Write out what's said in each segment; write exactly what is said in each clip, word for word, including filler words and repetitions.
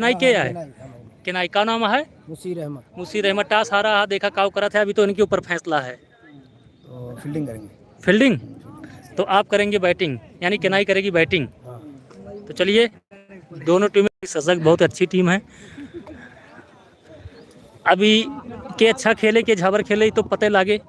केनाई के हाँ, है? केनाई, हाँ, केनाई। का नाम है? मुसीर अहमद। मुसीर अहमद। टॉस हारा है, देखा काव करत है, अभी तो इनके ऊपर फैसला है। तो फील्डिंग करेंगे। फील्डिंग? तो आप करेंगे बैटिंग, यानी केनाई करेगी बैटिंग। हाँ। तो चलिए, दोनों टीमें सजग, बहुत अच्छी टीम है। अभी के अच्छा खेले, के झाबर खेले, तो पते लागे।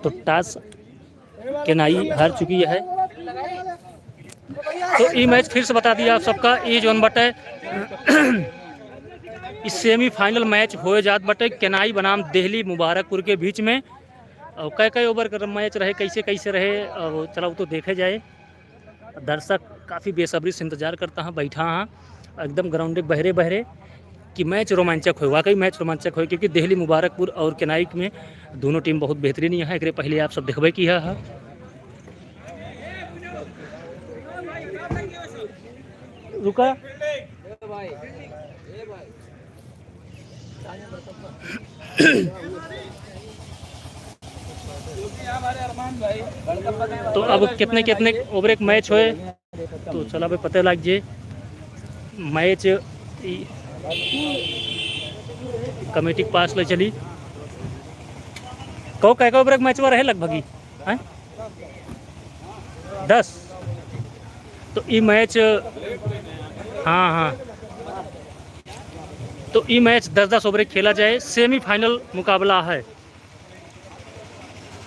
तो टॉस केनाई हार चुकी है। तो ई मैच फिर से बता दिया आप सबका, ई जौन बटे, ई सेमीफाइनल मैच होए जात बटे केनाई बनाम देहली मुबारकपुर के बीच में। और कै कै ओवर का मैच रहे, कैसे कैसे रहे, और चला उ तो देखे जाए। दर्शक काफ़ी बेसब्री से इंतजार करता है, बैठा है एकदम ग्राउंड के बहरे बहरे कि मैच रोमांचक होए, वाकई मैच रोमांचक होए, क्योंकि देहली मुबारकपुर और केनाई में दोनों टीम बहुत बेहतरीन यहाँ। एकरे पहले आप सब देखबे की है, है। रुका। तो अब कितने कितने ओवर एक मैच होए, तो चला भाई पते लाग जे। मैच ई कमेटी के पास ले चली। कौ कै कै ओवर एक मैच हुआ रहे लगभग ही, हैं? दस। तो ई मैच, हाँ, हाँ, तो ई मैच दस दस ओवर खेला जाए, सेमीफाइनल मुकाबला है।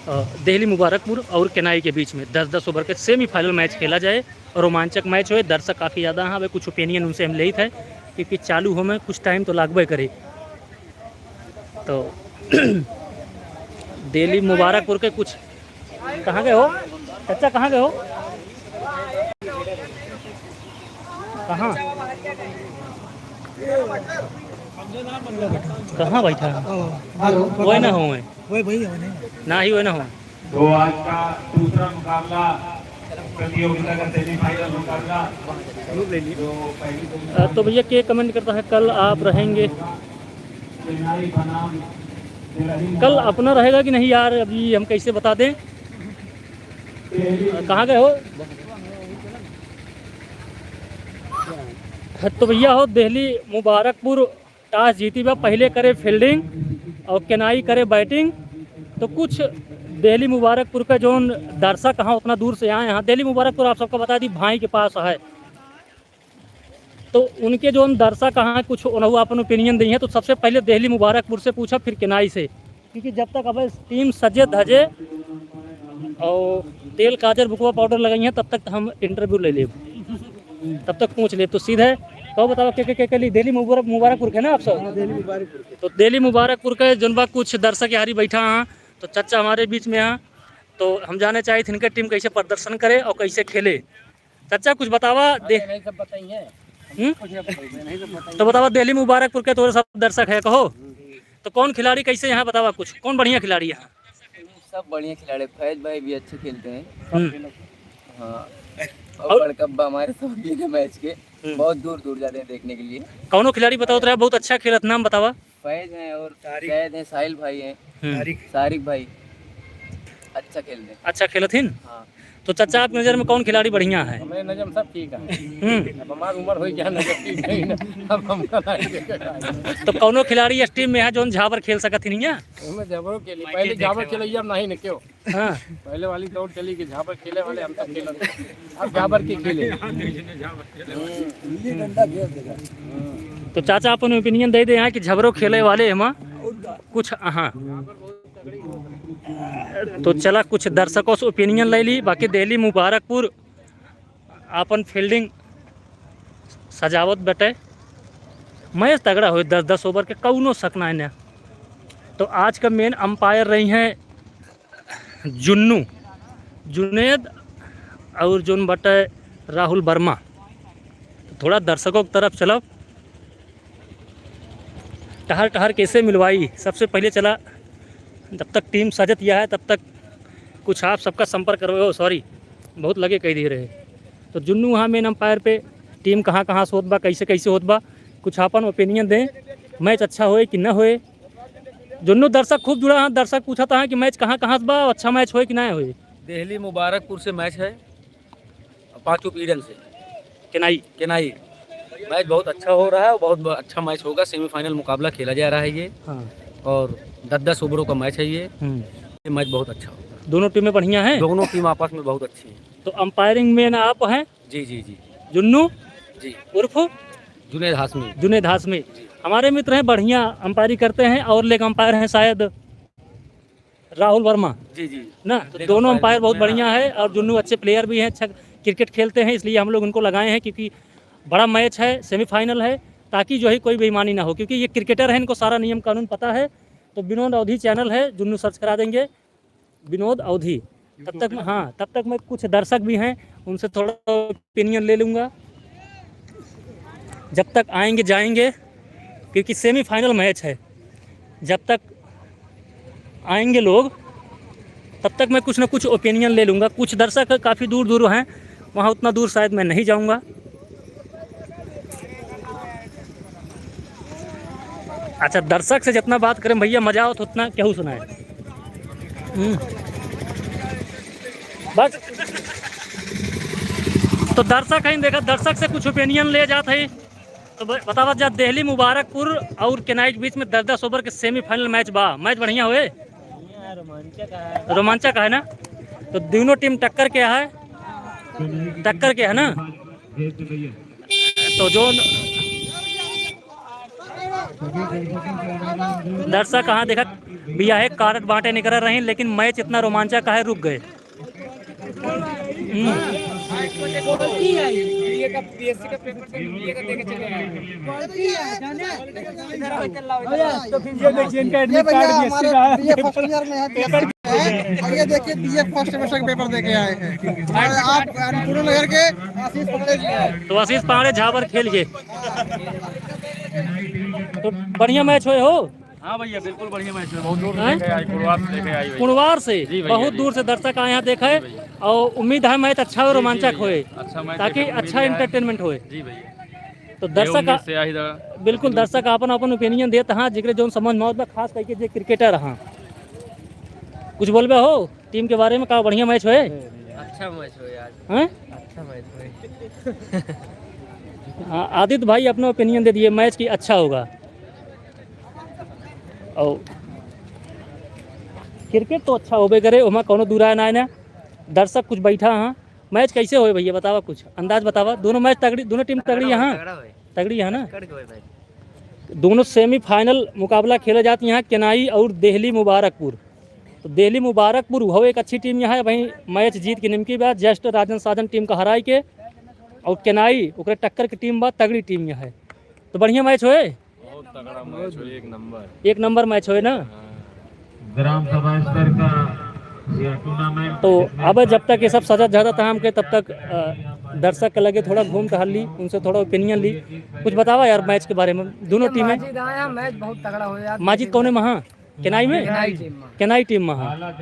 अ, देहली मुबारकपुर और केनाई के बीच में दस दस ओवर के सेमीफाइनल मैच खेला जाए और रोमांचक मैच होए। दर्शक काफ़ी ज़्यादा हैं, अबे कुछ ओपिनियन उनसे हम लेत है, क्योंकि चालू हो में कुछ टाइम तो लागबे करे। तो देहली मुबारकपुर के कुछ, कहाँ गए हो चच्चा, कहाँ गए हो? कहाँ? कहाँ बैठा है? ओ, हेलो, वही ना हो, वही। वही, वही है, वही। ना ही, वही ना हो। तो आज का दूसरा मुकाबला, प्रतियोगिता का सेमीफाइनल मुकाबला, जो पहली अ, तो भैया, के कमेंट करता है, कल आप रहेंगे? कल अपना रहेगा कि नहीं यार, अभी हम कैसे बता दें? अ, कहाँ गए हो? तो भैया हो, देहली मुबारकपुर टॉस जीती बा, पहले करे फील्डिंग और केनाई करे बैटिंग। तो कुछ देहली मुबारकपुर का जौन दर्शक हाँ उतना दूर से आए हैं, देहली मुबारकपुर आप सबका बता दी भाई के पास है, तो उनके जौन दर्शक हाँ कुछ उन्हों अपन ओपिनियन दी हैं। तो सबसे पहले देहली मुबारकपुर से पूछा, फिर केनाई से, क्योंकि जब तक अब टीम सजे धजे और तेल काजर बुकवा पाउडर लगाई है, तब तक हम इंटरव्यू ले लेब, तब तक पूछ लेब। तो सीधे कहो बताओ, के, के, के, के लिए देहली मुबारक, मुबारकपुर के ना आप सब? हाँ, देहली मुबारकपुर के। तो देहली मुबारकपुर के जौन बा कुछ दर्शक यारी बैठा हाँ, तो चच्चा हमारे बीच में हाँ, तो हम जाने चाहित इनके टीम कैसे प्रदर्शन करे और कैसे खेले। चच्चा, कुछ बतावा दे। अरे, नहीं, सब बताइए। हम्म? कुछ नहीं बताइए, नहीं, सब बताइए। तो बतावा, देहली मुबारकपुर के तोरे सब दर्शक है, कहो। हम्म। तो कौन खिलाड़ी कैसे यहाँ, बतावा कुछ, कौन बढ़िया खिलाड़ी यहाँ? सब बढ़िया खिलाड़ी, फैज भाई भी अच्छे खेलते हैं। हम्म। हाँ। और और बड़का अब्बा हमारे शौकीन है मैच के, हम्म। बहुत दूर दूर जाते हैं देखने के लिए। कौनो खिलाड़ी बताओ तो, बहुत अच्छा खेलत, नाम बतावा। फैज हैं और तारिक। जैद हैं, साहिल भाई हैं। हम्म। तारिक। तारिक भाई अच्छा खेलते हैं। अच्छा खेलत हिन? हाँ। तो चाचा, आपकी नज़र में कौन खिलाड़ी बढ़िया है? हमारे नज़र में सब ठीक है। हम्म। अब हमारी उम्र हो गया, नज़र ठीक नहीं ना। अब हमका नहीं देखेगा। तो कौनो खिलाड़ी इस टीम में है जौन झाबर खेल सकत ही नहीं है? हमें झाबरों के लिए, पहले झाबर खेलैया हम नहीं ने क्यों? हाँ। पहले वाली दौड़ चली कि झाबर खेले वाले हम तो खेलत। अब झाबर के खेले। गुल्ली डंडा खेल देगा। तो चाचा अपन ओपिनियन दे दे यहाँ कि झबरो खेले वाले हमा कुछ, हाँ। तो चला कुछ दर्शकों से ओपिनियन ले ली। बाकी देहली मुबारकपुर आपन फील्डिंग सजावत बटे। मैच तगड़ा होई, दस दस ओवर के, कौनो शक ना है। तो आज का मेन अंपायर रही हैं जुन्नू, जुनैद और जोन बटे राहुल वर्मा। तो थोड़ा दर्शकों की तरफ चलब, टहर टहर कैसे मिलवाई। सबसे पहले चला, जब तक टीम सजत यह है तब तक कुछ आप सबका संपर्क करवाओ। सॉरी, बहुत लगे कह दिए रहे। तो जुन्नू वहाँ मेन अंपायर पे, टीम कहाँ कहाँ से होत बा, कैसे कैसे होत बा, कुछ आपन ओपिनियन दें। मैच अच्छा होए कि न होए। जुन्नू, दर्शक खूब जुड़ा है, दर्शक पूछत है कि मैच कहाँ कहाँ से बा, अच्छा मैच होए कि ना होए। देहली मुबारकपुर से मैच है, पाँचों पीरन से। केनाई। केनाई। मैच बहुत अच्छा हो रहा है, बहुत ब-, अच्छा मैच होगा। सेमीफाइनल मुकाबला खेला जा रहा है ये। हाँ। और दस दस ओवरों का मैच है ये। हम्म। ये मैच बहुत अच्छा होगा। दोनों टीमें बढ़िया हैं? दोनों टीम आपस में बहुत अच्छी हैं। तो अंपायरिंग मैन आप हैं? जी, जी, जी। जुन्नू? जी। उर्फ? जुनैद हाशमी। जुनैद हाशमी। जी। हमारे मित्र हैं, बढ़िया अंपायरी करते हैं और लेग अंपायर हैं शायद राहुल वर्मा। जी, जी। ना, तो लेग दोनों अंपायर अंपायर बहुत बढ़िया है और जुन्नू अच्छे प्लेयर भी हैं, अच्छा क्रिकेट खेलते हैं, इसलिए हम लोग उनको लगाए हैं, क्योंकि बड़ा मैच है, सेमीफाइनल है, ताकि जो है कोई बेईमानी ना हो, क्योंकि ये क्रिकेटर हैं, इनको सारा नियम कानून पता है। तो विनोद अवधी चैनल है, जुन्नू सर्च करा देंगे, विनोद अवधी। तब तक मैं, हाँ, तब तक मैं, कुछ दर्शक भी हैं, उनसे थोड़ा ओपिनियन ले लूँगा। जब तक आएंगे जाएंगे, क्योंकि सेमीफाइनल मैच है, जब तक आएंगे लोग, तब तक मैं कुछ ना कुछ ओपिनियन ले लूँगा। कुछ दर्शक काफ़ी दूर दूर हैं, वहाँ उतना दूर शायद मैं नहीं जाऊँगा। अच्छा, दर्शक से जितना बात करें भैया, मजा आवत उतना केहू सुनाए। हम्म। बस। तो दर्शक हैं, देखा, दर्शक से कुछ ओपिनियन ले जात है। तो ब-, बतावत जा, देहली मुबारकपुर और केनाई के बीच में दस दस ओवर के सेमीफाइनल मैच बा। मैच बढ़िया होए? बढ़िया है, रोमांचक है। रोमांचक है ना? तो दोनों टीम टक्कर के है, टक्कर के है ना? तो जो दर्शक कहाँ देखत भैया है, कारड बाँटे निकल रहे हैं, लेकिन मैच इतना रोमांचक है, रुक गए। हम्म। ये देखिए, इनका ये एडमिट भैया कार्ड बीएससी हमारे का है। बीए फर्स्ट ईयर में है, पेपर। और ये देखिए, बीए फर्स्ट सेमेस्टर के पेपर दे के आए हैं। और आप अन्नपूर्णा नगर के आशीष पांडे जी हैं। तो आशीष पांडे झाबर खेल के। तो बढ़िया मैच होए हो? हाँ भैया, बिल्कुल बढ़िया मैच है। बहुत दूर से हैं? देखे आए, कुड़वार से देखे आए भैया। कुड़वार से? जी भैया, बहुत जी। दूर से दर्शक आए हैं देखे। जी भैया। और उम्मीद है मैच अच्छा हो, जी, जी रोमांचक भैया। होए, अच्छा मैच ताकि देखने को अच्छा मिल जाए। एंटरटेनमेंट होए। जी भैया। तो ये दर्शक उम्मीद आ-, से आहिदा। बिल्कुल, दर्शक आपन आपन ओपिनियन देत हाँ, जेकरे जौन समझ में आवत बा, खास करके जे क्रिकेटर हाँ। कुछ बोलबे हो टीम के बारे में, का बढ़िया मैच होए? अच्छा मैच होए आज। हैं? अच्छा मैच होए। हाँ, आदित्य भाई अपना ओपिनियन दे दिए मैच की, अच्छा होगा। और क्रिकेट तो अच्छा होबे करे, ओमा कौनो दू राय ना है ना। दर्शक कुछ बैठा हाँ। मैच कैसे होए भैया, बतावा कुछ अंदाज बतावा। दोनों मैच तगड़ी, दोनों टीम तगड़ी तगड़ा होए, यहाँ? तगड़ा होए। तगड़ी है ना? कट के होए मैच। दोनों सेमीफाइनल मुकाबला खेला जात यहाँ केनाई और देहली मुबारकपुर। तो देहली मुबारकपुर हो एक अच्छी टीम यहाँ है, वहीं मैच जीत के निमकी बा, जस्ट राजन साजन टीम का हराई के, और केनाई ओकरे टक्कर की टीम बा, तगड़ी टीम यहाँ है। तो बढ़िया मैच होए? बहुत तगड़ा मैच होए, एक नंबर। एक नंबर मैच होए ना? हाँ। ग्राम सभा स्तर का यह टूर्नामेंट तो जिसमें अब जब तक ये सब सजत धजत है हमके, तब तक, अ, दर्शक के लगे थोड़ा घूम टहल ली, उनसे थोड़ा ओपिनियन ली। कुछ बतावा यार मैच के बारे में, दोनों टीमें। माजिद आया, मैच बहुत तगड़ा हो यार। माजिद कौने महा? केनाई में? केनाई टीम में। केनाई टीम में, हाँ।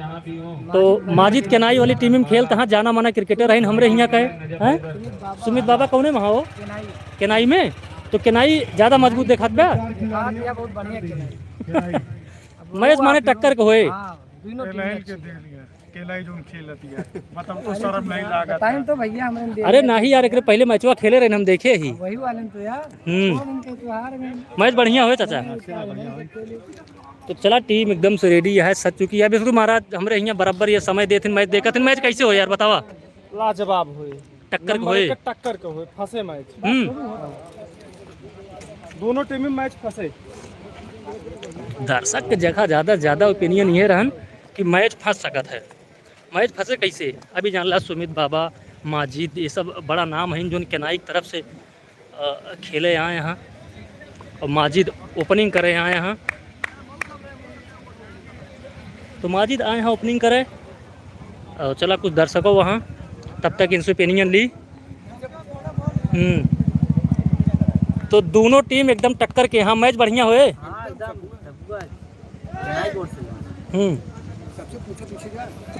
तो माजिद केनाई वाली टीम में खेलत हाँ, जाना माना क्रिकेटर हैं हमरे हियाँ का, हैं? सुमित बाबा कौने में हो? केनाई। केनाई में? तो केनाई ज्यादा मजबूत देखात बा? हाँ भैया, बहुत बढ़िया केनाई। अब मैच वो माने आप टक्कर के होए। हाँ, दोनों टीम केनाई अच्छी के है। दे दिया। केनाई जोन खेलत है। मतलब, तो शर्म नहीं लागत। बताएं तो भैया, हमने दे अरे दिया। नहीं यार, एकरे पहले मैचवा खेले रहे, हम देखे ही। वही वाले तो यार। हम्म। दो दिन के त्योहार में। मैच बढ़िया होए चाचा। तो चला, टीम एकदम से रेडी है, सज चुकी है। विष्णु महाराज हमरे हियाँ बराबर ये समय देथिन, मैच देखथिन। मैच कैसे हो यार, बतावा? लाजवाब होए। टक्कर नंबर होए। एक टक्कर के होए, फंसे मैच। हम्म। दोनों टीम में मैच फंसे। दर्शक के जगह ज्यादा, ज्यादा ओपिनियन ये रहन कि मैच फंस सकत है। मैच फंसे कैसे? अभी जानला सुमित बाबा, माजिद, ये सब बड़ा नाम है, जोन केनाई की तरफ से, अ, खेले आए हैं। और माजिद ओपनिंग करे आए हैं। तो माजिद आए हैं ओपनिंग करे। और चला कुछ दर्शकों वहाँ, तब तक इनसे ओपिनियन ली। हम्म। तो दोनों टीम एकदम टक्कर के, हाँ, मैच बढ़िया होए। हाँ, एकदम जबरदस्त। हम्म।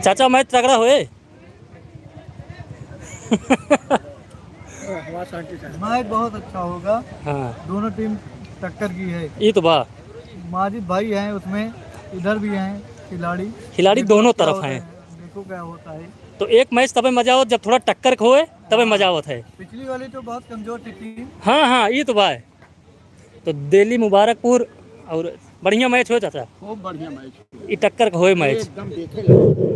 चाचा, मैच तगड़ा होए। मैच बहुत अच्छा होगा। हाँ। दोनों टीम टक्कर की है। ई तो बा। माजिद भाई हैं उसमें, इधर भी हैं खिलाड़ी। खिलाड़ी देखो दोनों क्या तरफ होता हैं। है, देखो क्या होता है। तो एक मैच तबे मजा आवत जब थोड़ा टक्कर क होए, तबे हाँ। मजा आवत है। पिछली वाली तो बहुत कमजोर थी टीम। हाँ, हाँ, ई तो बा। तो दिल्ली मुबारकपुर और बढ़िया मैच होए चाचा। खूब बढ़िया मैच। ई टक्कर क होए मैच। एकदम देखे लायक।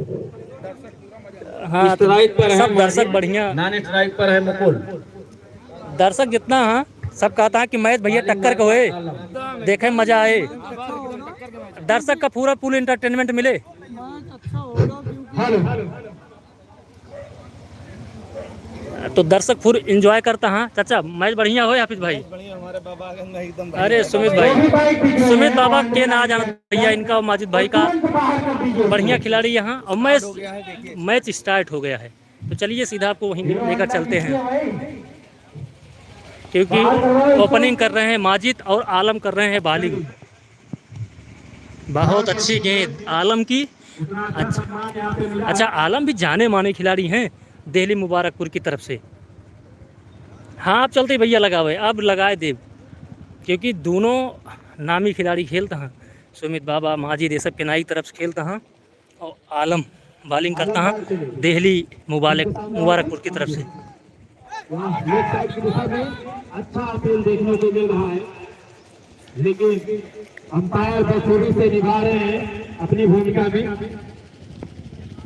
हाँ, तो strike पर है सब दर्शक माजिद। बढ़िया। Non strike पर है मुकुल। दर्शक जितना हाँ, सब कहता है कि मैच भैया टक्कर क होए, देखे में मजा आए, दर्शक का पूरा full entertainment मिले। हेलो। तो दर्शक full enjoy करता हाँ। चाचा, मैच बढ़िया होए हाफिज भाई? मैच बढ़िया, हमारे बाबा आगे में एकदम बढ़िया। अरे सुमित भाई, सुमित बाबा के ना जाना भैया, इनका और माजिद भाई का बढ़िया खिलाड़ी यहाँ। और मैच, हो गया है, देखिए। मैच start हो गया है। तो चलिए सीधा आपको वहीं लेकर चलते हैं, क्योंकि opening कर रहे हैं माजिद और आलम कर रहे हैं bowling। बहुत अच्छी गेंद आलम की। अच्छा, अच्छा, आलम भी जाने माने खिलाड़ी हैं दिल्ली मुबारकपुर की तरफ से। हाँ, अब चलते भैया लगावे, अब लगाए देव, क्योंकि दोनों नामी खिलाड़ी खेलता हैं। सुमित बाबा, माजिद, ये सब केनाई की तरफ से खेलता हैं। और आलम bowling करता है दिल्ली मुबारक, मुबारकपुर की तरफ से। वाह, लेग साइड की दिशा में अच्छा अपील देखने को मिल रहा है, लेकिन अंपायर बखूबी से निभा रहे हैं अपनी भूमिका में।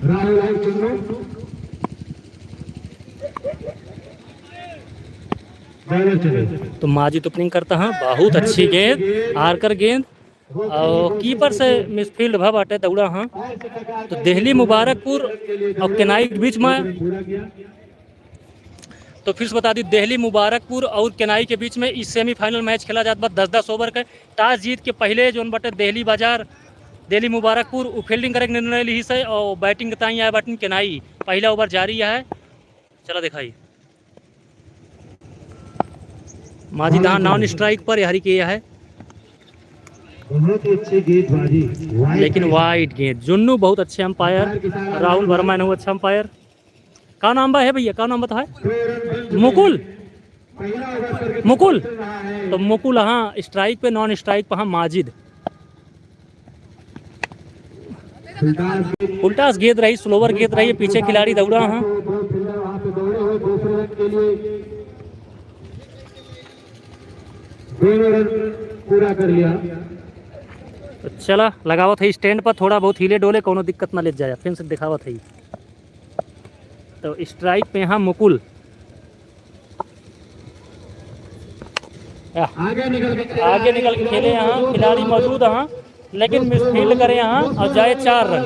राहुल और चुन्नू, बॉलर चले। तो माजिद opening करता है, बहुत अच्छी गेंद, आर्कर गेंद, और कीपर से मिसफील्ड भा बाटे, दौड़ा हाँ। तो दिल्ली मुबारकपुर और केनाई के बीच में, तो फिर से बता दी, दिल्ली मुबारकपुर और केनाई के बीच में ई सेमीफाइनल मैच खेला जात बा दस दस ओवर के। टॉस जीत के पहले जोन बाटे दिल्ली बाजार, दिल्ली मुबारकपुर उ फील्डिंग करे के निर्णय लिहिस है और बैटिंग के ताईं आए बाटिन केनाई। पहला ओवर जारी है, चला दिखाई। माजिद हाँ नॉन स्ट्राइक पर यहरी के है, बहुत ही अच्छी गेंदबाजी, वाइड लेकिन गेंद। वाइड गेंद। जुन्नू बहुत अच्छे अंपायर, अंपायर के साथ राहुल वर्मा इन्हू अच्छा अंपायर। का नाम बा है भैया, का नाम बता है? दो रन बन चुके हैं। मुकुल, पहला ओवर करके मुकुल। चल रहा है। तो मुकुल हाँ स्ट्राइक पे, नॉन स्ट्राइक पे हाँ माजिद। फुलटास गेंद रही, स्लोअर गेंद रही, पीछे खिलाड़ी दौड़ा हाँ। दो फील्डर वहाँ पे दौड़े हुए दूसरे रन के लिए। दोनों रन पूरा कर लिया। तो चला लगावत है स्टैंड पर, थोड़ा बहुत हिले डोले, कोनो दिक्कत ना ले जाए, फिर से दिखावत है। तो स्ट्राइक पे यहाँ मुकुल। आह। आगे निकल के खेले, आगे निकल के खेले यहाँ, खिलाड़ी मौजूद हैं, लेकिन मिसफील्ड करे यहाँ और जाए चार रन।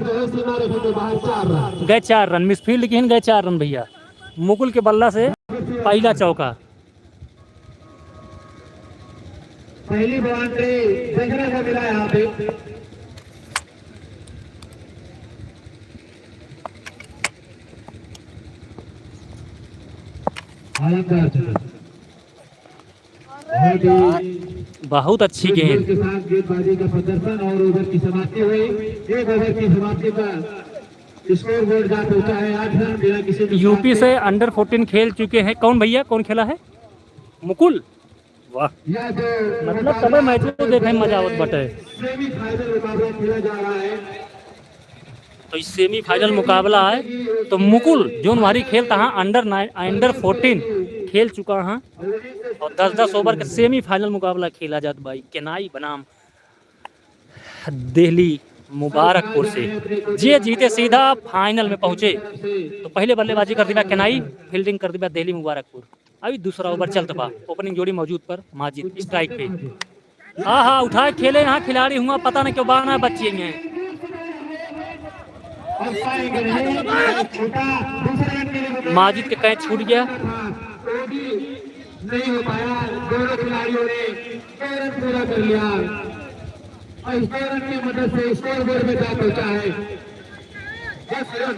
गए चार रन, मिसफील्ड किहिन, गए चार रन भैया। मुकुल के बल्ला से पहला चौका। पहली बाउंड्री देखने को मिला यहाँ पे। आलमदार चलो। बहुत ही बहुत अच्छी गेंद। के साथ गेंदबाजी का प्रदर्शन और ओवर की समाप्ति हुई। एक ओवर की समाप्ति पर स्कोर बोर्ड जा पहुंचा है आठ रन बिना किसी नुकसान यूपी के। से अंडर फोर्टीन खेल चुके हैं। कौन भैया, कौन खेला है? मुकुल। वाह। यह जो मतलब मुकाबला तबे मैच को देखे में मजा आवत बाटे। सेमीफाइनल मुकाबला खेला जा रहा है। तो ई सेमीफाइनल मुकाबला है, तो मुकुल जोन वारी खेलता हाँ, अंडर नाइन, अंडर फोर्टीन खेल चुका हाँ, और दस दस ओवर के सेमीफाइनल मुकाबला खेला जात बा ई केनाई बनाम दिल्ली मुबारकपुर से। जे जीते सीधा फाइनल में पहुँचे। तो पहले बल्लेबाजी कर दिबा केनाई, फील्डिंग कर दिबा दिल्ली मुबारकपुर। अभी दूसरा ओवर चलत बा, ओपनिंग जोड़ी मौजूद पर माजिद स्ट्राइक पे। हाँ हाँ, उठाए खेले यहाँ खिलाड़ी हुआ, पता नहीं क्यों बाना बच्चे हैं। माजिद के कैच छूट गया। नहीं हो पाया, दोनों खिलाड़ियों ने दो रन पूरा कर लिया और इस दो रन की मदद से स्कोर बोर्ड में जा पहुंचा है दस रन।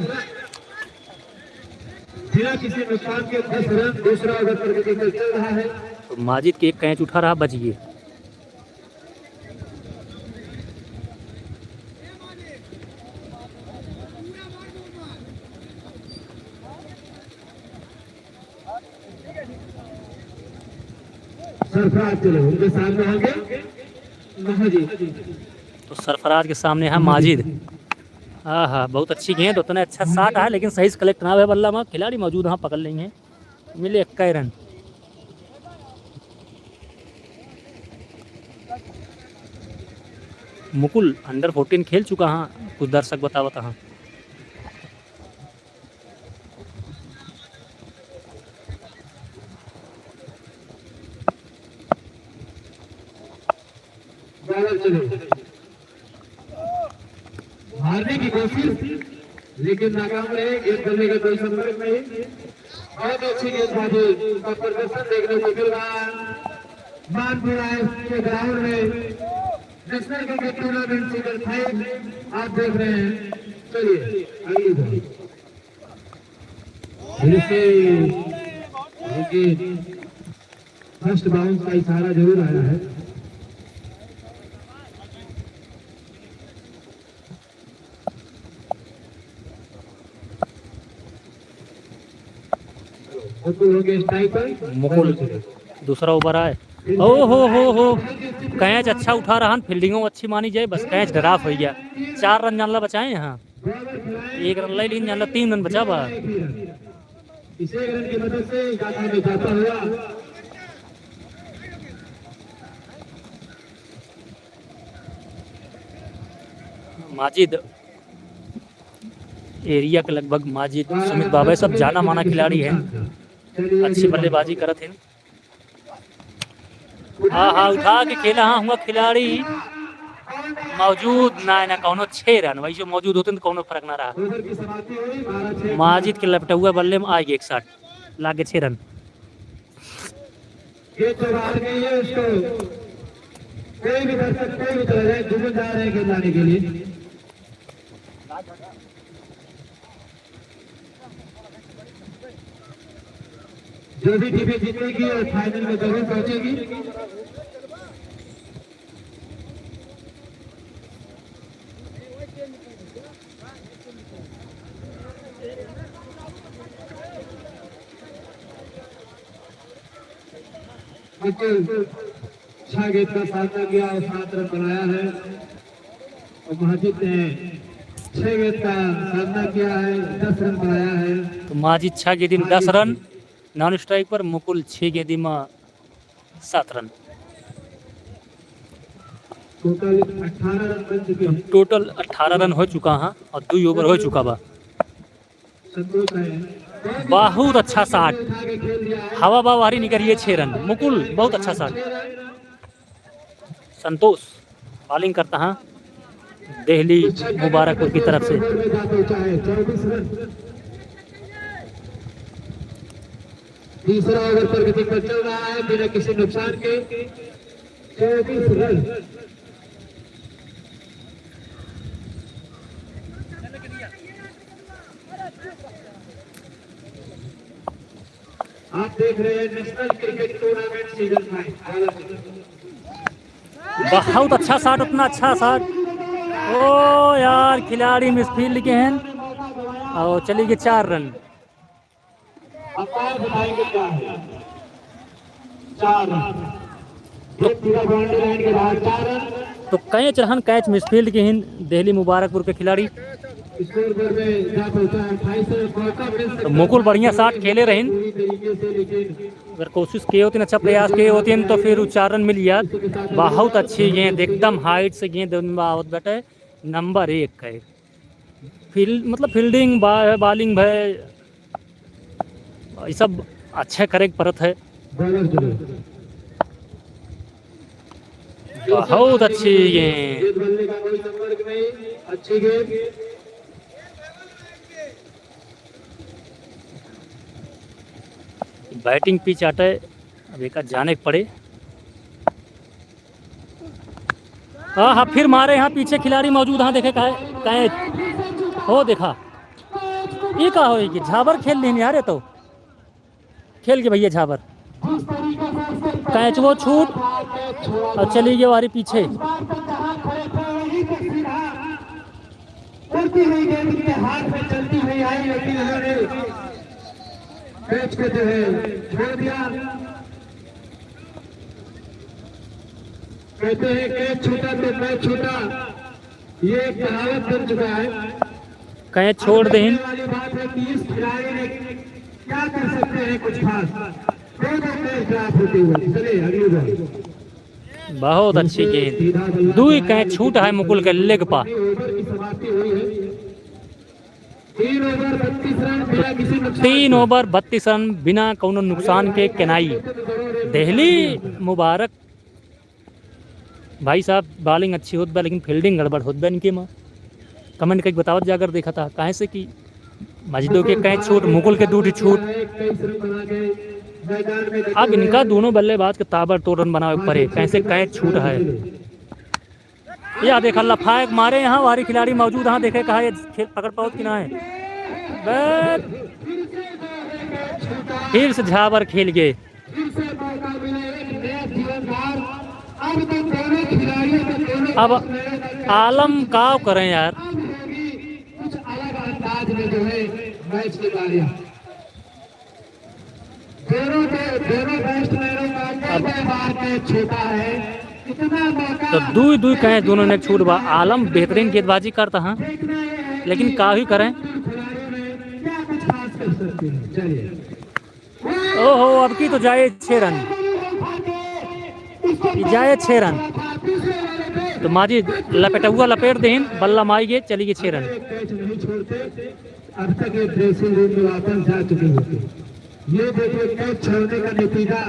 बिना किसी नुकसान के दस रन, दूसरा ओवर प्रगति पर चल रहा है। तो माजिद के एक कैच उठा रहा, बच गए। सरफराज चले, उनके सामने होंगे माजिद। तो सरफराज के सामने है माजिद। हाँ, हाँ, बहुत अच्छी गेंद, उतना अच्छा shot है, लेकिन सही से collect ना हुआ बल्ला मा। खिलाड़ी मौजूद, हाँ, पकड़ लेंगे। मिले इक्का ही run। मुकुल under fourteen खेल चुका, हाँ, कुछ दर्शक बतावत, हाँ। बॉलर चले। मारने की कोशिश, लेकिन नाकाम रहे। गेंद बल्ले का कोई संपर्क नहीं। बहुत अच्छी गेंदबाजी का प्रदर्शन देखने को मिल रहा है मानपुरा के ग्राउंड में। National cricket tournament season five आप देख रहे हैं। चलिए, अगली बॉल। फिर से विकेट, फर्स्ट बाउंस का इशारा जरूर आया है। मुकुल हो गए स्ट्राइक पर। मुकुल दूसरा ओवर आए। ओ हो हो हो, कैच अच्छा उठा रहन, फील्डिंगो अच्छी मानी जाए, बस कैच ड्रॉप हो गया। चार रन जानला बचाए हैं, हाँ, एक रन ले लीन जानला, तीन रन बचा बा। इसे रन की मदद से गाथा में जाता हुआ। माजिद एरिया के लगभग माजिद, सुमित बाबा, सब जाना माना खिलाड़ी है, अच्छी बल्लेबाजी करत हैं। हाँ, हाँ, उठा के खेला, हाँ, हुआ खिलाड़ी मौजूद ना, ना कौनो छह रन, वैसे मौजूद होते तो कौनो फर्क ना रहा। माजिद के लपटा हुआ बल्ले में आ गए एक shot, लागे छह रन। ये तो बाहर गई है, उसको कोई भी दर्शक, कोई भी चला जाए, जुम्मेदार है खिलाड़ी के लिए। जो भी टीमें जीतेगी और फाइनल में जरूर पहुंचेगी। बिल्कुल छह गेंद का सामना किया और सात रन बनाया है। और माजिद ने छह गेंद का सामना किया है, दस रन बनाया है। तो माजिद छह गेंद में दस रन, नॉन स्ट्राइक पर। मुकुल छह गेंद में सात रन। टोटल अठारह रन बन चुके हैं। टोटल अठारह रन हो चुका है और दो ओवर हो चुका बा। बहुत अच्छा shot, हवा बा वारी निकरिए, छह रन। मुकुल, बहुत अच्छा shot। संतोष बॉलिंग करता है दिल्ली मुबारकपुर की तरफ से। तीसरा ओवर प्रगति पर चल रहा है बिना किसी नुकसान के। चौबीस रन। आप देख रहे हैं national cricket tournament season five. बहुत अच्छा shot, उतना अच्छा shot। ओ यार, खिलाड़ी मिसफील्ड के हैं और चली गई चार रन। अंपायर बताएंगे क्या है। चार रन। तो, ये पूरा बाउंड्री लाइन के बाहर, चार रन। तो कैच रहन, कैच मिसफील्ड के हिन दिल्ली मुबारकपुर के खिलाड़ी। स्कोर बोर्ड में जा पहुंचा है अट्ठाईस रन। मौका मिल सकता तो मुकुल बढ़िया shot खेले रहिन। पूरी तरीके से, लेकिन अगर कोशिश किए होते, अच्छा प्रयास किए होते तो फिर उ चार रन मिल जात। बहुत अच्छी गेंद, एकदम हाइट से गेंद आवत बाटे, नंबर एक है। फील्ड, मतलब फील्डिंग बा-, बॉलिंग भय, ये सब अच्छे करे के परत है। बहुत अच्छी गेंद। अच्छी गेंद। बैटिंग पिच आटे, अब एका जाने के पड़े। हाँ, हाँ, फिर मारे, हाँ, पीछे खिलाड़ी मौजूद, हाँ, देखे, काहे, काहे, हो देखा, ये का होई कि झाबर खेल लेन यार, ये तो खेल के भैया झाबर, कैच वो छूट और चली गई वारी पीछे। उड़ती हुई गेंद उनके हाथ में चलती हुई आई, लेकिन उन्होंने कैच को जो है छोड़ दिया। कहते हैं, "कैच छूटा तो मैं छूटा।" ये एक कहावत बन चुका है। कैच छोड़ देहिन। वाली बात है कि इस खिलाड़ी ने क्या कर सकते हैं कुछ खास। दो दो कैच ड्रॉप होते हुए। चलिए, अगली बॉल। बहुत अच्छी गेंद। दुई कैच छूट है मुकुल के लेग पा। ओवर की समाप्ति हुई है। तीन ओवर बत्तीस रन बिना किसी नुकसान तीन के। ओवर बत्तीस रन बिना कौनो नुकसान के केनाई। देहली मुबारक। भाई साहब, बॉलिंग अच्छी होत बा, लेकिन फील्डिंग गड़बड़ होत बा इनके में। कमेंट करके बतावत जा अगर देखा था, काहे से कि मजिदो के कैच छूट, मुकुल के दू ठे छूट। अब इनका दोनों बल्लेबाज के ताबड़तोड़ रन बनावे के पड़े, कैसे कैच छूट है। या देखा, लफाए के मारे यहाँ वारी खिलाड़ी मौजूद हैं, देखे कहा ये खेल पकड़ पावत कि ना है। बस, फिर से झावर खेल गए। अब आलम का करें यार। कुछ अलग अंदाज में जो है मैच की बारियां। दोनों के, दोनों बैट्समैनों का अब कई बार कैच छूटा है। इतना मौका तो दुई दुई कैच दोनों ने छूट बा। आलम बेहतरीन गेंदबाजी करता है, लेकिन का ही करें। खिलाड़ियों में क्या कुछ खास कर सकते हैं? चलिए। ओहो, अब की तो जाए छह रन, ये जाए छह रन। तो माजी लपेटुआ लपेट देहिन, बल्ला माई गे, चली गई छह रन। कैच नहीं छोड़ते। अब तक ये ड्रेसिंग रूम में वापस जा चुके होते। ये देखिए, कैच छोड़ने का नतीजा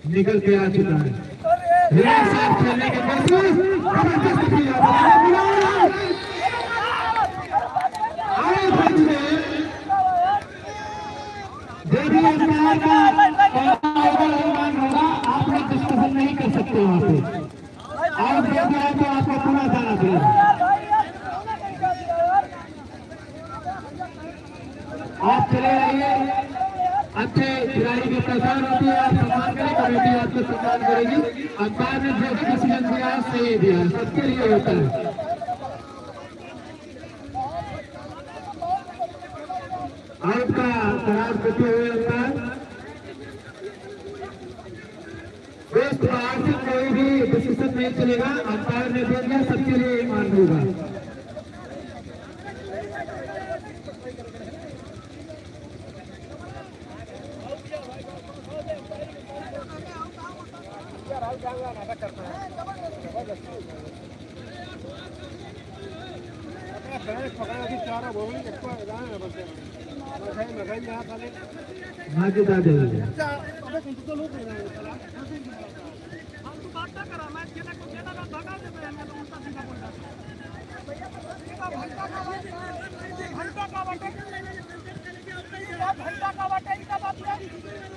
निकल के आ चुका है। रियाज साहब खेलने के कोशिश, जबरदस्त किया। आए पंच ने, जो भी अंपायर का पहला ओवर अनुमान होगा, आप लोग डिस्कशन नहीं कर सकते वहाँ पे। आउट दे दिया है तो आपको पुनः जाना पड़ेगा। आप चले आइए, अच्छे खिलाड़ी की पहचान होती है, आप सम्मान करें, कमेटी आपको सम्मान करेगी। अंपायर ने जो भी डिसीजन दिया है, सही दिया है, सबके लिए होता है। आउट का करार देते हुए अंपायर, दोस्त, बाहर से कोई भी डिसीजन नहीं चलेगा, अंपायर ने दे दिया, सबके लिए ये मान्य होगा। हाँ जी, दादा।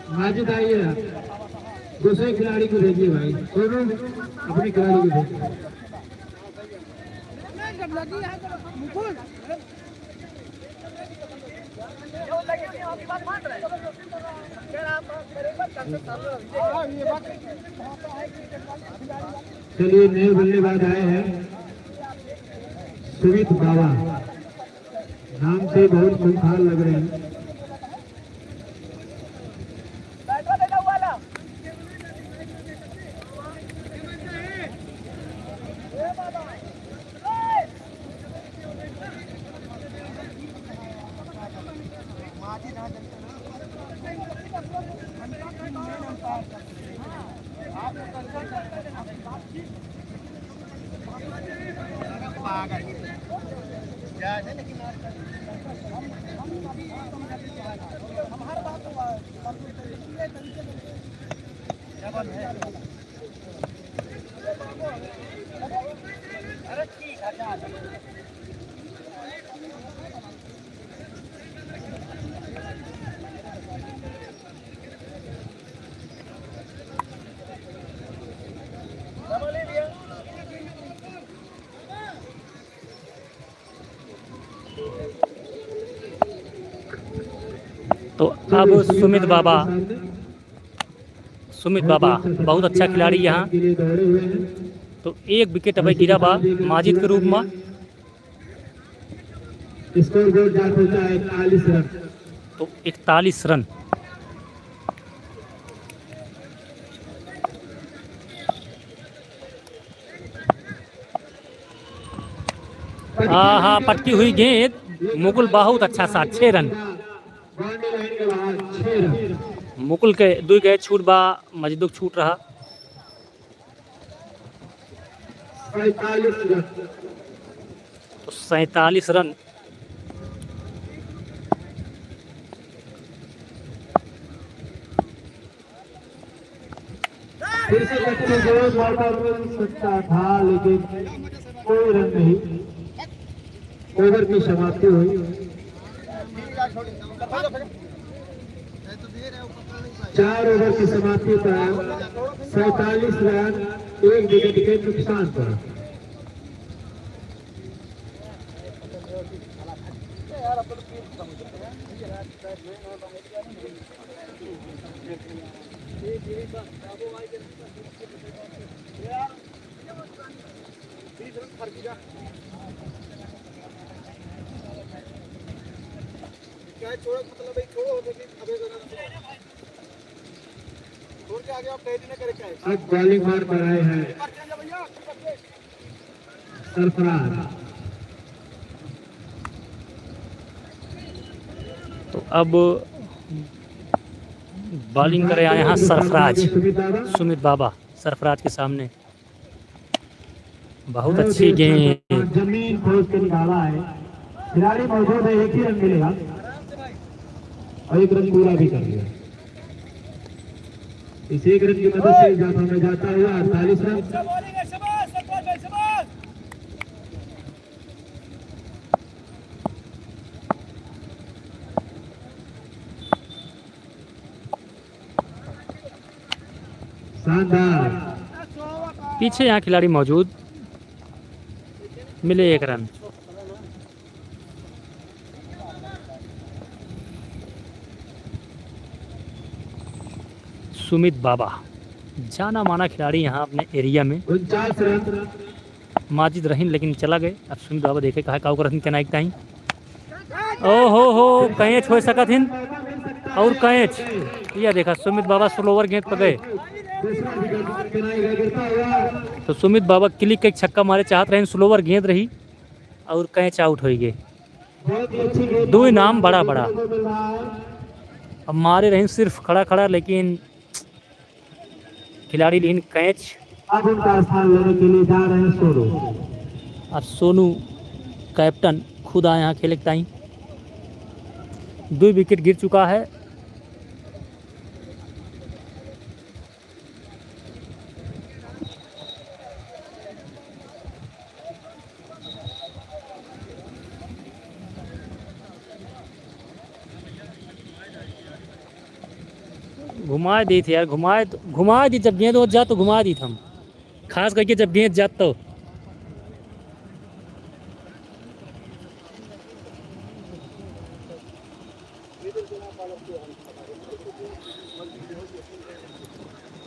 माजिद आइए, दूसरे खिलाड़ी को भेजिए भाई, दोनों अपने खिलाड़ी को भेजिए। चलिए, नए बल्लेबाज आए हैं सुमित बाबा, नाम से बहुत खूंखार लग रहे हैं। तो अब सुमित बाबा, सुमित बाबा बहुत अच्छा खिलाड़ी यहाँ। तो एक विकेट अबे गिरा बा माजिद के रूप में। स्कोर बोर्ड जा पहुंचा है इकतालीस रन। तो इकतालीस रन। आहा, पटकी हुई गेंद, मुकुल बहुत अच्छा साथ, छह रन। मुकुल के दुई गए छूट बा, मजिदुक छूट रहा। तो सैंतालीस रन। फिर से बच्चे जोर ज्यादा मिल सकता था, लेकिन कोई रन नहीं। ओवर की समाप्ति हुई। चार ओवर की समाप्ति पर सैंतालीस रन, एक विकेट के नुकसान पर। अब बॉलिंग मार पर आए हैं सरफराज। तो अब बॉलिंग करे आए हैं सरफराज, सुमित बाबा सरफराज के सामने। बहुत अच्छी गेंद। जमीन ठोक के निकाला है। खिलाड़ी मौजूद है, एक ही रन मिलेगा और एक रन पूरा भी कर लिया। इस एक रन की मदद से इजाफा में जाता हुआ अड़तालीस रन। शानदार। पीछे यहाँ खिलाड़ी मौजूद, मिले एक रन। सुमित बाबा जाना माना खिलाड़ी यहाँ अपने एरिया में। उनचास रन। माजिद रहीन लेकिन चला गए। अब सुमित बाबा देखे कहा काऊ करत हिन केनाई के ताई। ओ हो हो, कैच होइ सकत हिन और कैच। या देखा सुमित बाबा स्लोअर गेंद पर गए। तो सुमित बाबा क्लिक के छक्का मारे चाहत रहे, स्लोअर गेंद रही और कैच आउट होइ गए। दो इनाम बड़ा बड़ा। अब मारे रहीन सिर्फ खड़ा खड़ा, लेकिन खिलाड़ी लीन कैच। अब उनका स्थान लेने के लिए जा रहे हैं सोनू। अब सोनू कैप्टन खुद आए यहाँ खेले के ताई। दो विकेट गिर चुका है। घुमाए दी थी यार, घुमाए, घुमाए दी, जब गेंद हो जा तो घुमाए दी हम, खास करके जब गेंद जात तो।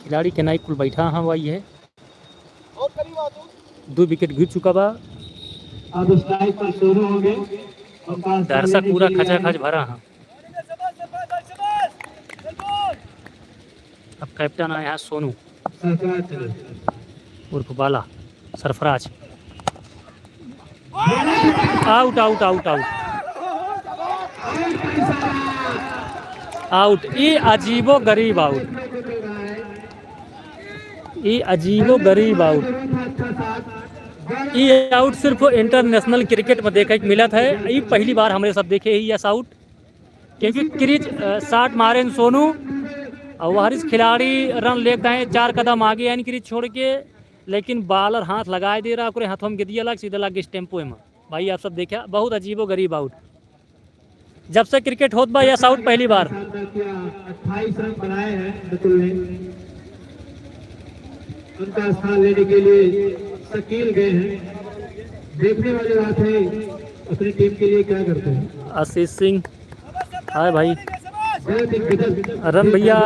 खिलाड़ी के नाई कुल बैठा हाँ वही है। दो विकेट गिर चुका बा। अब स्ट्राइक पर शुरू होंगे। दर्शक पूरा खचाखच भरा हाँ। अब कैप्टन आया है सोनू उर्फ Bala Sarfaraz. Out, out, out, out. Out, ई अजीबो गरीब आउट। ई अजीबो गरीब आउट। ई आउट सिर्फ इंटरनेशनल क्रिकेट में देखे के मिलत है। ई पहली बार हमरे सब देखे ही यस आउट, क्योंकि क्रीज, अ, शॉट मारे सोनू और वहरिस खिलाड़ी रन लेके आए, चार कदम आगे यानी क्रीज छोड़ के, लेकिन बॉलर हाथ लगाए दे रहा, ओकरे हाथों में गिर दिया लग, सीधे लग गए स्टेम्पो में। भाई आप सब देखा, बहुत अजीबो गरीब आउट। जब से क्रिकेट होत बा, यस आउट पहली बार। अट्ठाईस रन बनाए हैं मितुल ने। उनका स्थान लेने के लिए शकील गए हैं। देखने वाली बात है, अपनी टीम के लिए क्या करते हैं। आशीष सिंह, हाय भाई। बहुत ही गजब। रन भैया,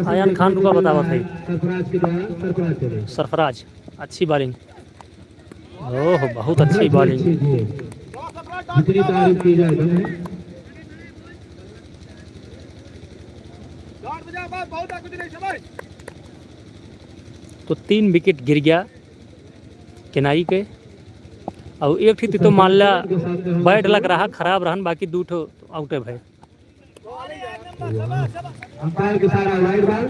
आयान खान रुका बतावत है। सरफराज के द्वारा, सरफराज के द्वारा। सरफराज, अच्छी बॉलिंग। ओह, बहुत अच्छी बॉलिंग। जितनी तारीफ की जाए कम है। तो तीन विकेट गिर गया केनाई के। और एक ठी तो मान ला bad luck रहा, खराब रहन, बाकी दू ठो आउटे भए। अंपायर के सारा वाइड बॉल।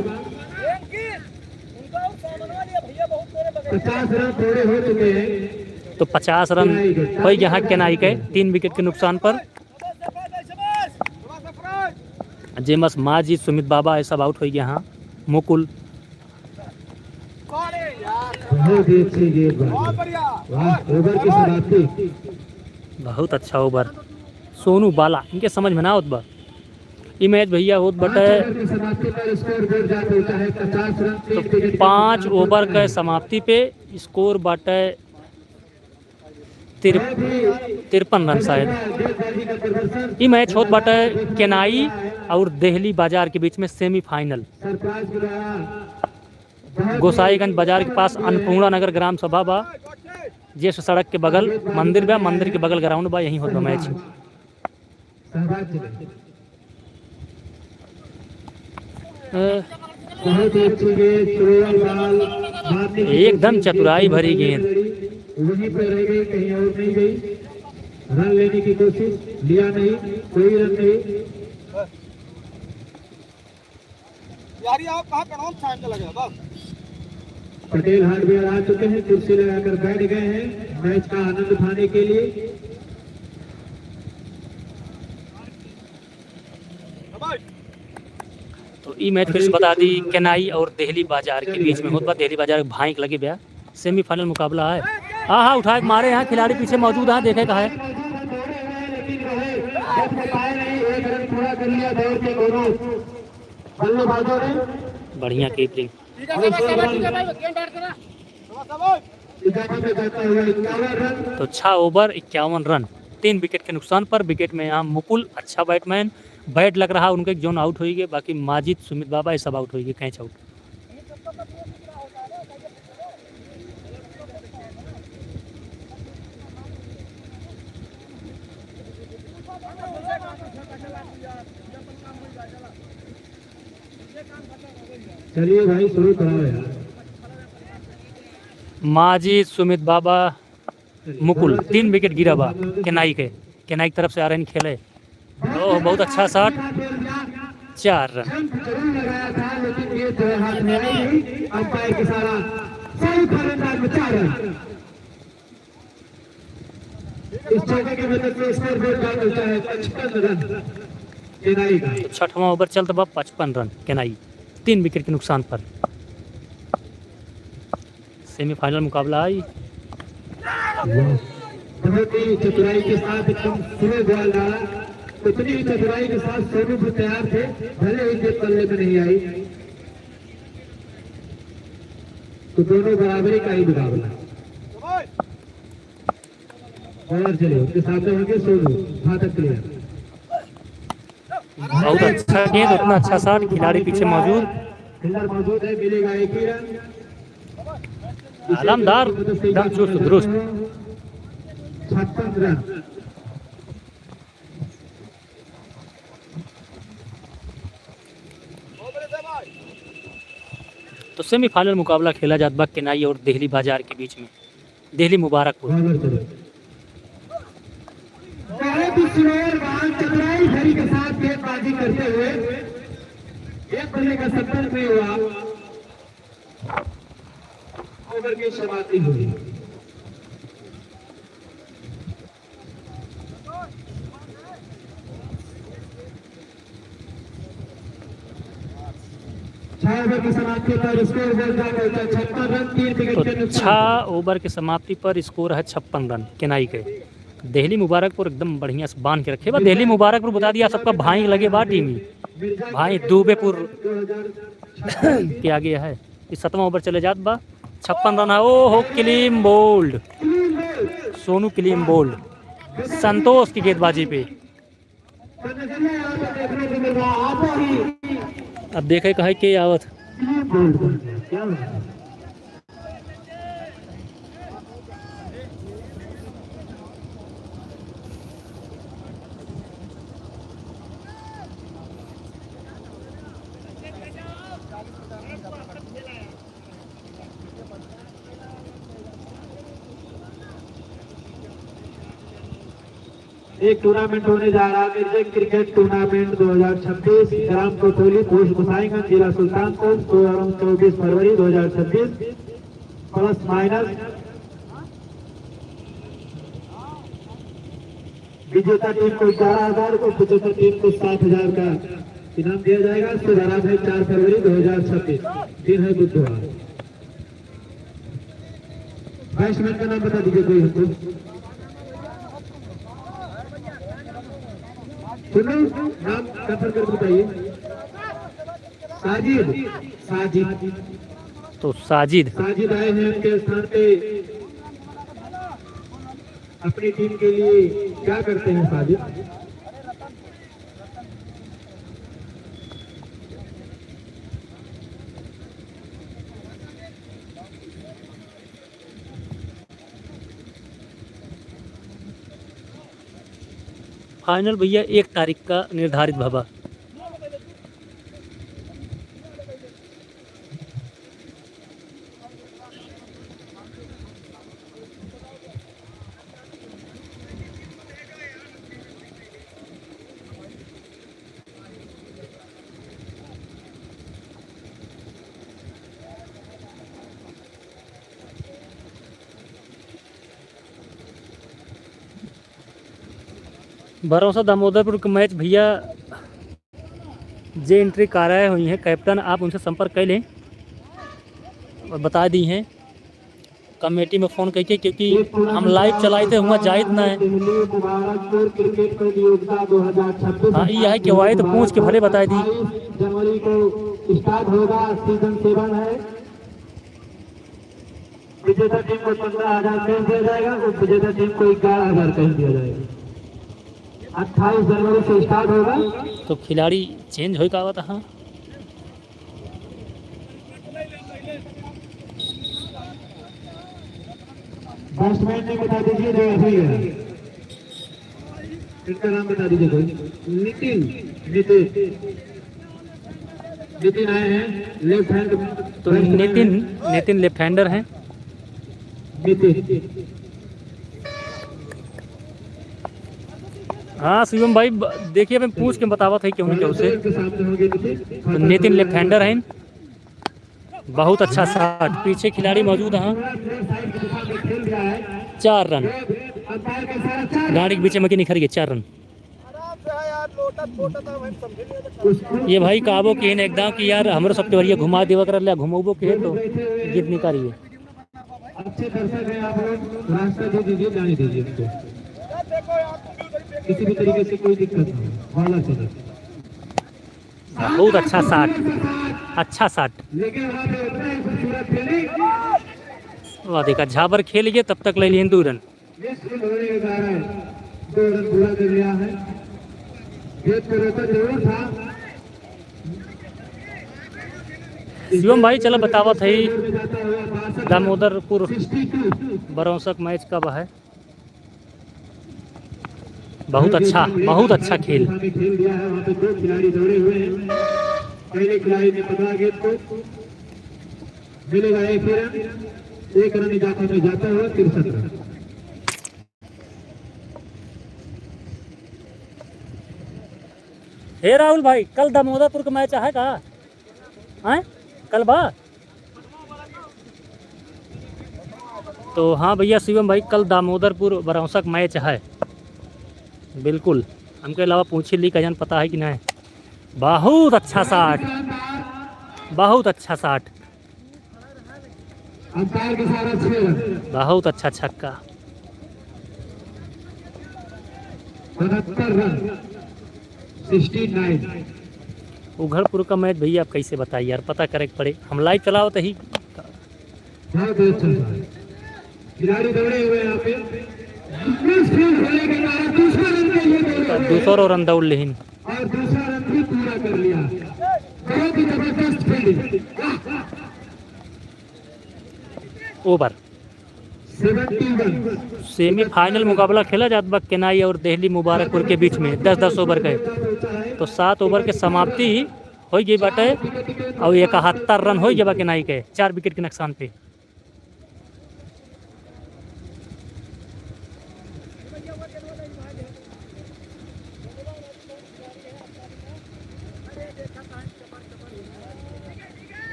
पचास रन पूरे हो चुके हैं। तो पचास रन होइ गया केनाई के, तीन विकेट के नुकसान पर। जेमस, माजिद, सुमित बाबा, ये सब आउट होइ गया। हाँ, मुकुल। बहुत ही अच्छी गेंदबाजी। वाह, ओवर की समाप्ति। बहुत अच्छा ओवर। सोनू बाला, इनके समझ में ना होत बा। ई मैच भैया होत बाटे। पाँच ओवर की समाप्ति पर स्कोर बोर्ड जा पहुंचा है पचास रन, तीन विकेट के पाँच नुकसान पर ओवर के समाप्ति पे स्कोर बाटे तिर-, तिरपन रन शायद। ई मैच होत बाटे केनाई और देहली बाजार के बीच में सेमीफाइनल। सरफराज के द्वारा गोसाईगंज बाजार के पास अन्नपूर्णा नगर ग्राम सभा बा, जे सड़क के बगल मंदिर बा, मंदिर के बगल ग्राउंड बा, यहीं होत बा मैच। अ, बहुत ही अच्छी गेंद, स्लोअर बॉल, मारने की एकदम कोशिश की, चतुराई भरी गेंद। वहीं पर रह गई, कहीं और नहीं गई। रन लेने की कोशिश, लिया नहीं, कोई रन नहीं। यार, ये आप कहाँ कड़वा में छान के लगे हो, बस। पटेल हार्डवेयर आ चुके हैं, कुर्सी लगाकर बैठ गए हैं मैच का आनंद उठाने के लिए। तो ई मैच फिर से बता दी, केनाई और देहली बाजार के बीच में होत बा। देहली बाजार भाई के लगे बा, सेमीफाइनल मुकाबला है। हाँ, हाँ, उठा के मारे हैं, खिलाड़ी पीछे मौजूद हैं, देखे का है। बढ़िया कीपिंग। तो छह ओवर, इक्यावन रन, तीन विकेट के नुकसान पर। विकेट में यहाँ मुकुल, अच्छा बैटमैन, बैड लग रहा उनके, जौन आउट होइगे, बाकी माजिद, सुमित बाबा, ये सब आउट होइगे, कैच आउट। चलिए भाई, शुरू कराओ यार। माजिद, सुमित बाबा, मुकुल, तीन विकेट गिरा बा केनाई के, केनाई की तरफ से आ रहे हैं खेले। ओह, बहुत अच्छा शॉट, चार रन। जंप जरूर लगाया था, लेकिन गेंद जो है हाथ में आई नहीं। अंपायर के सारा सही फलंदाज में चार रन। इस चौके की मदद से स्कोर बोर्ड डाल देता है पचपन रन केनाई का। छठवां ओवर चलत बा, पचपन रन केनाई, तीन विकेट के नुकसान पर। सेमीफाइनल मुकाबला आई। वाह। बहुत ही चतुराई के साथ एकदम स्लो बॉल डाला। उतनी ही चतुराई के साथ सोनू भी तैयार थे, भले ही गेंद पल्ले में नहीं आई। तो दोनों बराबरी का ही मुकाबला। और चलिए, उसके सामने होंगे सोनू, फाटक प्लेयर। बहुत अच्छा गेंद, उतना अच्छा शॉट, खिलाड़ी पीछे मौजूद। फील्डर मौजूद है, मिलेगा एक ही रन। आलमदार एकदम चुस्त दुरुस्त। छप्पन रन। तो सेमीफाइनल मुकाबला खेला जात बा केनाई और देहली बाजार के बीच में। देहली मुबारकपुर। बहुत ही सुंदर बॉल, चतुराई भरी के साथ गेंदबाजी करते हुए एक बल्ले का संपर्क नहीं हुआ, ओवर की समाप्ति हुई। छह ओवर की समाप्ति पर स्कोर बोर्ड जा पहुंचा छप्पन रन, तीन विकेट के नुकसान। छह ओवर की समाप्ति पर स्कोर है छप्पन रन केनाई के। देहली मुबारकपुर एकदम बढ़िया से बांध के रखे बा। देहली मुबारकपुर बता दिया सबका भाई लगे बा टीम ही। भाई दूबेपुर के आगे है। ई सतवां ओवर चले जात बा। छप्पन रन है। ओ हो, clean bowled. Sonu clean bowled. Santosh की गेंदबाजी पे। अब देखे का है के आवत। एक टूर्नामेंट होने जा रहा है, मिर्जे क्रिकेट टूर्नामेंट दो हज़ार छब्बीस, ग्राम कोतौली, पोस्ट गोसाईगंज, जिला सुल्तानपुर, सोमवार चौबीस फरवरी दो हज़ार छब्बीस, प्लस माइनस। विजेता टीम को ग्यारह हज़ार, उप विजेता टीम को सात हज़ार का इनाम दिया जाएगा। शुभारंभ है चार फरवरी दो हज़ार छब्बीस, दिन है बुधवार। बैट्समैन का नाम बता दीजिए कोई हमको। सुनो, नाम कंफर्म करके बताइए। साजिद, साजिद। तो साजिद। साजिद आए हैं उनके स्थान पे। अपनी टीम के लिए क्या करते हैं साजिद? फाइनल भैया एक तारीख का निर्धारित भवा। बरौसा दामोदरपुर के मैच भैया, जे एंट्री कराए हुई हैं कैप्टन, आप उनसे संपर्क कर लें और बता दी हैं। कमेटी में फोन करके, क्योंकि हम लाइव चलाइत है, हुआ जाइत ना है। हाँ, ये है कि वाई तो पूछ के भले बताई दी। जनवरी को स्टार्ट होगा, सीजन सेवन है। विजेता टीम को पन्द्रह हज़ार कैश दिया जाएगा, उप विजेता टीम को ग्यारह हज़ार कैश दिया जाएगा। अट्ठाईस जनवरी से स्टार्ट होगा। तो खिलाड़ी चेंज होई का आवत है? बैट्समैन ने बता दीजिए, जो अभी है। इनका नाम बता दीजिए कोई। नितिन, नितिन। नितिन आए हैं लेफ्ट हैंड। तो बैट्समैन नितिन, हैं। नितिन लेफ्ट हैंडर हैं। नितिन। हाँ शिवम भाई, ब-, देखिए, मैं पूछ के बतावत है क्यों नहीं, क्यों से। के सामने होंगे नितिन। तो नितिन लेफ्ट हैंडर हैं। बहुत अच्छा शॉट, पीछे खिलाड़ी मौजूद हैं। चार रन, गाड़ी के बीच में के निखर गए, चार रन। ये भाई काबो के हैं एकदम कि यार हमरो सबके बढ़िया घुमा देवा कर ले, घुमाबो के है तो गिर निकालिए। अच्छे दर्शक हैं आप लोग, रास्ता दे दीजिए, जाने दीजिए इनको। किसी भी तरीके से कोई दिक्कत नहीं, वाला चले। बहुत अच्छा शॉट, अच्छा शॉट। वाह, देखा, झाबर खेल गए, तब तक ले लिए दो रन। मिस फील्ड होने के कारण दो रन पूरा कर लिया है। गेंद को रोका जरूर था। शिवम भाई, चला बतावत है, दामोदरपुर बरौसक मैच कब है? बहुत अच्छा, बहुत अच्छा खेल। खेल दिया है, वहाँ पे दो खिलाड़ी दौड़े हुए हैं। पहले खिलाड़ी ने पकड़ा गेंद को, मिलेगा एक ही रन, एक रन इजाफा में जाता हुआ तिरसठ रन। हे राहुल भाई, कल दामोदरपुर का मैच है का? हैं? कल बा? तो हाँ भैया शिवम भाई, कल दामोदरपुर बरौसक मैच है। बिल्कुल, हमके अलावा पूछी ली, कजन पता है कि नहीं। बहुत अच्छा शॉट, बहुत अच्छा शॉट। अंपायर के साथ छह रन। बहुत अच्छा छक्का। उनहत्तर रन, सिक्सटी नाइन। उघरपुर का मैच भैया, आप कैसे बताइए यार, पता करे के पड़े, हम लाइव चलावत ही। बहुत अच्छा था। खिलाड़ी दौड़े हुए यहाँ पे। मिस फील्ड होने के कारण दूसरा रन के लिए दौड़े हुए हैं। दूसरो रन दौड़ लेहिन। और दूसरा रन भी पूरा कर लिया। बहुत ही जबरदस्त फील्डिंग। ओवर। सेमीफाइनल मुकाबला खेला जात बा केनाई और देहली मुबारकपुर के बीच में, दस दस ओवर के। तो सात ओवर के समाप्ति हो गई बाटे और इकहत्तर रन हो गया बा केनाई के, चार विकेट के नुकसान पे।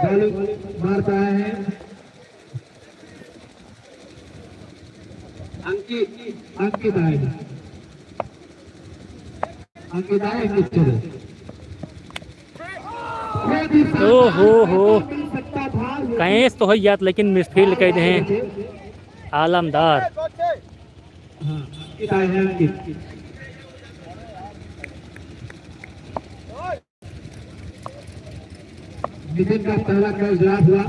बॉल मारता है अंकित, अंकित आए, अंकित आए, अंकित चले। ओ हो हो। कैच तो होइ जात, लेकिन मिसफील्ड कइ देहें आलमदार। हाँ, अंकित आए हैं, अंकित। नितिन का पहला कैच ड्रॉप हुआ।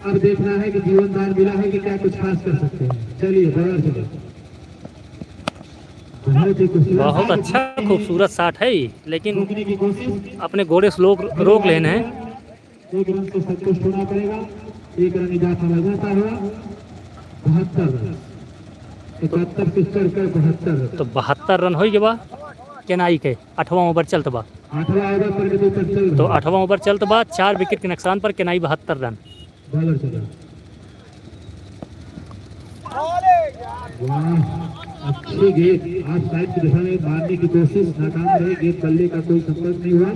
अब देखना है कि जीवन दान मिला है कि क्या कुछ खास कर सकते हैं। चलिए, बॉलर चलो। बहुत ही खूबसूरत बहुत shot। अच्छा, खूबसूरत शॉट है, लेकिन रोकने की कोशिश। अपने घोड़े से लोग रोक लेने हैं। एक रन से संतुष्ट होना पड़ेगा। एक रन इजाफा हो जाता हुआ बहत्तर रन। इकहत्तर से चढ़कर बहत्तर रन। तो बहत्तर रन होइ गए बा केनाई के, आठवां ओवर चलत बा। आठवां ओवर पर के ऊपर चल तो रहा। आठवां ओवर चलत बा, चार विकेट के नुकसान पर केनाई बहत्तर रन। बॉलर चला। वाह, अच्छी गेंद, ऑफ साइड की दिशा में मारने की कोशिश, नाकाम रही। गेंद बल्ले का कोई संपर्क नहीं हुआ।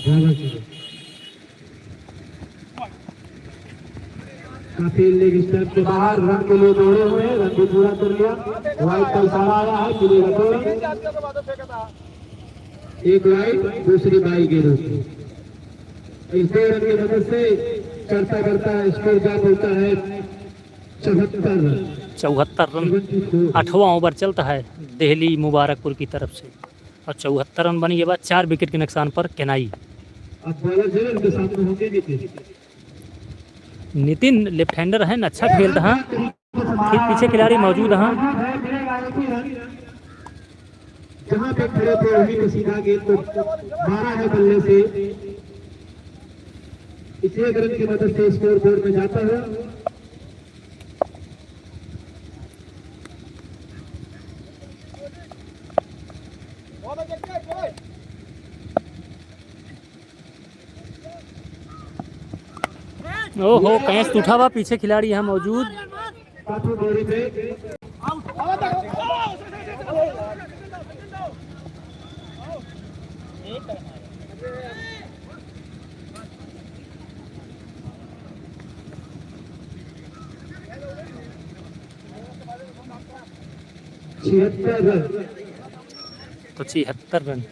बॉलर चला। काफी लेग स्टंप के बाहर रन के लिए दौड़े हुए, रन भी पूरा कर लिया। वाइड का इशारा आया है, मिलेगा दो रन। एक वाइड, दूसरी बाई के रूप में। इस दो रन की मदद से चढ़ता बढ़ता स्कोर जा पहुंचा है चौहत्तर रन। चौहत्तर रन। Seventy four. आठवां ओवर चलत है दिल्ली मुबारकपुर की तरफ से। और चौहत्तर रन बनी ये बात, चार विकेट के नुकसान पर केनाई। अब बॉलर जरूर के सामने होंगे नितिन। नितिन लेफ्ट हैंडर हैं, अच्छा खेलत हैं। ठीक पीछे खिलाड़ी मौजूद हैं। जहाँ पे खड़े थे वहीं पे सीधा गेंद को मारा है बल्ले से। इस एक रन की मदद से स्कोर बोर्ड में जाता है। ओहो, कैच टूटा बा, पीछे खिलाड़ी यहाँ मौजूद। छिहत्तर रन। तो छिहत्तर रन।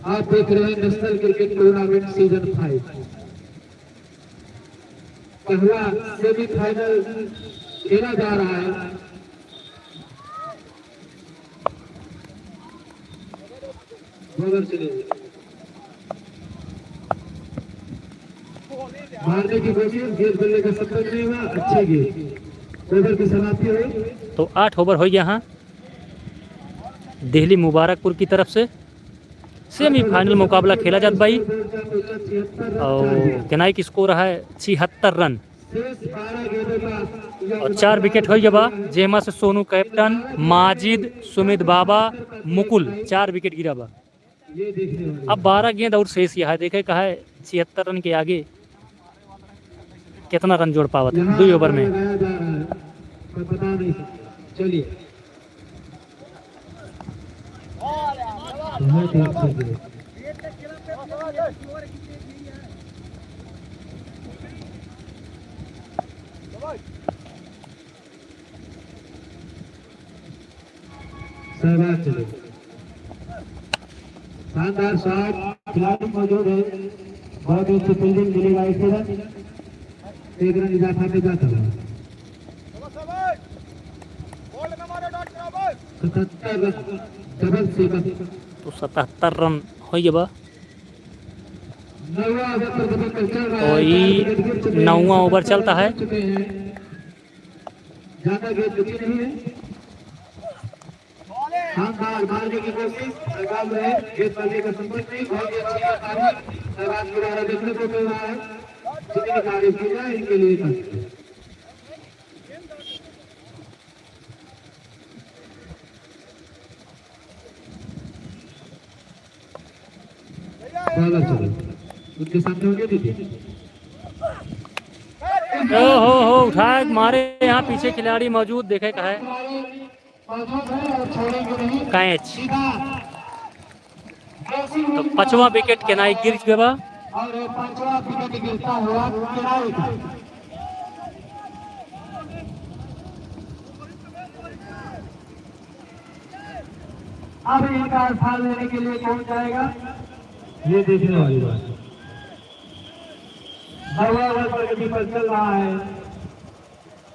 आप देख रहे हैं national cricket tournament season five. पहला सेमीफाइनल खेला जा रहा है। बॉलर चले गए। मारने की कोशिश, गेंद बल्ले का संपर्क नहीं हुआ, अच्छी गेंद। ओवर की समाप्ति हुई। तो आठ ओवर होइ गया, हाँ। दिल्ली मुबारकपुर की तरफ से सेमीफाइनल मुकाबला खेला जात बा ई। और केनाई की स्कोर है छिहत्तर रन। और चार विकेट होइ गया बा, जेमा से सोनू कैप्टन, माजिद, सुमित बाबा, मुकुल, चार विकेट गिरा बा। अब बारह गेंद और शेष यहाँ देखे का है, छिहत्तर रन के आगे कितना रन जोड़ पावत है दुई ओवर में। चलिए। बहुत ही अच्छी गेंद। शाबाश चले। शानदार शॉट, खिलाड़ी मौजूद है, बहुत ही अच्छी फील्डिंग, मिलेगा एक रन, एक रन इजाफा में जाता है। सतहत्तर रन, डबल सेवन। तो सतहत्तर रन होइ गया बा। नौवां ओवर पर दबंग चल रहा है, और ये चार विकेट गिर चुके हैं, नौवां ओवर चलता है। चुके हैं। ज्यादा गेंद बची नहीं है। हाँ, बाल, बाल की कोशिश, नाकाम रहे, गेंद बाजी का संपर्क नहीं, बहुत ही अच्छी पारी, मैदान के बाहर देखने को मिल रहा है। जितनी तारीफ की जाए, इनके लिए काफी है। बालर चले, उनके सामने होंगे दीदी। ओ हो हो, उठा के मारे यहाँ पीछे खिलाड़ी मौजूद, देखे का है। कैच। तो पांचवा विकेट केनाई गिर गवा। और पांचवा विकेट गिरता हुआ केनाई का। अब इनका स्थान लेने के लिए कौन जाएगा, ये देखने वाली बात है। दौड़ा हुआ प्रगति पर चल रहा है।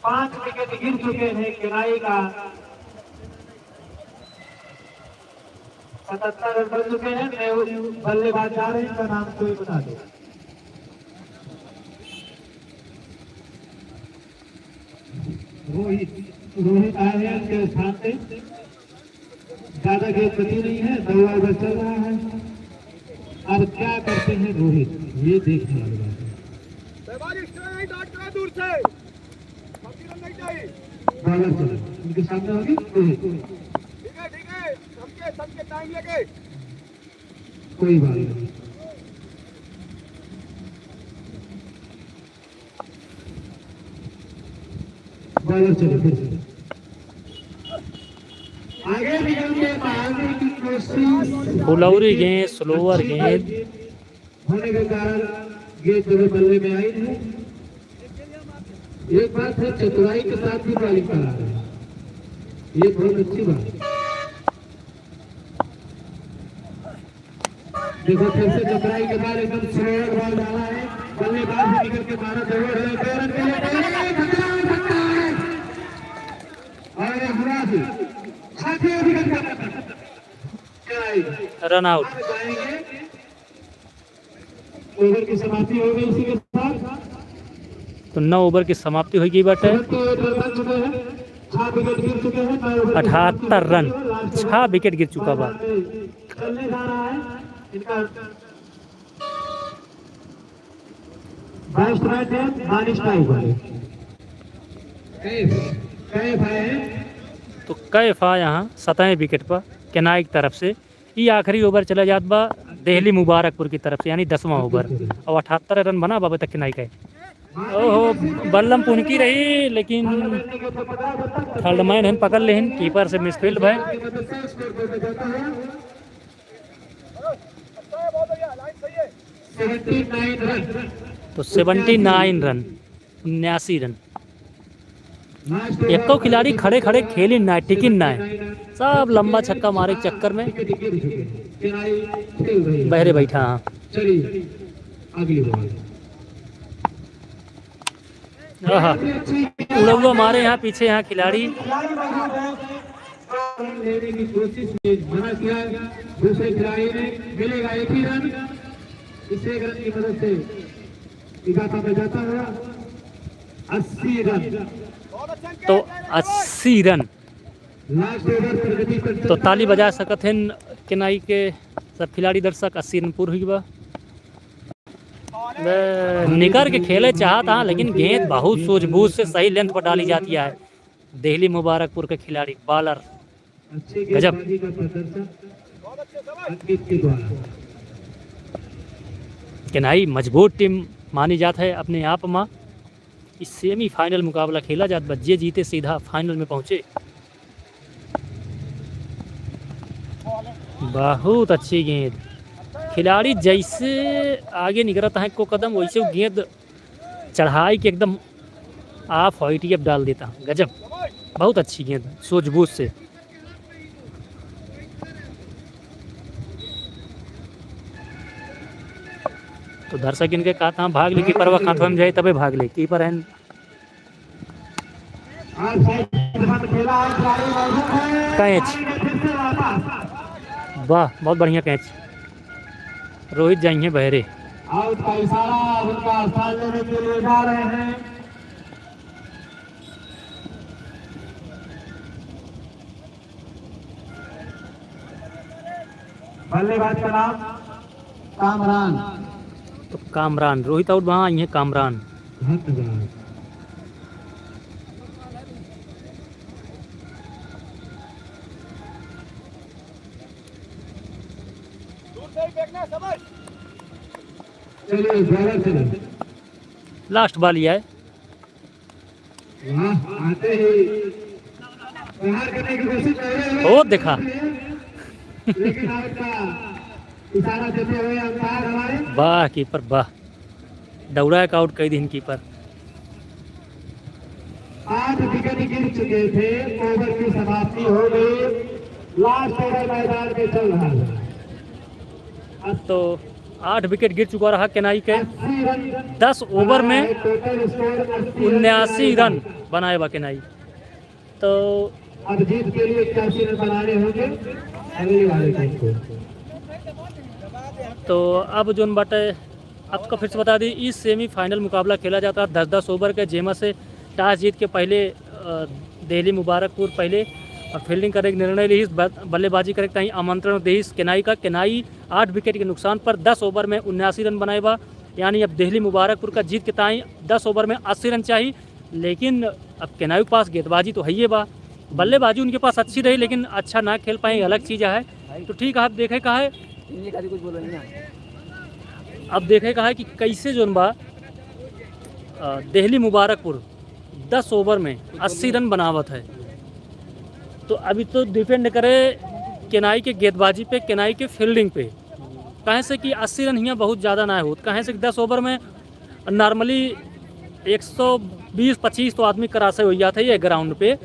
पांच विकेट गिर चुके हैं केनाई का। सतहत्तर रन बन चुके हैं। नए बल्लेबाज जा रहे हैं, इनका नाम कोई बता दे। रोहित, रोहित आए हैं इनके स्थान पे। ज्यादा गेंद बची नहीं है, दौड़ा हुआ चल रहा है। अब क्या करते हैं रोहित, ये देखने वाली बात है। दूर से। बॉलर चले, उनके सामने होगी। ठीक है, ठीक है, सबके, सबके टाइम लगे। कोई बात नहीं। बॉलर चले फिर से। आगे निकल के मारने की कोशिश। फुलौरी गेंद, स्लोअर गेंद। होने के कारण गेंद जो है बल्ले में आई नहीं। एक बात है, चतुराई के साथ भी बॉलिंग करा रहे हैं, ये बहुत अच्छी बात है। देखो, फिर से चतुराई के बाद एकदम स्लोअर बॉल डाला है, बल्लेबाज भी निकल के मारा जरूर है, दो रन के लिए, दो रन, छक्का, छक्का है। और ये हुआ भी, छठे विकेट पर चतुराई। Run out. अब जाएंगे। ओवर की समाप्ति हो गई इसी के साथ। तो नौ ओवर की समाप्ति हो गई बाटे। अठहत्तर रन, छह विकेट गिर चुका बा। तो कैफ आ यहाँ सतवें विकेट पर केनाई की तरफ से। ई आखिरी ओवर चला जात बा देहली मुबारकपुर की तरफ से, यानी दसवाँ ओवर। और अठहत्तर रन बना बाबे तक केनाई का। ओहो, बल्लम पुनकी रही, लेकिन थर्ड मैन हन पकड़ लेहिन, कीपर से मिसफील्ड भय। तो सेवेंटी नाइन रन, उन्यासी रन। एको खिलाड़ी खड़े खड़े खेलिन ना, टिकिन ना, सब लंबा छक्का मारे के चक्कर में बहरे बैठा। हाँ। आहा, उड़ौआ मारे यहाँ पीछे यहाँ खिलाड़ी। लेने की कोशिश में मना किया, दूसरे खिलाड़ी ने मिलेगा एक ही रन। इस एक रन की मदद से इजाफा में जाता हुआ अस्सी रन। तो अस्सी रन। लास्ट ओवर प्रगति पर तो ताली बजा सकत हैं केनाई के सब खिलाड़ी दर्शक। अस्सी रन पूर हुई बा। बे, निकर के खेले चाहत हाँ, लेकिन गेंद बहुत सूझबूझ से सही लेंथ पर डाली जाती है। देहली मुबारकपुर के खिलाड़ी, बॉलर, गजब। केनाई मजबूत टीम मानी जात है अपने आप मा। इस सेमीफाइनल मुकाबला खेला जात बा, जे जीते सीधा फाइनल में पहुँचे। बहुत अच्छी गेंद। खिलाड़ी जैसे आगे निकरत है को कदम, वैसे वो गेंद चढ़ाई के एकदम ऑफ व्हाइट ये डाल देता। गजब, बहुत अच्छी गेंद, सूझबूझ से। तो दर्शक इनके कहता, भाग ले, कीपरवा हाथवा में जाए तबे भाग ले, कीपर है। कैच। वाह, बहुत बढ़िया कैच। रोहित जाइए बहरे। आउट का इशारा, उनका स्थान लेने के लिए जा रहे हैं। बल्लेबाज का नाम कामरान। तो कामरान, रोहित आउट बा, ये कामरान। धन्यवाद। चलिए, बॉलर चले। लास्ट बॉल ही है। वाह, आते ही प्रहार करने की कोशिश कर रहे हैं। ओ, देखा। लेकिन आउट का इशारा देते हुए अंपायर हमारे। वाह, कीपर, वाह। दौड़ा के आउट कर दीन कीपर। आठ विकेट गिर चुके थे, ओवर की समाप्ति हो गई। लास्ट ओवर मैदान में चल रहा है। अब तो आठ विकेट गिर चुका रहा केनाई के। अस्सी रन दस ओवर में बनाए, टोटल स्कोर अस्सी रन उन्यासी बनाए। रन बनाए बा केनाई। तो अब जीत के लिए इक्यासी रन बनाने होंगे अगले वाले टीम को। तो अब जोन बाटे, आपका फिर से बता दी, ई सेमीफाइनल मुकाबला खेला जाता है दस दस ओवर के, जेमा से टॉस जीत के पहले, अ, देहली मुबारकपुर पहले, अ, फील्डिंग करे के निर्णय लिहिस, ब-, बल्लेबाजी करे के ताईं आमंत्रण देहिस केनाई का। केनाई आठ विकेट के नुकसान पर दस ओवर में उन्यासी रन बनाए बा, यानी अब देहली मुबारकपुर का जीत के ताईं दस ओवर में अस्सी रन चाही। लेकिन अब केनाई के पास गेंदबाजी तो हइये बा, बल्लेबाजी उनके पास अच्छी रही, लेकिन अच्छा ना खेल पाए, अलग चीज है। तो ठीक है, अब देखे का है, इनके खातिर कुछ बोलो नहीं ना। अब देखे का है कि कैसे जोन बा, अ, देहली मुबारकपुर दस ओवर में अस्सी रन बनावत है। तो अभी तो डिपेंड करे केनाई के गेंदबाजी पे, केनाई के फील्डिंग पे। काहे से कि अस्सी रन हियाँ बहुत ज़्यादा ना होत, काहे से कि दस ओवर में नॉर्मली एक सौ बीस पच्चीस तो आदमी क्रॉस हो जात है ये ग्राउंड पे।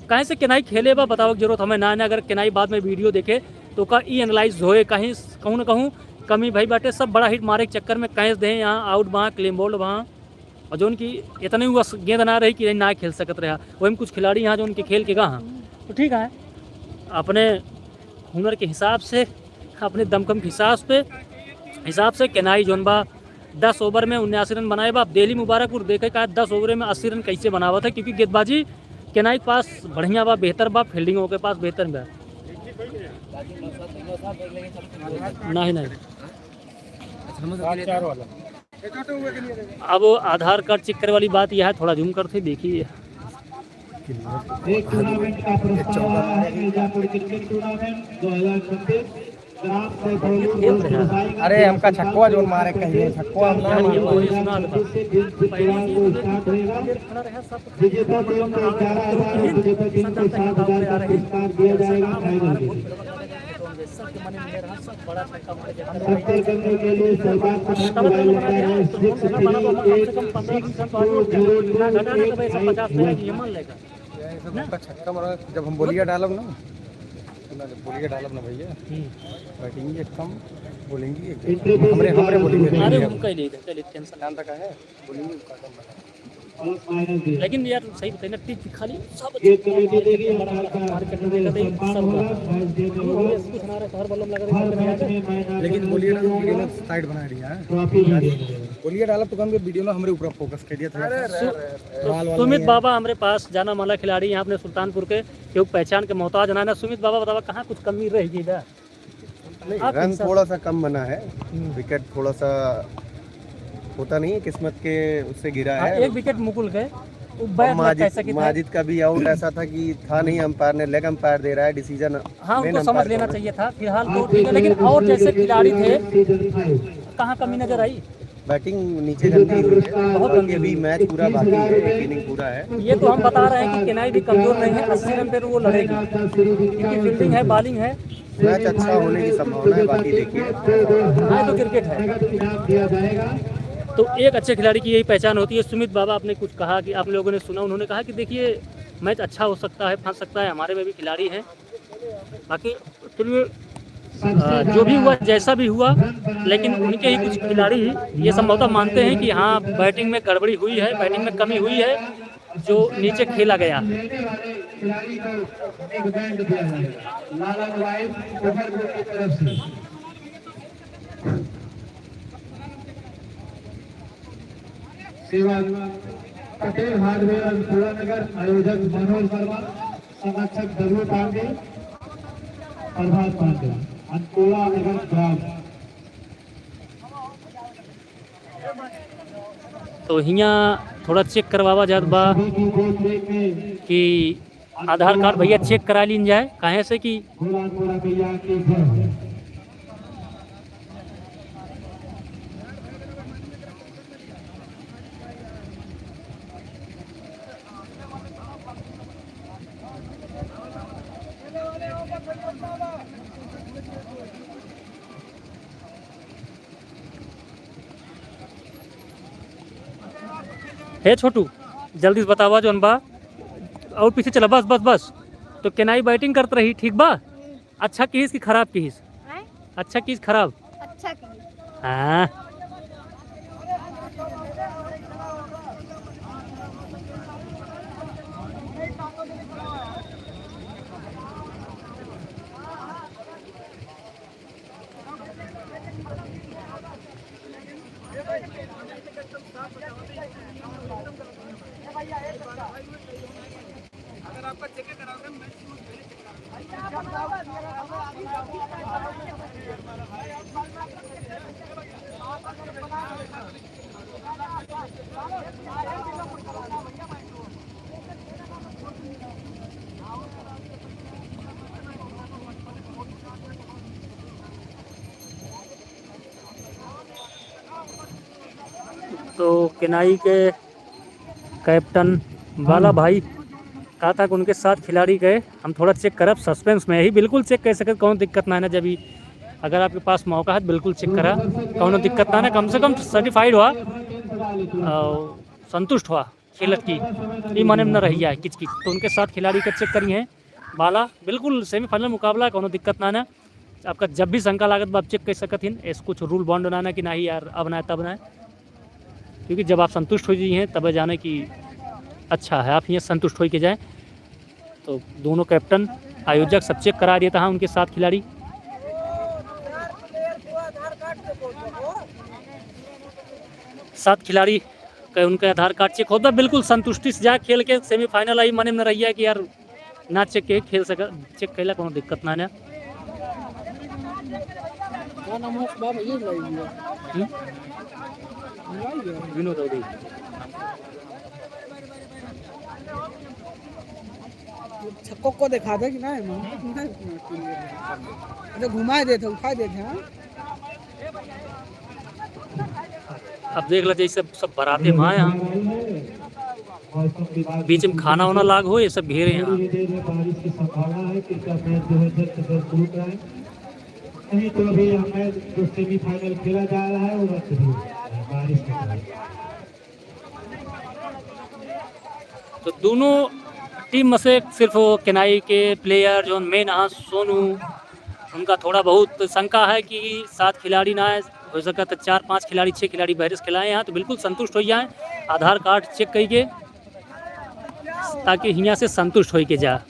काहे से केनाई खेले बा, बतावे के जरूरत हमें ना, ना। अगर केनाई बाद में वीडियो देखे तो का ई एनालाइज होए, कहीं कहूँ ना कहूँ कमी भई बाटे। सब बड़ा हिट मारे के चक्कर में कैच दे, यहाँ आउट बा, क्लीन बोल्ड बा, और जौन कि इतने हुआ गेंद ना रही कि ना खेल सकत रहा। वही में कुछ खिलाड़ी यहाँ जौन के खेल के गा हैं, तो ठीक है, अपने हुनर के हिसाब से, अपने दमखम के हिसाब पे, हिसाब से केनाई जौन बा दस ओवर में उन्यासी रन बनाए बा। अब देहली मुबारकपुर देखे का दस ओवर में अस्सी रन कैसे बनावत है, क्योंकि गेंदबाजी केनाई के पास बढ़िया बा, बेहतर बा, फील्डिंग ओके पास बेहतर बा। नहीं, नहीं। अब आधार कार्ड चेक करे वाली बात यह है, थोड़ा जूम करते देखिए। एक टूर्नामेंट का प्रस्ताव आ रहा है, मिर्जापुर क्रिकेट टूर्नामेंट दो हज़ार छब्बीस। अरे, हमका छक्कवा जोन मारे कहिए, छक्कवा हम ना मारे। विजेता टीम को ग्यारह हज़ार और विजेता टीम को सात हज़ार का पुरस्कार दिया जाएगा फाइनल में। संपर्क करने के लिए सरकार को मोबाइल नंबर है six three eight six two zero two eight five one. ये सब हमका छक्का मारा, जब हम बोलिया डालब ना, सुना, जब बोलिया डालब ना भैया, हम्म। बैटिंग एक कम, बॉलिंग एक कम। हमरे, हमरे बॉलिंग अरे, उनका ही ले, उनका ही ले, टेंशन। जानता का है? बॉलिंग उनका कम बना। लेकिन यार, सही बताइए ना, टीम खाली सब ये कमेटी देगी, हमारा मार्केट में देगा, सब होगा। ये कुछ हमारा घर वालों में लगा रहता है। लेकिन बोलिए ना, वीडियो में साइड बना दिया है। ट्रॉफी भी देंगे। बोलिए डाला तो कम के वीडियो में हमरे ऊपर फोकस कर दिया थोड़ा सा। सु-, तो बाल वाल सुमित नहीं है। बाबा हमरे पास जाना माना खिलाड़ी यहाँ अपने सुल्तानपुर के, केहू पहचान के मोहताज ना है ना। सुमित बाबा बतावा, कहाँ कुछ कमी रह गई बा? नहीं, आप रन हिसाब थोड़ा सा कम बना है, हम्म। विकेट थोड़ा सा होता नहीं है, किस्मत के उससे गिरा हाँ, है। एक विकेट मुकुल के, वो और बैट लग माजिद, कैसे की था? माजिद का भी आउट ऐसा था कि था नहीं, अंपायर ने, लेग अंपायर दे रहा है डिसीजन। हाँ, मेन उनको समझ अंपायर लेना कौन है? चाहिए था। फिलहाल तो ठीक है, लेकिन और जैसे खिलाड़ी थे, कहाँ कमी नजर आई? बैटिंग नीचे गंदी हुई है, बहुत बाकी गंदी अभी हुई। मैच पूरा बाकी है, एक इनिंग पूरा है। ये तो हम बता रहे हैं कि केनाई भी कमजोर नहीं है, अस्सी रन पे वो लड़ेगी, क्योंकि फील्डिंग है, बॉलिंग है। मैच अच्छा होने की संभावना है, बाकी देखिए। हाँ, ये तो क्रिकेट है। तो एक अच्छे खिलाड़ी की यही पहचान होती है। सुमित बाबा, आपने कुछ कहा कि आप लोगों ने सुना, उन्होंने कहा कि देखिए, मैच अच्छा हो सकता है, फंस सकता है, हमारे में भी खिलाड़ी हैं। बाकी चलिए, अ, जो भी हुआ, जैसा भी हुआ, लेकिन उनके ही कुछ खिलाड़ी ये संभवतः मानते हैं कि हाँ, बैटिंग में गड़बड़ी हुई है, बैटिंग में कमी हुई है, जो नीचे खेला गया। सेवा पटेल हार्डवेयर अंकुरा नगर, आयोजक मनोज वर्मा, संरक्षक डब्ल्यू पांडे, प्रभात पांडे। अंकोला नगर ब्रांच। तो हियाँ थोड़ा चेक करवावा जात बा कि आधार कार्ड भैया चेक करा लीन जाए, काहे से कि हे छोटू, जल्दी से बतावा जौन बा। और पीछे चला, बस, बस, बस। तो केनाई बैटिंग करत रही, ठीक बा? अच्छा किहिस कि खराब किहिस? हैं? अच्छा किहिस खराब? अच्छा किहिस। हाँ। तो केनाई के कैप्टन बाला भाई कहा था कि उनके साथ खिलाड़ी गए, हम थोड़ा चेक करब, सस्पेंस में ही, बिल्कुल चेक कर सकत, कौनो दिक्कत ना है ना। जब ही अगर आपके पास मौका है तो बिल्कुल चेक करा, कौनो दिक्कत ना है ना, कम से कम सर्टिफाइड हुआ और संतुष्ट हुआ खेलत की, ई मने में न रही जाए किच किच। तो उनके साथ खिलाड़ी के चेक करी हैं बाला, बिल्कुल सेमीफाइनल मुकाबला, कौनो दिक्कत ना है ना। आपका जब भी शंका लागत बा, आप चेक कर सकत हिन। ऐसे कुछ रूल बॉन्ड ना ना कि नाही यार, अब ना, तब ना, क्योंकि जब आप संतुष्ट हो जाइए तब जाने कि अच्छा है, आप हियाँ संतुष्ट हो के जाए। तो दोनों कैप्टन, आयोजक सब चेक करा देता है उनके साथ खिलाड़ी। सात खिलाड़ी के उनके आधार कार्ड चेक होता, बिल्कुल संतुष्टि से जाए खेल के। सेमीफाइनल आई मने में रहिया कि यार ना चेक के खेल सक, चेक कैला कोनो दिक्कत ना ना। क्या नाम है उसका? ये लाई हुई है। हम्म? लाई है। विनोद अवधी। छक्को को दिखा दे कि ना है, मोहन? अच्छा, घुमाए देते, उठाए देते, हाँ? अब देख लो, जैसे सब बाराते में आए हैं, बीच में खाना वाना लाग हो, ये सब घेरे हैं। बारिश की संभावना है, कृपया मैच जो है जल्द से जल्द शुरू कराएं, नहीं तो अभी यह मैच जो सेमीफाइनल खेला जा रहा है वो रद्द भी हो जाएगा बारिश के कारण। तो दोनों टीम में से सिर्फ वो केनाई के प्लेयर जो मेन हाँ सोनू, उनका थोड़ा बहुत शंका है कि सात खिलाड़ी ना है, हो सकता है चार पांच खिलाड़ी, छह खिलाड़ी बहरे से खिलाए हैं, तो बिल्कुल संतुष्ट हो जाए, आधार कार्ड चेक करके, ताकि हियाँ से संतुष्ट हो के जा।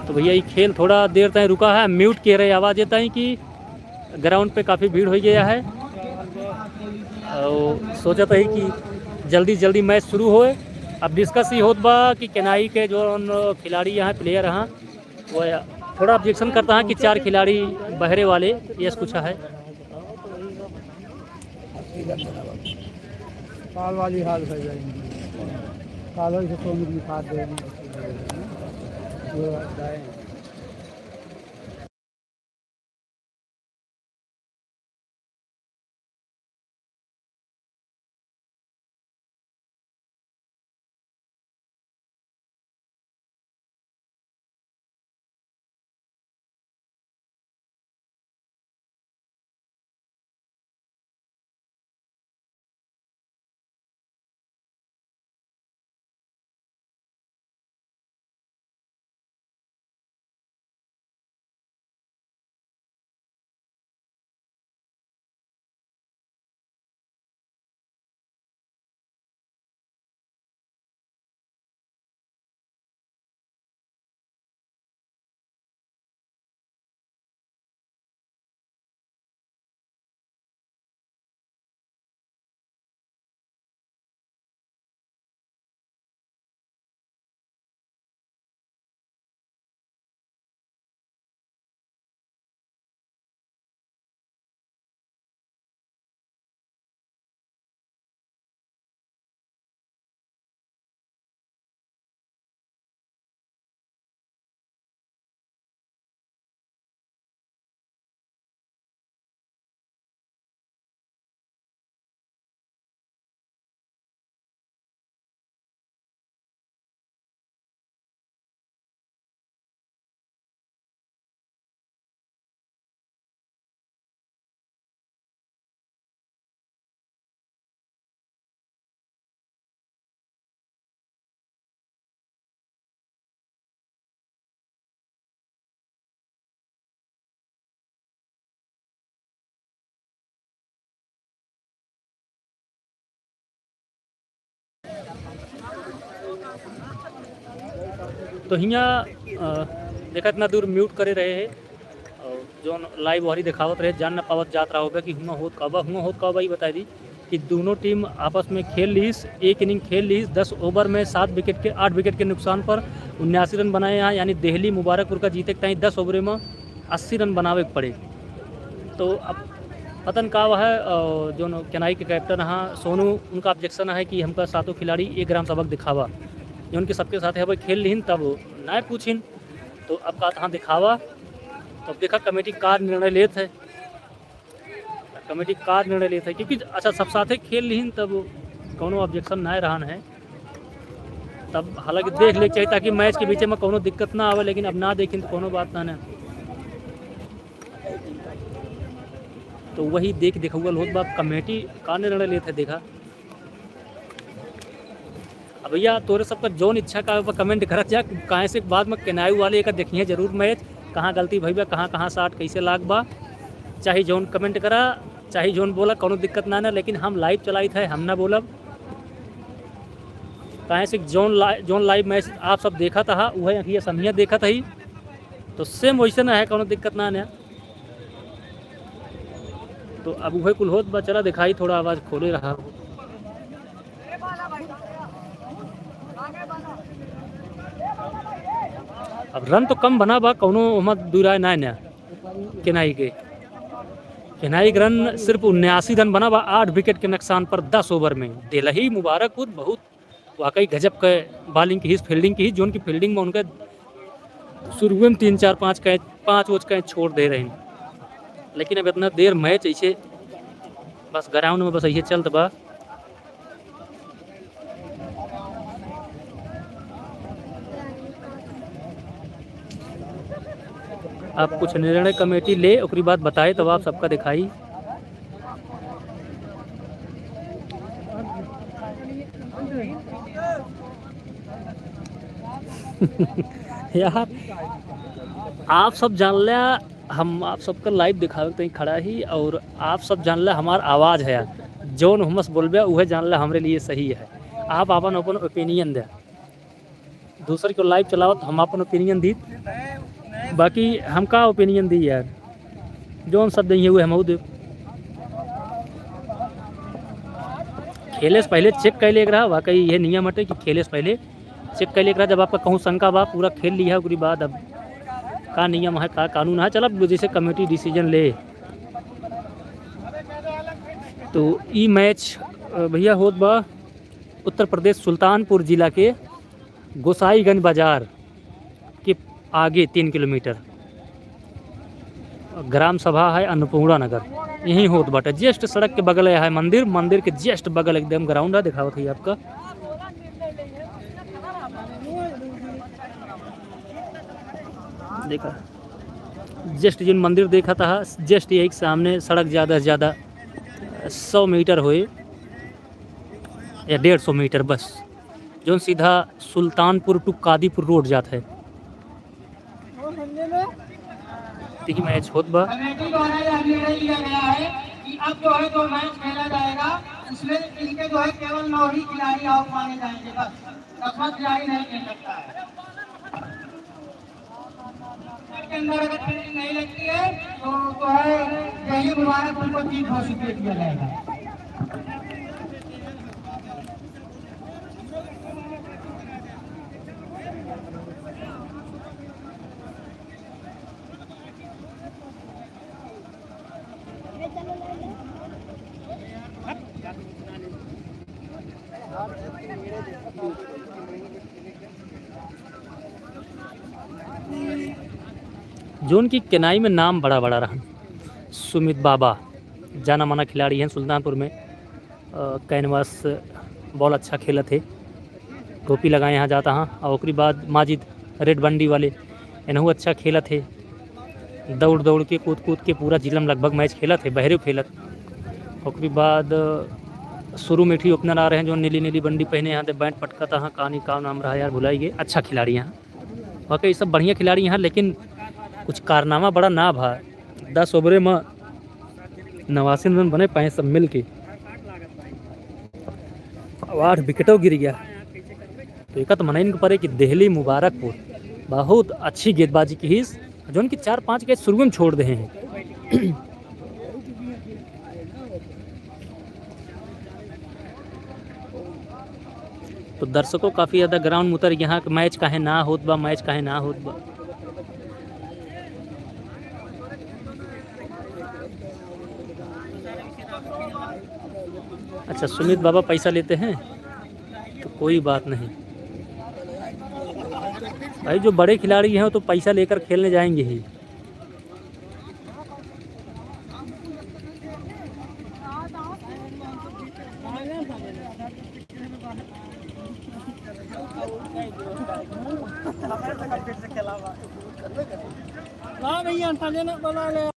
तो भैया, ये खेल थोड़ा देर ताईं रुका है, mute किहे रहे आवाज ताईं कि ground पे काफ़ी भीड़ होइ गया है। और सोचत ही कि जल्दी जल्दी match शुरू होए। अब discuss ई होत बा कि केनाई के जौन खिलाड़ी यहाँ player हैं, वो थोड़ा objection करता है कि चार खिलाड़ी बहरे वाले, यस कुछ है। काल वाली हाल है जाएंगे। काल वाली से तो उनकी खाद देंगे। तो हियाँ, अ, देखा इतना दूर mute करे रहे हैं और जौन live वहरी देखावत रहे, जान ना पावत जात रहा होबे कि हुआं होत का बा, हुआं होत का बा, ई बताई दी कि दोनों team आपस में खेल लीस, एक inning खेल लीस, दस over में सात wicket के, आठ wicket के नुकसान पर उन्यासी run बनाए हैं, यानी देहली मुबारकपुर का जीते के ताईं दस over में अस्सी run बनावे के पड़े। तो अब पता न का हुआ है, अ, जौन केनाई के captain हैं सोनू, उनका objection है कि हमका सातों खिलाड़ी एक ग्राम सबक दिखावा, जौन कि सबके साथ है, भाई खेल लिहिन तब ना पूछिन। तो अब का तहाँ दिखावा, तो अब देखा committee का निर्णय लेत है, committee का निर्णय लेत है, क्योंकि अच्छा सब साथे खेल लिहिन तब कौनो objection ना रहन है। तब हालांकि देख ले के चाहिए ताकि match के बीच में कौनो दिक्कत ना आवे, लेकिन अब ना देखिन तो कौनो बात ना, ना। तो वही देख देखौल होत बा, committee का निर्णय लेत है देखा। अब भैया तोरे सबका जौन इच्छा का बा comment करत जा, काहे से बाद में केनाई वाले एका देखिए जरूर match, कहाँ गलती भई बा, कहाँ, कहाँ shot कैसे लाग बा, चाहे जौन comment करा, चाहे जौन बोला, कौनो दिक्कत ना ना, लेकिन हम live चलाइत है, हम ना बोलब। काहे से जौन li-, जौन live match आप सब देखत हा, उहे अखिया समिया देखत ही, तो same वैसे ना है, कौनो दिक्कत ना ना। तो अब उहे कुल होत बा, चला दिखाई, थोड़ा आवाज खोले रहा। अब run तो कम बना बा, कौनो ओमा दुई राय ना ना। केनाई के, केनाई के run सिर्फ उन्यासी run बना बा, आठ wicket के नुकसान पर दस over में। देलही मुबारकपुर बहुत वाकई गजब के bowling की ही, fielding की ही, जौन की fielding में उनके शुरुए में तीन चार पाँच catch, पाँच ओच catch छोड़ दे रहे हैं। लेकिन अब इतना देर match ऐसे बस ground में बस ऐसे चलत बा। अब कुछ निर्णय committee ले, ओकरी बाद बताए, तब आप सबका दिखाई। यार, आप सब जान लिया, हम आप सबका live दिखावे के ताईं खड़ा ही, और आप सब जान लिया, हमार आवाज है, जौन हमस बोलबे, उहे जान लिया, हमरे लिए सही है। आप आपन, अपन opinion दे। दूसर के लाइव चलावत हम आपन ओपिनियन दी, बाकी हम का ओपिनियन दी यार, जौन सब देइहैं उहे हमहू देब। खेले से पहिले चेक कइ लेक रहा, वाकई इहे नियम हटे कि खेले से पहिले चेक कइ लेक रहा। जब आपका कहूँ शंका बा, पूरा खेल लिहा, ओकरी बाद अब का नियम है, का कानून है, चल अब जैसे कमेटी डिसीजन ले। तो ई मैच, अ, भैया होत बा उत्तर प्रदेश सुल्तानपुर जिला के गोसाईगंज बाजार के आगे तीन किलोमीटर ग्राम सभा है अन्नपूर्णा नगर, यहीं होत बाटे। जस्ट सड़क के बगल है मंदिर, मंदिर के जस्ट बगल एकदम ग्राउंड है, दिखावत है आपका। देखा, जस्ट जिन मंदिर देखा था, जस्ट यही सामने सड़क ज़्यादा से ज़्यादा सौ मीटर होए या डेढ़ सौ मीटर बस, जौन सीधा सुल्तानपुर to कादीपुर रोड जात है। तीन मैच होत बा। कमेटी द्वारा यह निर्णय लिया गया है कि अब जो है जो मैच खेला जाएगा, उसमें इनके जो है केवल नौ ही खिलाड़ी आउट माने जाएंगे, बस दसवां खिलाड़ी नहीं खेल सकता है। के अंदर अगर फील्डिंग नहीं लगती है तो जो है दिल्ली मुबारकपुर को जीत घोषित कर दिया जाएगा। जौन की केनाई में नाम बड़ा बड़ा रहन, सुमित बाबा जाना माना खिलाड़ी हैं सुल्तानपुर में। अ, कैनवास बॉल अच्छा खेलत है, टोपी लगाए यहाँ जाता हाँ। और ओकरी बाद माजिद रेड बंडी वाले, इनहू अच्छा खेलत है, दौड़ दौड़ के कूद कूद के पूरा जिला में लगभग मैच खेलत है, बहरे खेलत। ओकरी बाद शुरू में एक ठे ओपनर आ रहे हैं जो नीली नीली बंडी पहने, यहाँ से बैट पटकता हाँ, कानी का नाम रहा यार, भुलाई गए, अच्छा खिलाड़ी यहाँ। वाकई सब बढ़िया खिलाड़ी यहाँ, लेकिन कुछ कारनामा बड़ा ना भा। दस ओवरे में नवासी रन बने पाए सब मिल के, और आठ विकेटो गिर गया। तो एक तो मनइन के परे कि दिल्ली मुबारकपुर बहुत अच्छी गेंदबाजी की ही, जौन की चार पाँच कैच शुरू में छोड़ दे हैं। तो दर्शकों काफ़ी ज़्यादा ग्राउंड में उतर यहाँ कि मैच काहे ना होत बा, मैच काहे ना होत बा। अच्छा, सुमित बाबा पैसा लेते हैं तो कोई बात नहीं भाई, जो बड़े खिलाड़ी हैं वो तो पैसा लेकर खेलने जाएंगे ही। हाँ भैया, अंठाने ना बोला ले।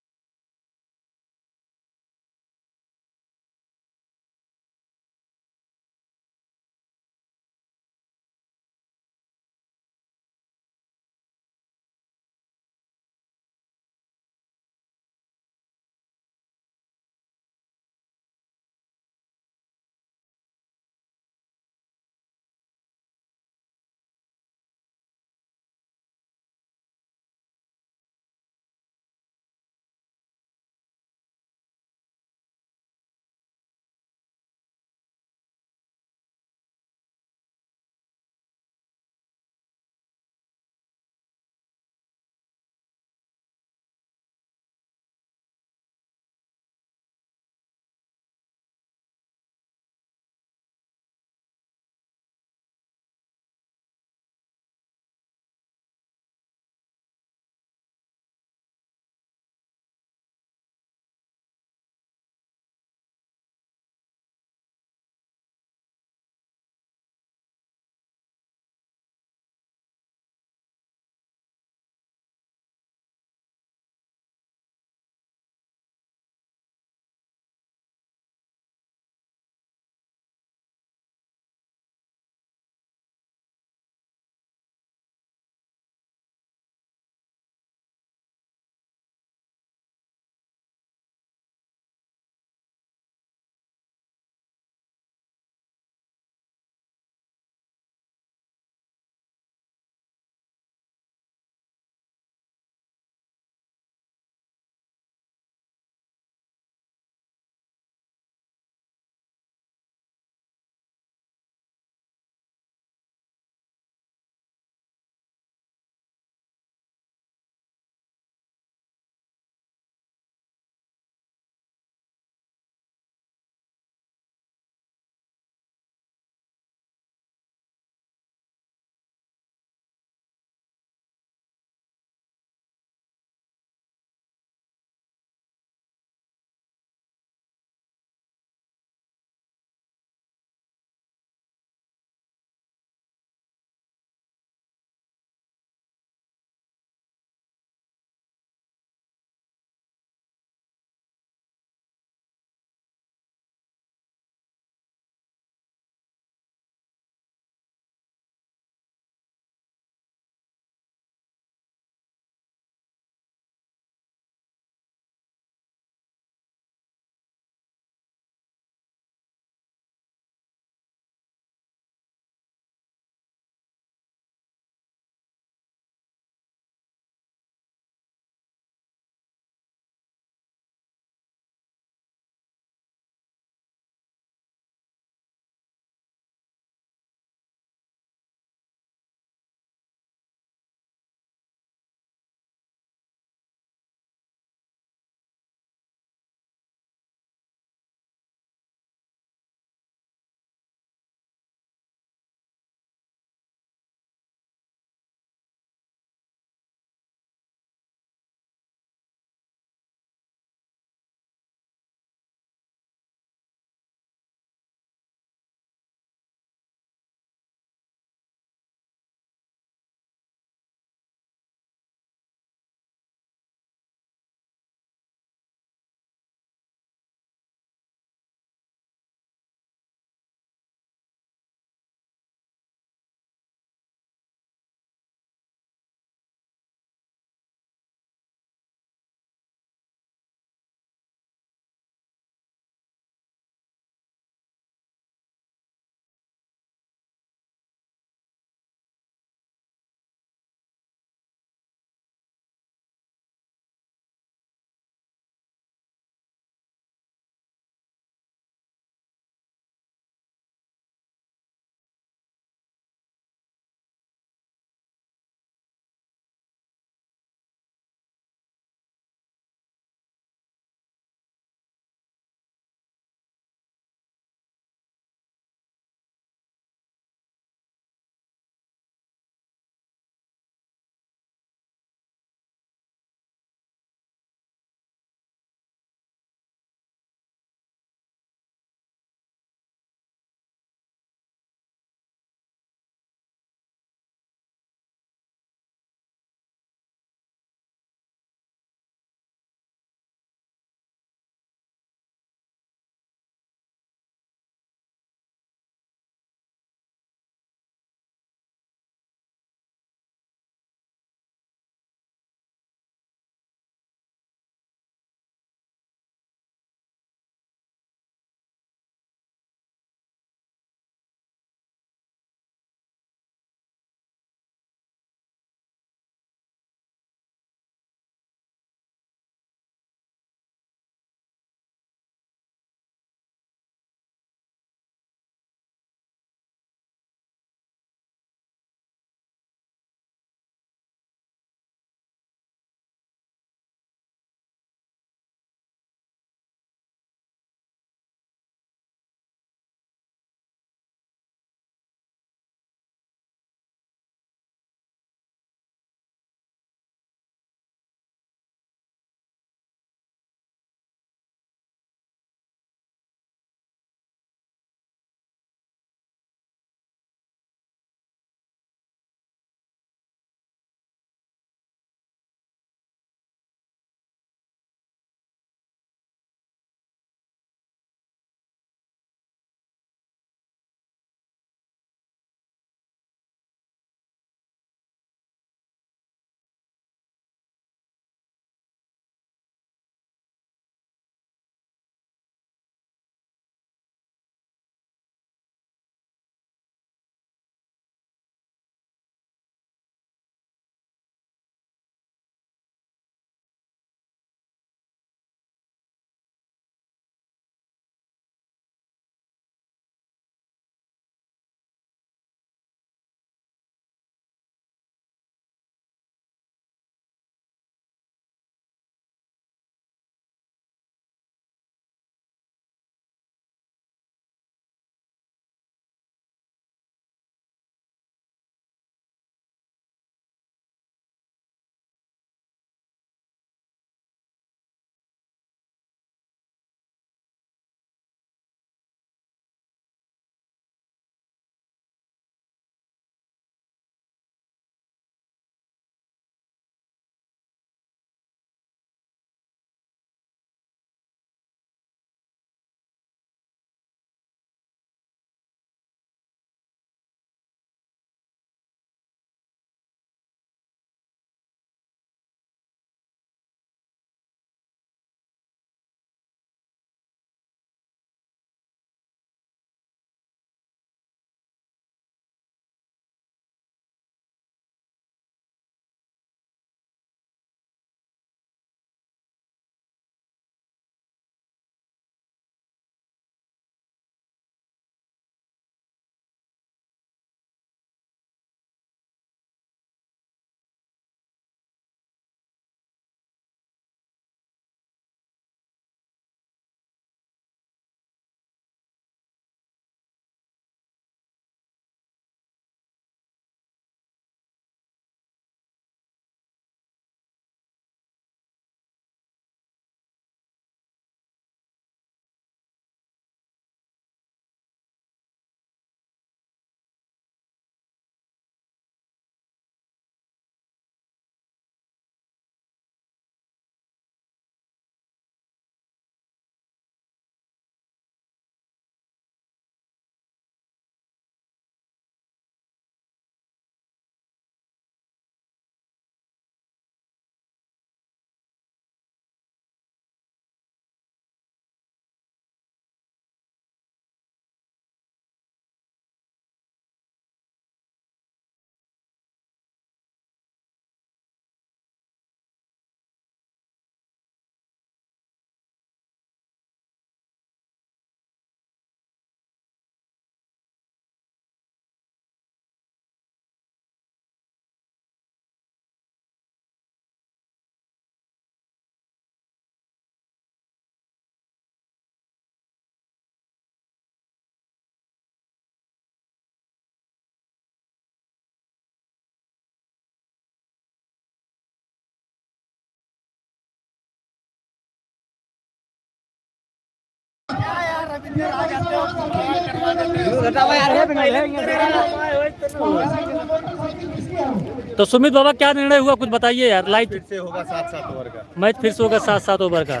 तो सुमित बाबा, क्या निर्णय हुआ, कुछ बताइए यार, लाइव। फिर से होगा सात सात ओवर का। मैच फिर से होगा सात सात ओवर का।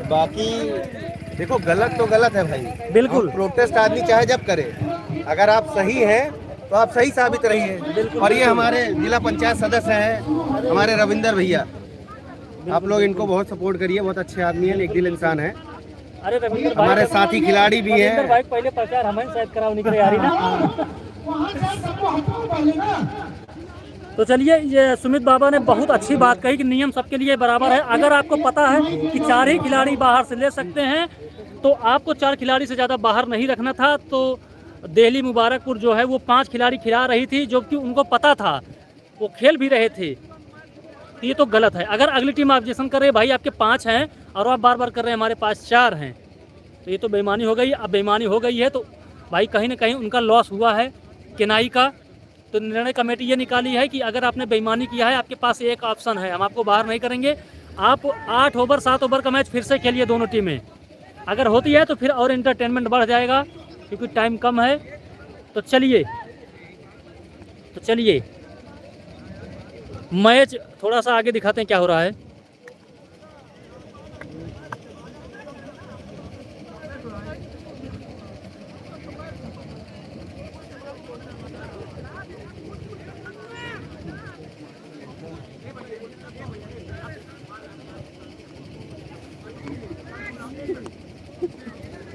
बाकी देखो, गलत तो गलत है भाई। बिल्कुल। हम प्रोटेस्ट आदमी चाहे जब करे, अगर आप सही हैं तो आप सही साबित रहिए। बिल्कुल, और ये बिल्कुल। हमारे जिला पंचायत सदस्य हैं, हमारे रविंदर भैया, आप लोग इनको बहुत सपोर्ट करिए, बहुत अच्छे आदमी हैं, नेक दिल इंसान हैं। अरे रविंदर भाई, हमारे साथी खिलाड़ी भी हैं। रविंदर भाई, पहले प्रचार हमें शायद कराओ, निकले यारी ना। तो चलिए, ये सुमित बाबा ने बहुत अच्छी बात कही कि नियम सबके लिए बराबर है। अगर आपको पता है कि चार ही खिलाड़ी बाहर से ले सकते हैं, तो आपको चार खिलाड़ी से ज़्यादा बाहर नहीं रखना था। तो दिल्ली मुबारकपुर जो है, वो पांच खिलाड़ी खिला रही थी, जबकि उनको पता था, वो खेल भी रहे थे। तो ये तो गलत है। अगर अगली टीम ऑब्जेक्शन कर रही है, "भाई, आपके पांच हैं और आप बार बार कर रहे हैं, हमारे पास चार हैं", तो ये तो बेईमानी हो गई। अब बेईमानी हो गई है तो भाई, कहीं ना कहीं उनका लॉस हुआ है केनाई का। तो निर्णय कमेटी ये निकाली है कि अगर आपने बेईमानी किया है, आपके पास एक ऑप्शन है, हम आपको बाहर नहीं करेंगे। आप आठ ओवर, सात ओवर का मैच फिर से खेलिए दोनों टीमें। अगर होती है तो फिर और एंटरटेनमेंट बढ़ जाएगा, क्योंकि टाइम कम है। तो चलिए, तो चलिए, मैच थोड़ा सा आगे दिखाते हैं क्या हो रहा है।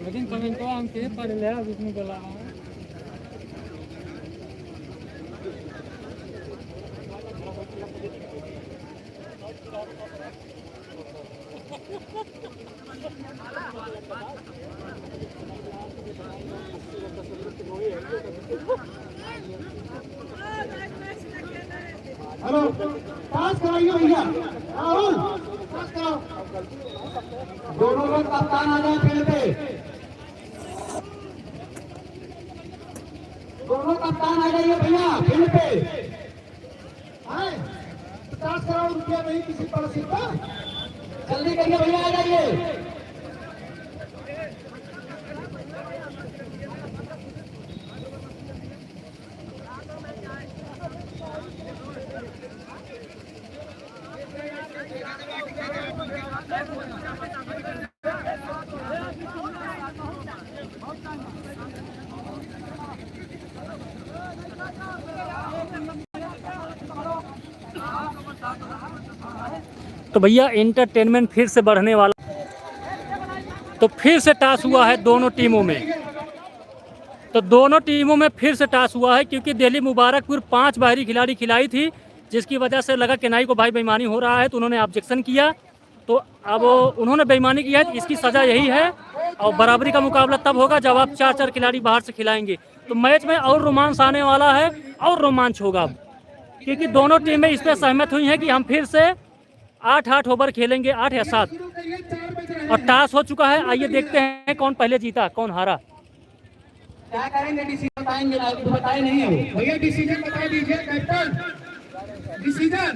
लेकिन कमेंटवा हमके पढ़ ले, अब इसमें बोला है। हेलो, पास कराइए भैया, राहुल, पास कराओ। दोनों लोग कप्तान आ जाए फील्ड पे, दोनों कप्तान आ जाइए भैया फील्ड पे। आए, पचास करोड़ रुपया नहीं किसी पड़ोसी का। जल्दी करिए भैया, आ जाइए। तो भैया, एंटरटेनमेंट फिर से बढ़ने वाला। तो फिर से टॉस हुआ है दोनों टीमों में। तो दोनों टीमों में फिर से टॉस हुआ है, क्योंकि दिल्ली मुबारकपुर पांच बाहरी खिलाड़ी खिलाई थी, जिसकी वजह से लगा केनाई को भाई बेईमानी हो रहा है, तो उन्होंने ऑब्जेक्शन किया। तो अब उन्होंने बेईमानी की है, तो इसकी सजा यही है। और बराबरी का मुकाबला तब होगा, जब आप चार चार खिलाड़ी बाहर से खिलाएंगे। तो मैच में और रोमांस आने वाला है, और रोमांच होगा, क्योंकि दोनों टीमें इस पे सहमत हुई हैं कि हम फिर से आठ आठ ओवर खेलेंगे, आठ या सात। और टॉस हो चुका है, आइए देखते हैं कौन पहले जीता, कौन हारा। क्या करेंगे, डिसीजन बताएंगे ना, अभी तो बताए नहीं हो। भैया, डिसीजन बता दीजिए कैप्टन, डिसीजन।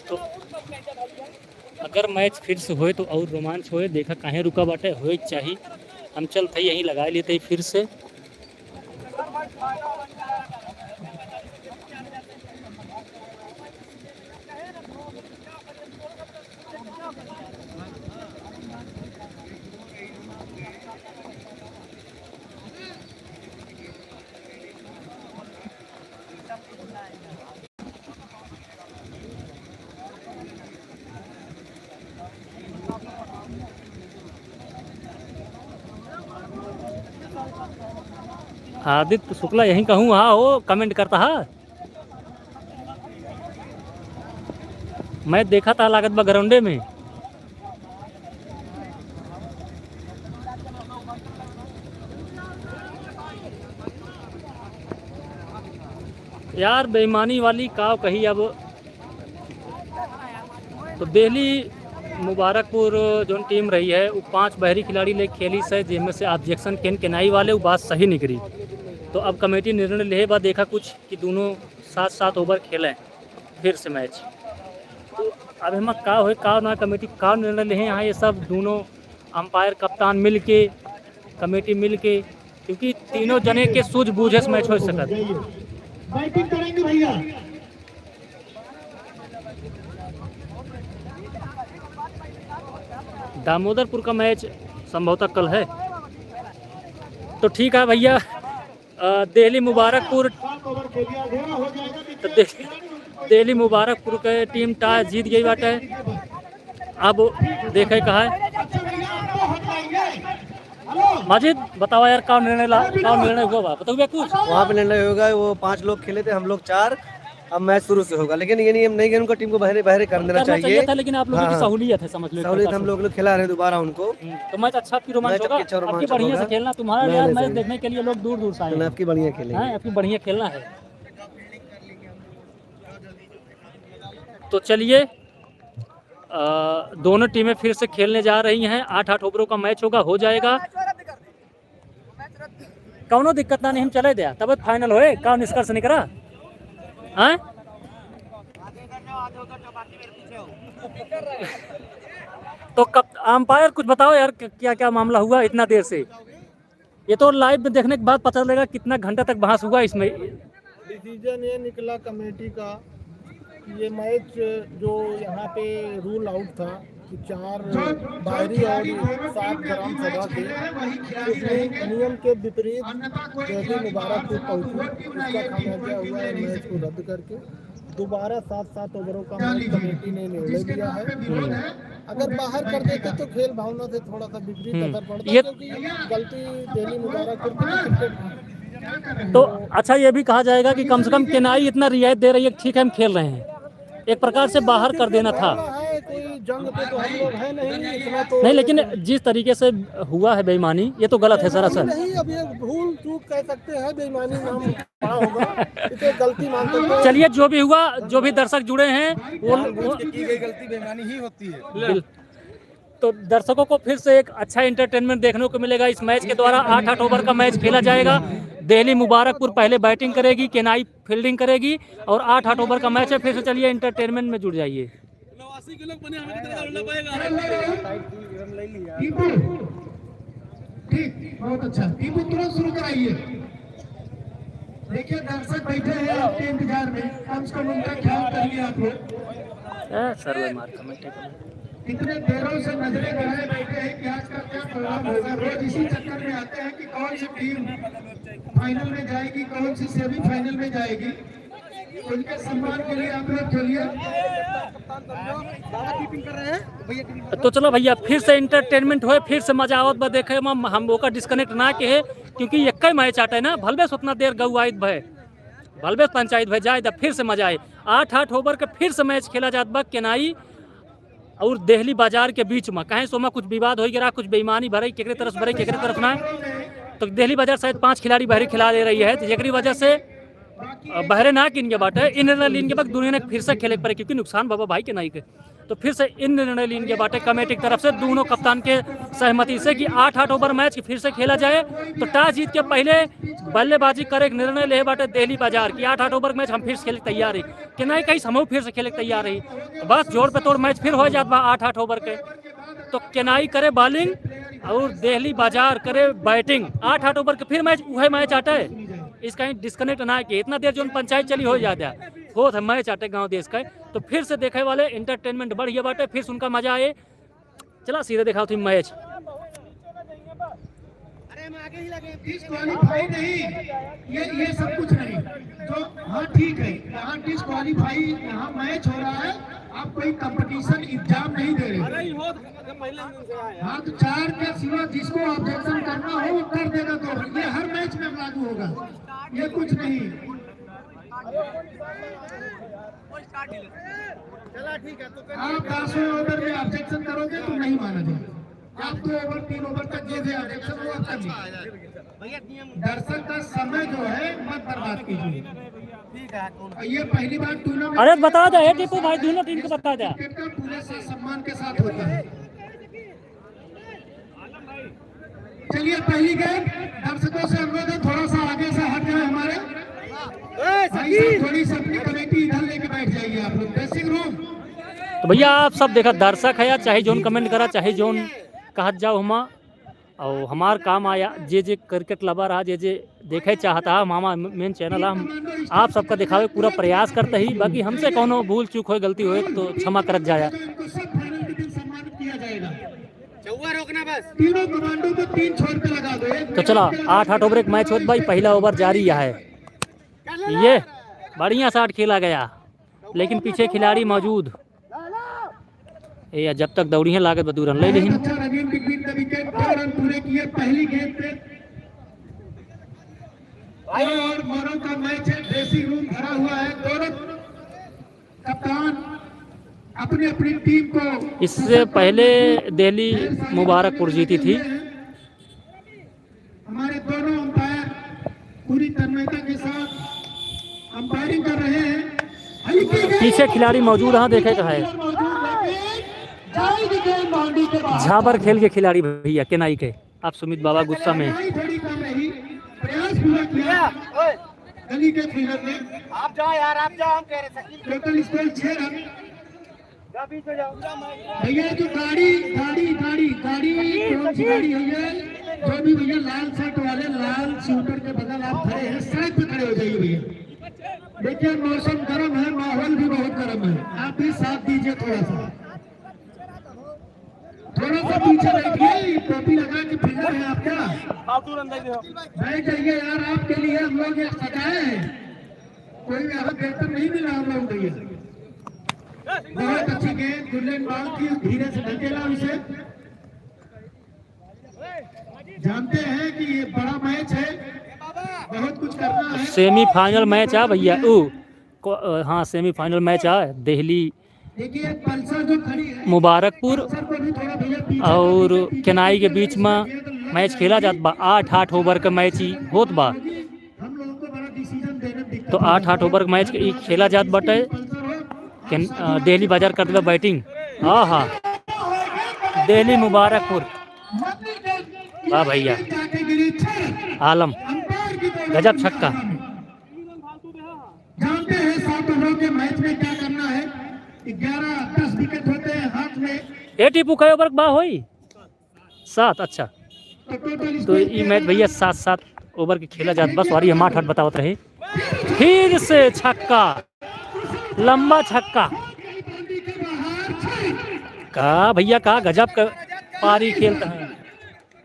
तो अगर मैच फिर से होए तो और रोमांच होए, देखा काहे रुका बाटे, होए के चाही। हम चलत हई यहीं लगाए लेत हई फिर से। आदित्य शुक्ला यहीं कहूँ हा हो, comment करत हा। Match देखत हा लागत बा ground में। यार, बेईमानी वाली काव कही अब। तो देहली मुबारकपुर जौन team रही है, वो पांच बहरी खिलाड़ी लेके खेली से, जेमे से objection केन केनाई वाले, वो बात सही निकली। तो अब committee निर्णय लेहे बा, देखा कुछ कि दोनों सात सात over खेलें फिर से match। तो अब एमा का होए, का ना, committee का निर्णय लेहे यहाँ, ये सब दोनों umpire कप्तान मिल के, committee मिल के, क्योंकि तीनों जने के सूझबूझे से match हो सकत। Batting करेंगे भैया। दामोदरपुर का match संभवतः कल है, तो ठीक है भैया। अ, देहली मुबारकपुर, तो दे-, देहली मुबारकपुर के team toss जीत गई बाटे। अब देखे का है। माजिद, बतावा यार, का निर्णय ला, का निर्णय हुआ बा? बताओ भैया कुछ। वहाँ पे निर्णय होगा, वो पांच लोग खेले थे, हम लोग चार। अब match शुरू से होगा, लेकिन ये नियम नहीं कि उनका team को बहरे, बहरे कर देना करना चाहिए। चाहिए था, लेकिन आप लोगों हाँ, की हाँ। सहूलियत है, समझ लो, एक सहूलियत प्रकार हम से। लोग खेला रहे हैं दोबारा उनको। हम्म, तो match अच्छा, आपकी रोमांच match होगा। आपकी रोमांच आपकी बढ़िया से होगा। खेलना, तुम्हारा नहीं, यार नहीं, match सही। देखने के लिए लोग दूर दूर से आए नहीं, हैं। आपकी बढ़िया खेलेंगे। हैं, आपकी बढ़िया खेलना है। तो चलिए, अ, दोनों टीमें फिर से खेलने जा रही हैं। आठ आठ ओवरों का match होगा, हो जाएगा। कौनो दिक्कत ना, नहीं हम चले द्या, तब final होए, का निष्कर्ष निकला? हाँ? तो कप-, umpire कुछ बताओ यार, क-, क्या क्या मामला हुआ इतना देर से? ये तो live में देखने के बाद पता चलेगा कितना घंटा तक बहस हुआ इसमें। Decision ये निकला committee का कि ये match जो यहाँ पे rule out था कि चार बाहरी और सात ग्राम सभा के, उसमें नियम के विपरीत देहली मुबारकपुर पहुँची, उसका खामियाजा हुआ है। Match को रद्द करके दोबारा सात सात ओवरों का match committee ने निर्णय लिया है। हम्म। अगर बाहर कर देते तो खेल भावना से थोड़ा सा विपरीत हम्म। असर पड़ता, ये क्योंकि गलती देहली मुबारकपुर की थी, cricket की। तो अच्छा, ये भी कहा जाएगा कि कम से कम केनाई इतना रियायत दे रही है, ठीक है, हम खेल रहे हैं, एक प्रकार से बाहर कर देना था। है, कोई जंग पे तो हम लोग हैं नहीं, इतना तो नहीं, लेकिन जिस तरीके से हुआ है बेईमानी, ये तो गलत है सरासर। नहीं, अब ये भूल चूक कह सकते हैं, बेईमानी नाम बड़ा होगा, इसे गलती मानते हैं। चलिए, जो भी हुआ, जो भी दर्शक जुड़े हैं, वो जानबूझ के की गई गलती बेईमानी ही होती है। बिल-, तो दर्शकों को फिर से एक अच्छा entertainment देखने को मिलेगा इस match के द्वारा। आठ आठ ओवर का match खेला जाएगा। देहली मुबारकपुर पहले batting करेगी, केनाई fielding करेगी और आठ आठ ओवर का match है। फिर से चलिए, entertainment में जुड़ जाइए। टीपू, ठीक, बहुत अच्छा। टीपू, तुरंत शुरू कराइए। देखिए, दर्शक बैठे हैं आपके इंतजार में, कम से कम उनका ख्याल करिए आप लोग। ए, सर, वो मार comment है। कितने देरों से नजरें गड़ाए बैठे हैं कि आज का क्या परिणाम होगा। रोज इसी चक्कर में आते हैं कि कौन सी team final में जाएगी, कौन सी semifinal में जाएगी। उनके सम्मान के लिए आप लोग चलिए। तो चलो भैया, फिर से entertainment होए, फिर से मजा आवत बा देखे में। हम ओका disconnect ना किहे, क्योंकि एक्कै match आटे ना, भलबे से उतना देर गउआइत भए, भलबे से पंचायत भए, जाए दा, फिर से मजा आए। आठ आठ ओवर के फिर से match खेला जात बा केनाई और देहली बाजार के बीच में। कहें से ओमा कुछ विवाद होइ गया, कुछ बेईमानी भरई, केकरे तरफ से भरई, केकरे तरफ ना। तो देहली बाजार शायद पांच खिलाड़ी बहरे खिला दे रही है, तो जेकरी वजह से, अ, बहरे ना किन के बाटे, इन निर्णय लीन के बाद दुनिया ने फिर से खेले के पड़े, क्योंकि नुकसान बाबा भाई केनाई के। तो फिर से इन निर्णय लीन के बाटे committee की तरफ से दोनों कप्तान के सहमति से कि आठ आठ ओवर match फिर से खेला जाए। तो toss जीत के पहले बल्लेबाजी करे के निर्णय ले बाटे देहली बाजार कि आठ आठ ओवर match हम फिर से खेले के तैयार है। केनाई कही हमहू फिर से खेले के तैयार रही। तो बस जोड़ पे तोड़ match फिर हो जात बा आठ आठ ओवर के। तो केनाई करे bowling, और देहली बाजार करे बैटिंग। आठ आठ ओवर के फिर मैच, उहे मैच आटे। इसका ही डिस्कनेक्ट ना किए, इतना देर जोन पंचायत चली हो जाता है, होत है मैच आटे गांव देश का। तो फिर से देखे वाले एंटरटेनमेंट बढ़िया बाटे, फिर से उनका मजा आए। चला सीधे दिखाओ थी मैच। डिस्क्वालीफाई नहीं, ये ये सब कुछ नहीं। तो हाँ, ठीक है, यहाँ डिस्क्वालीफाई, यहाँ मैच हो रहा है, आप कोई कंपटीशन एग्जाम नहीं दे रहे। हाँ, तो चार के सिवा जिसको ऑब्जेक्शन करना हो, वो कर देगा। तो ये हर मैच में लागू होगा, ये कुछ नहीं। आप दसवें ओवर में ऑब्जेक्शन करोगे तो नहीं माना जाएगा। आप दो ओवर, तीन ओवर तक जो भी ऑब्जेक्शन हो, आप कर लीजिए। दर्शक का समय जो है, मत बर्बाद कीजिए। और ये पहली बार टूर्नामेंट अरे, बता दे, ए टीपू भाई, दोनों टीम को बता दे। क्रिकेट का पूरे सा-, सम्मान के साथ होता है। चलिए, पहली गेंद, दर्शकों से अनुरोध है, थोड़ा सा आगे से हट जाए हमारे भाई साहब, थोड़ी सी अपनी कमेटी इधर लेके बैठ जाइए आप लोग, ड्रेसिंग रूम। तो भैया, आप सब देखा, दर्शक है या चाहे जोन कमेंट करा, चाहे जोन कहत जाओ हमा, और हमार काम आया, जे जे क्रिकेट लवर रहा, जे जे देखे चाहता है, मामा मेन चैनल है, हम आप सबका दिखावे पूरा प्रयास करते ही, बाकी हमसे कोनो भूल चूक होए, गलती होए तो क्षमा करत जाया। तो चला, आठ आठ ओवर एक मैच होत भाई, पहला ओवर जारी है। ये बढ़िया शॉट खेला गया, लेकिन पीछे खिलाड़ी मौजूद। ए, जब तक दौड़ी है, लागत बा दू रन ले लेहिन। अच्छा, रवीन बिग बीट ने विकेट, दो रन पूरे किए पहली गेंद पे। और मोरों का मैच है, ड्रेसिंग रूम भरा हुआ है, दोनों कप्तान अपनी अपनी टीम को इससे पहले दिल्ली मुबारकपुर जीती थी। हमारे दोनों अंपायर पूरी तन्मयता के साथ अंपायरिंग कर रहे हैं। हल्की गेंद पीछे खिलाड़ी मौजूद, हाँ, देखे का है। मौजूद, लेकिन जाएगी गेंद बाउंड्री के बाहर। झाबर खेल के खिलाड़ी भैया, केनाई के। आप सुमित बाबा गुस्सा में। केनाई थोड़ी कर रही, प्रयास पूरा किया। गली के फील्डर ने। आप जाओ यार, आप जाओ, हम कह रहे सचिन। टोटल स्कोर छह रन। भैया, जो गाड़ी, गाड़ी, गाड़ी, गाड़ी, कौन सी गाड़ी है ये? जो भी भैया लाल शर्ट वाले, लाल स्वेटर के बगल आप खड़े हैं, सड़क पे खड़े हो जाइए भैया। देखिए, मौसम गर्म है, माहौल भी बहुत गर्म है, आप भी साथ दीजिए थोड़ा सा। थोड़ा सा पीछे बैठिए, टोपी लगा के फिंगर है आपका। बैठ जाइए यार, आपके लिए हम लोग ये सजाए हैं। कोई यहाँ बेहतर नहीं मिला हम लोग को ये। बहुत अच्छी गेंद, गुडलैंड बॉल की, धीरे से धकेला उसे। जानते हैं कि ये बड़ा मैच है, बहुत कुछ करना है। सेमीफाइनल मैच आ भैया, ऊ, को-, अ, हाँ, सेमीफाइनल मैच आ, दिल्ली देखिए, पल्सर जो खड़ी है, मुबारकपुर पल्सर को भी थोड़ा भैया पीछे और कर दीजिए, पीछे केनाई के कर दीजिए, बीच में मैच खेला जात बा। आठ आठ ओवर का मैच ही होत बा। तो आठ आठ ओवर के मैच के ई खेला जात बाटे। केन-, अ, दिल्ली बाजार कर देबा बैटिंग। हाँ, हाँ। दिल्ली मुबारकपुर। वाह भैया। आलम। गजब छक्का। जानते हैं सात ओवरों के मैच में क्या करना है? ग्यारह दस विकेट होते हैं हाथ में। ए टीपू, कै ओवर के बा होई? सात, अच्छा। तो ई मैच भैया सात सात ओवर के खेला जात बा। सॉरी, हम आठ आठ बतावत रहे। फिर से छक्का, लंबा छक्का। का भैया, का गजब का पारी खेलता है।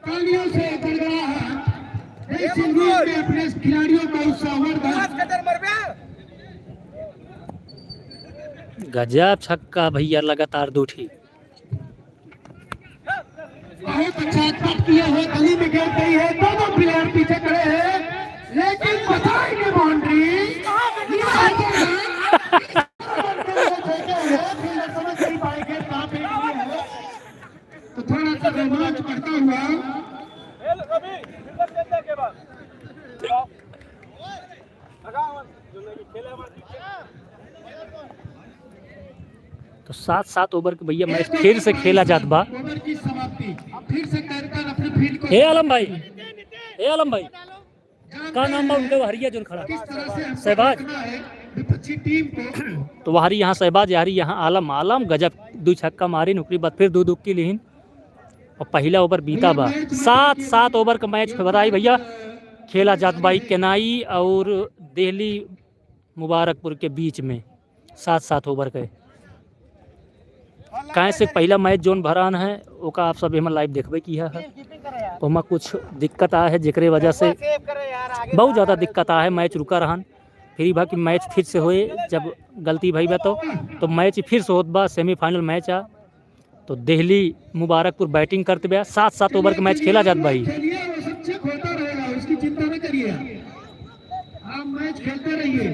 तालियों से गड़गड़ाहट। ड्रेसिंग रूम में अपने खिलाड़ियों का उत्साहवर्धन। गजब छक्का भैया, लगातार दो ठी। बहुत अच्छा कट किया है, गली में गिर गई है, दोनों प्लेयर पीछे खड़े हैं, लेकिन बचाएंगे बाउंड्री। तो थोड़ा सा रोमांच बढ़ता हुआ। तो सात सात ओवर के भैया मैच फिर से खेला जात बा। ओवर की समाप्ति। अब फिर से कैप्टन अपने फील्ड को ए आलम भाई, ए आलम भाई, का नाम बा उनके वहरिया जोन खड़ा? किस तरह से हमको सहबाज। रोकना है विपक्षी टीम को। तो वहरी यहाँ सहबाज, यारी यहाँ आलम, आलम गजब दू छक्का मारिन, ओकरी बाद फिर दू दुक्की लिहिन। और पहिला ओवर बीता बा। सात सात ओवर का मैच, बधाई भैया, खेला जात बा ई केनाई और देहली मुबारकपुर के बीच में सात सात ओवर के। काहे से पहिला मैच जौन भरान है, ओका आप सब एमा लाइव देखबे किया है। ओमा कुछ दिक्कत आ है, जेकरे वजह से बहुत ज़्यादा दिक्कत आ है, मैच रुका रहन। फिर ई बा कि मैच फिर से होए, जब गलती भई बा तो, तो मैच फिर से होत बा, सेमीफाइनल मैच आ। तो देहली मुबारकपुर बैटिंग करत बा, सात सात ओवर के मैच खेला जात बा ई। चलिए, वो सब चेक होता रहेगा, उसकी चिंता न करिए। आप मैच खेलते रहिए।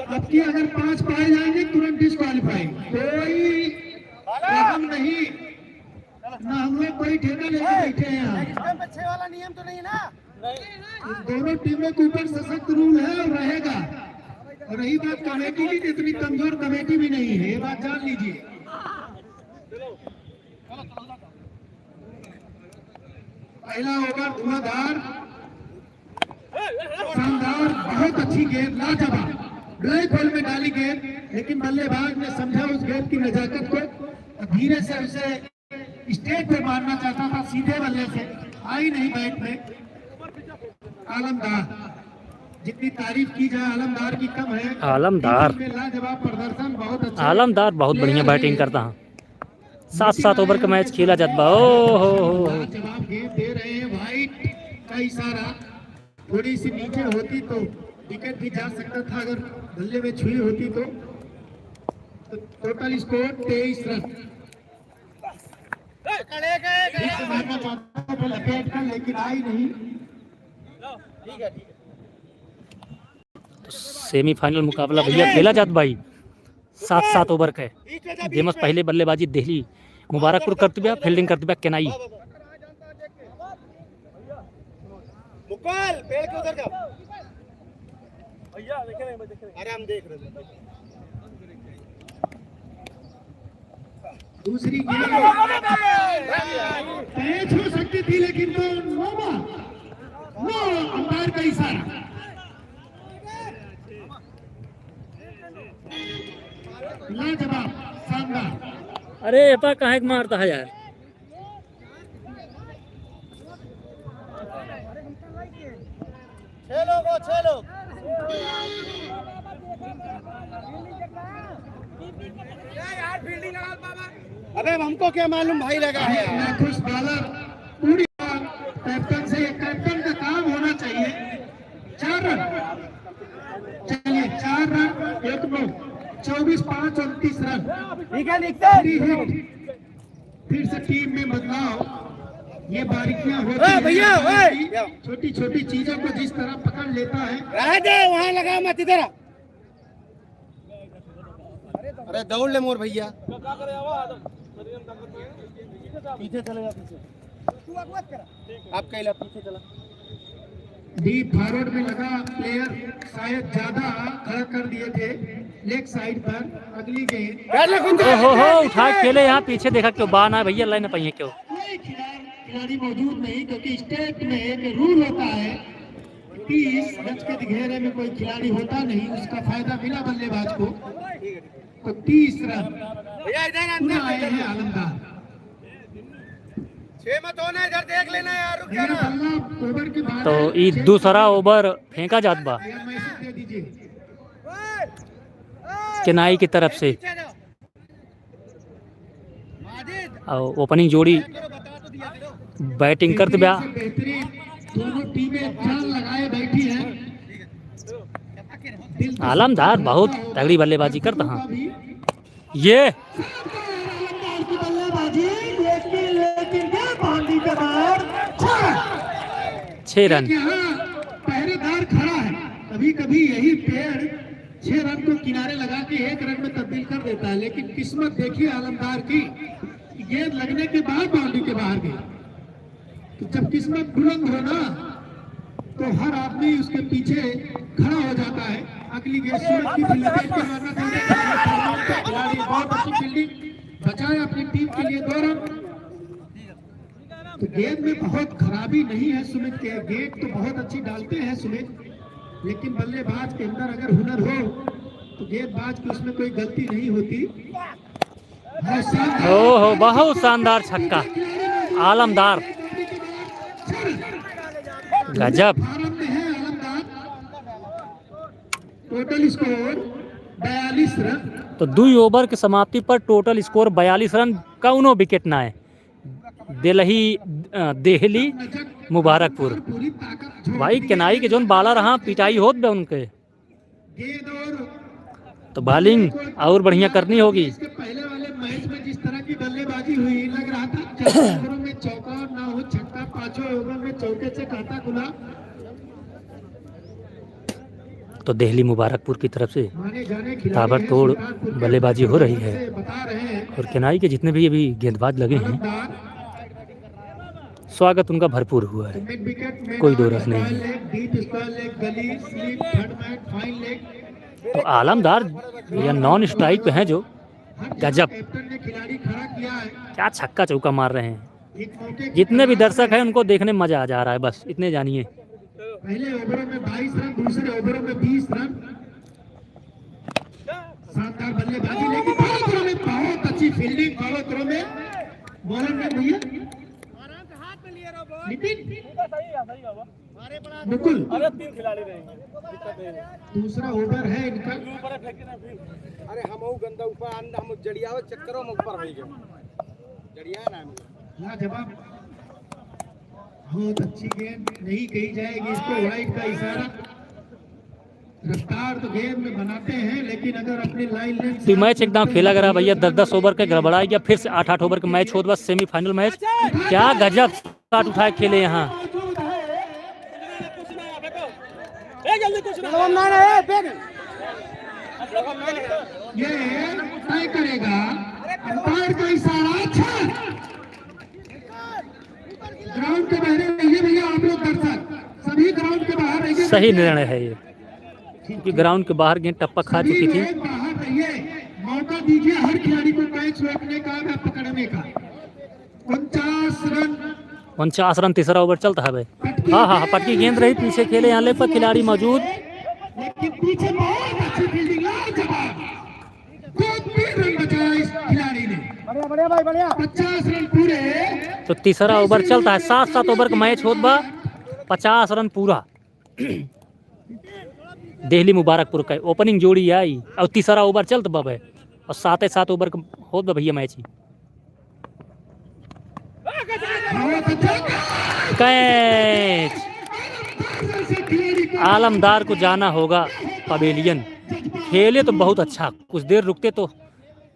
आपकी अगर पाँच पाए जाएंगे, तुरंत डिस्क्वालीफाई। कोई रकम नहीं, ना हम लोग कोई ठेका लेके बैठे हैं यहाँ। इस टाइम पे छह वाला नियम तो नहीं ना? दोनों टीमों के ऊपर सशक्त रूल है और रहेगा। और रही बात कमेटी की, तो इतनी कमजोर कमेटी भी नहीं है, ये बात जान लीजिए। पहला ओवर धुआंधार, शानदार, बहुत अच्छी गेंद, लाजवाब, ब्लैक होल में डाली गेंद, लेकिन बल्लेबाज ने समझा उस गेंद की नजाकत को और धीरे से उसे स्टेट पे मारना चाहता था, सीधे बल्ले से, आई नहीं बैट में। आलमदार, जितनी तारीफ की जाए आलमदार की कम है। आलमदार। टीम में लाजवाब प्रदर्शन, बहुत अच्छा। आलमदार बहुत बढ़िया player बैटिंग है। करता है। सात सात ओवर का मैच खेला जात बा। ओ हो हो हो। लाजवाब गेंद दे रहे हैं, वाइट का इशारा। थोड़ी सी नीचे होती तो विकेट भी जा सकता था, अगर बल्ले में छुई होती तो। तो टोटल स्कोर तेईस रन। मारना चाहता था लपेट कर, लेकिन आई नहीं। तो सेमीफाइनल मुकाबला भैया खेला जात बा ई, सात सात ओवर के। जेमस पहले बल्लेबाजी देहली मुबारकपुर करत बा, फील्डिंग करत बा केनाई। मुकुल, पेड़ के उधर जाओ। भैया, देखे नहीं, मैं देखे नहीं। अरे, हम देख रहे थे। दूसरी गेंद कैच हो सकती थी, लेकिन तो नो बॉल, नो, अंपायर का इशारा। लाजवाब, शानदार। अरे, एपा काहे के मारता है यार? छह लोग हो, छह लोग। अबे, अब हमको क्या मालूम, भाई लगा है यार। नाखुश बॉलर पूरी कैप्टन से, कैप्टन का काम होना चाहिए। चार रन, चलिए, चार रन, एक नौ, चौबीस पाँच, उनतीस रन। ठीक है, निकते। Three hit। फिर से टीम में बदलाव, ये बारीकियां होती हैं। भैया, छोटी छोटी चीजों को जिस तरह पकड़ लेता है। रह दे, वहाँ लगा मत, इधर आ। अरे दौड़ ले मोर भैया, पीछे चले जा, पीछे। आप कहला, पीछे चला। डीप फॉरवर्ड में लगा प्लेयर, शायद ज्यादा खड़ा कर दिए थे लेग साइड पर। अगली गेंद। ओ हो हो, उठा के ले यहाँ पीछे देखा, क्यों बा ना भैया, लाइन पाइए क्यों? कोई खिलाड़ी, खिलाड़ी मौजूद नहीं, क्योंकि स्टेट में एक रूल होता है, तीस गज के घेरे में कोई खिलाड़ी होता नहीं, उसका फायदा मिला बल्लेबाज को। तो तीस रन। भैया, इधर अंदर पुनः आए हैं आलमदार। छह मत होना, इधर देख लेना यार, रुक जाना। तो ई दूसरा ओवर फेंका जात बा केनाई की तरफ से। और ओपनिंग जोड़ी बैटिंग करत बा। दोनों टीमें जान लगाए बैठी हैं। आलमदार बहुत तगड़ी बल्लेबाजी करता। हाँ, ये शानदार आलमदार की बल्लेबाजी, लेकिन, लेकिन ये बाउंड्री के बाहर, छह रन। छह रन। यहाँ पहरेदार खड़ा है, कभी-कभी यही पेड़ छह रन को किनारे लगा के एक रन में तब्दील कर देता है, लेकिन किस्मत देखिए आलमदार की, गेंद लगने के बाद बाउंड्री के बाहर गई। तो जब किस्मत बुलंद हो ना, तो हर आदमी उसके पीछे खड़ा हो जाता है। अगली गेंद सुमित की फील्डिंग देख के मारना चाहते हैं। खिलाड़ी, बहुत अच्छी फील्डिंग, बचाए अपनी टीम के लिए दो रन। तो गेंद में बहुत खराबी नहीं है सुमित के, गेंद तो बहुत अच्छी डालते हैं सुमित, लेकिन बल्लेबाज के अंदर अगर हुनर हो तो गेंदबाज की उसमें कोई गलती नहीं होती। ओहो, बहुत शानदार छक्का, आलमदार, गजब। टोटल स्कोर बयालीस रन। तो दुई ओवर के समाप्ति पर टोटल स्कोर बयालीस रन, कौनो विकेट ना है। दिल्ली, अ, दिल्ली मुबारकपुर। भाई, केनाई के जौन bowler रहा, पिटाई होत बे उनके। तो bowling और बढ़िया करनी होगी। इसके पहले वाले मैच में जिस तरह की बल्लेबाजी हुई, लग रहा था चार ओवरों में चौका ना हो छक्का, पांचों ओवर में चौके से खाता खुला। तो दिल्ली मुबारकपुर की तरफ से ताबड़तोड़ बल्लेबाजी हो रही है और केनाई के जितने भी अभी गेंदबाज लगे हैं, स्वागत उनका भरपूर हुआ है, कोई दो राय नहीं है। तो आलमदार या नॉन स्ट्राइक पे हैं जो गजब, क्या छक्का चौका मार रहे हैं। जितने भी दर्शक हैं उनको देखने में मजा आ जा रहा है, बस इतने जानिए। पहले ओवरों में बाईस रन, दूसरे ओवरों में बीस रन। शानदार बल्लेबाजी, लेकिन follow through में बहुत अच्छी fielding, follow through में बॉलर ने भैया नितिन मुकुल। अरे तीन खिलाड़ी रहेंगे, दिक्कत नहीं है। दूसरा ओवर है इनका। अरे हम वो गंदा ऊपर अंडा हम जड़ियावे चक्करों में ऊपर हो गए। जड़िया ना हम। लाजवाब, बहुत अच्छी गेंद, नहीं कही जाएगी इसको, वाइड का इशारा। रफ्तार तो गेंद में बनाते हैं, लेकिन अगर अपने लाइन लेंथ तो मैच एकदम खेला गया भैया, दस दस ओवर के गड़बड़ा गया, फिर से आठ आठ ओवर के मैच होत बा, सेमीफाइनल मैच। क्या गजब शॉट उठाए खेले यहाँ। ये तय करेगा अंपायर का इशारा। अच्छा, ग्राउंड के बाहर रहिए भैया, आप लोग दर्शक सभी ग्राउंड के बाहर रहिए। सही निर्णय है ये, क्योंकि ग्राउंड के बाहर गेंद टप्पा खा चुकी थी। सभी लोग बाहर रहिए, मौका दीजिए हर खिलाड़ी को कैच रोकने का या पकड़ने का। उनचास रन। उनचास रन, तीसरा ओवर चलता है भाई। हाँ, हाँ, हाँ, पटकी गेंद रही, पीछे खेले यहाँ लेग पर खिलाड़ी मौजूद। लेकिन पीछे बहुत अच्छी फील्डिंग, लाजवाब। दो तीन रन बचाया इस खिलाड़ी ने। बढ़िया, बढ़िया भाई, बढ़िया। पचास रन पूरे। तो तीसरा ओवर चलता है, सात सात ओवर का मैच होत बा, पचास रन पूरा। दिल्ली मुबारकपुर का ओपनिंग जोड़ी आई और तीसरा ओवर चलत बा भाई, और साते सात ओवर का होत बा भैया मैच ही। कैच। आलमदार को जाना होगा पवेलियन। खेले तो बहुत अच्छा, कुछ देर रुकते तो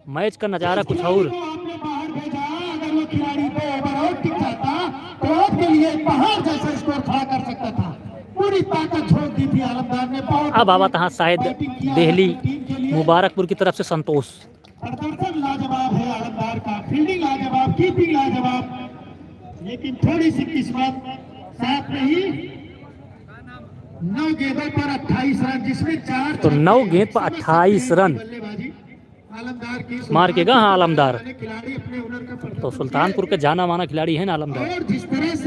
मैच का नजारा कुछ और। आपने बाहर भेजा, अगर वो खिलाड़ी पे ओवर आउट टिक जाता, तो आपके लिए एक पहाड़ जैसा स्कोर खड़ा कर सकता था। पूरी ताकत झोंक दी थी आलमदार ने, बहुत अब आवत हाँ शायद बैटिंग किया दिल्ली अपनी टीम के लिए। मुबारकपुर की तरफ से संतोष। प्रदर्शन लाजवाब है आलमदार का, फील्डिंग लाजवाब, कीपिंग लाजवाब, लेकिन थोड़ी सी किस्मत साथ नहीं। नौ गेंदों पर अट्ठाईस रन, जिसमें चार तो नौ छक्के, गेंद पर समझ सकते हैं अट्ठाईस रन। बल्लेबाजी। मार के गा, हाँ, आलमदार। तो सुल्तानपुर के जाना माना खिलाड़ी है ना आलमदार।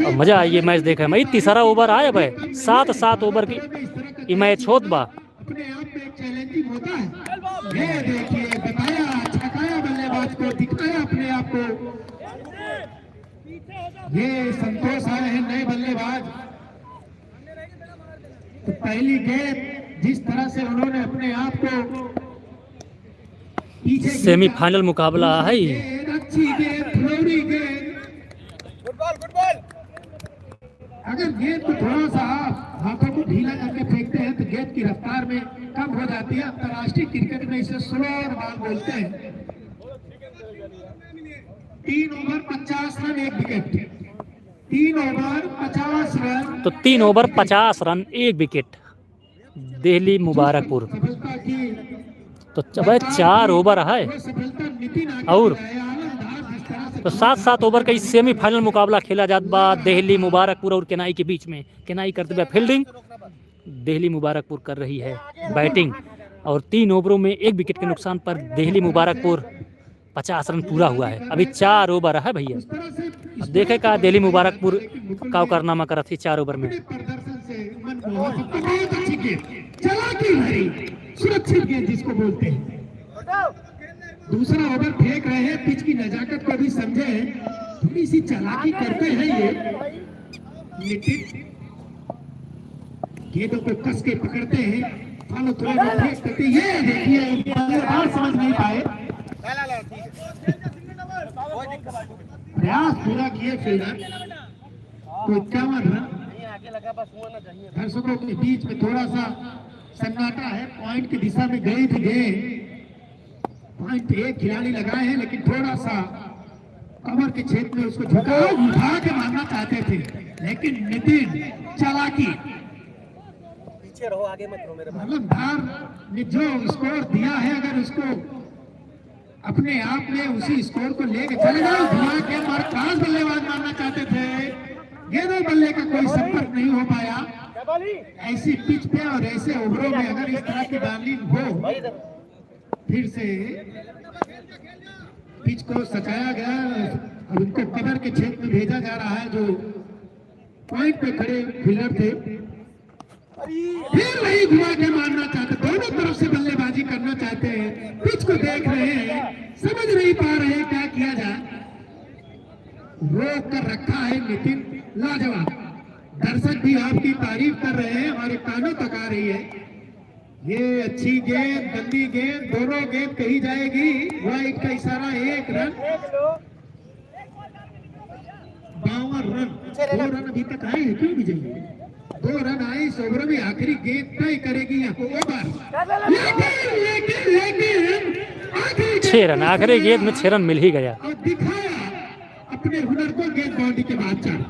और मजा आई ये मैच देखे में। तीसरा ओवर आए भाई, सात सात ओवर की ये मैच होत बा। अपने आप में एक चैलेंजिंग होता है। ये देखिए, बताया, छकाया बल्लेबाज को, दिखाया अपने आप को। ये संतोष आए हैं नए बल्लेबाज। तो पहली गेंद जिस तरह से उन्होंने अपने आप को पीछे खींचा, सेमीफाइनल मुकाबला है। गेंद अच्छी गेंद, थ्रोड़ी गेंद। Good ball, good ball. अगर गेंद को थोड़ा सा आप हाथों को ढीला करके फेंकते हैं तो गेंद की रफ्तार में कम हो जाती है। अंतर्राष्ट्रीय क्रिकेट में इसे स्लोअर बॉल बोलते हैं। तीन ओवर पचास रन, एक विकेट। तीन ओवर पचास रन। तो तीन ओवर पचास रन, एक विकेट, दिल्ली मुबारकपुर। तो अब चार ओवर है और तो सात सात ओवर का इस सेमीफाइनल मुकाबला खेला जात बा दिल्ली मुबारकपुर और केनाई के बीच में। केनाई करते हुए फील्डिंग, दिल्ली मुबारकपुर कर रही है बैटिंग और तीन ओवरों में एक विकेट के नुकसान पर दिल्ली मुबारकपुर पचास रन पूरा हुआ है, अभी चार ओवर है भैया। अब देखे का दिल्ली मुबारकपुर का कारनामा करत ही चार ओवर में। प्रदर्शन से मनमोहन सिंह, बहुत अच्छी गेंद, चालाकी भरी, सुरक्षित गेंद जिसको बोलते हैं। दूसरा ओवर फेंक रहे हैं, पिच की नजाकत को भी समझे, थोड़ी सी चालाकी करते हैं ये नितिन, गेंदों को कस के पकड़ते हैं, फॉलो थ्रो में फेंक देते हैं। ये देखिए, बल्लेबाज समझ नहीं पाए, प्रयास पूरा किए फील्डर। तो इक्यावन रन। दर्शकों के बीच में थोड़ा सा सन्नाटा है, पॉइंट की दिशा में गई थी गेंद, पॉइंट एक खिलाड़ी लगाए हैं, लेकिन थोड़ा सा कमर के क्षेत्र में उसको झुकाव उठा के मारना चाहते थे, लेकिन नितिन चालाकी, पीछे रहो, आगे मत रहो मेरे भाई। आलमदार ने जो स्कोर दिया है, अगर उसको अपने आप में उसी स्कोर को लेके चले जाओ, घुमा के मार, खास बल्लेबाज मारना चाहते थे, गेंद और बल्ले का कोई संपर्क नहीं हो पाया। ऐसी पिच पे और ऐसे ओवरों में अगर इस तरह की बॉलिंग हो, फिर से पिच को सजाया गया और उनको कवर के क्षेत्र में भेजा जा रहा है, जो पॉइंट पे खड़े फील्डर थे। फिर वही घुमा के मारना चाहते, दोनों तरफ से बल्लेबाजी करना चाहते हैं, पिच को देख रहे हैं, समझ नहीं पा रहे हैं क्या किया जाए। रोक कर रखा है नितिन, लाजवाब। दर्शक भी आपकी तारीफ कर रहे हैं, हमारे कानों तक आ रही है। ये अच्छी गेंद, गंदी गेंद, दोनों गेंद कही जाएगी। वाइड का इशारा, एक रन। बावन रन, दो रन अभी तक आए हैं, क्यों विजय? दो रन आए इस ओवर में, आखिरी गेंद तय करेगी यह ओवर। लेकिन, लेकिन, लेकिन आखिरी छह रन, आखिरी गेंद में छह रन मिल ही गया। और दिखाया अपने हुनर को गेंद बाउंड्री के बाहर चढ़।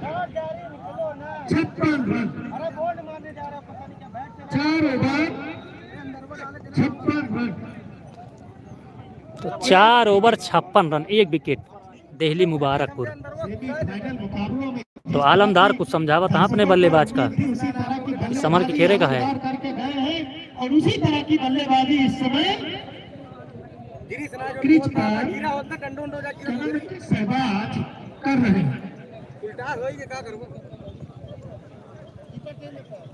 छप्पन रन, चार ओवर, छप्पन रन। तो चार ओवर, छप्पन रन, एक विकेट, देहली मुबारकपुर। तो आलमदार कुछ समझावत है अपने बल्लेबाज का, समर के खेरे का है। और उसी तरह की बल्लेबाजी इस समय क्रीज पर शहबाज कर रहे हैं।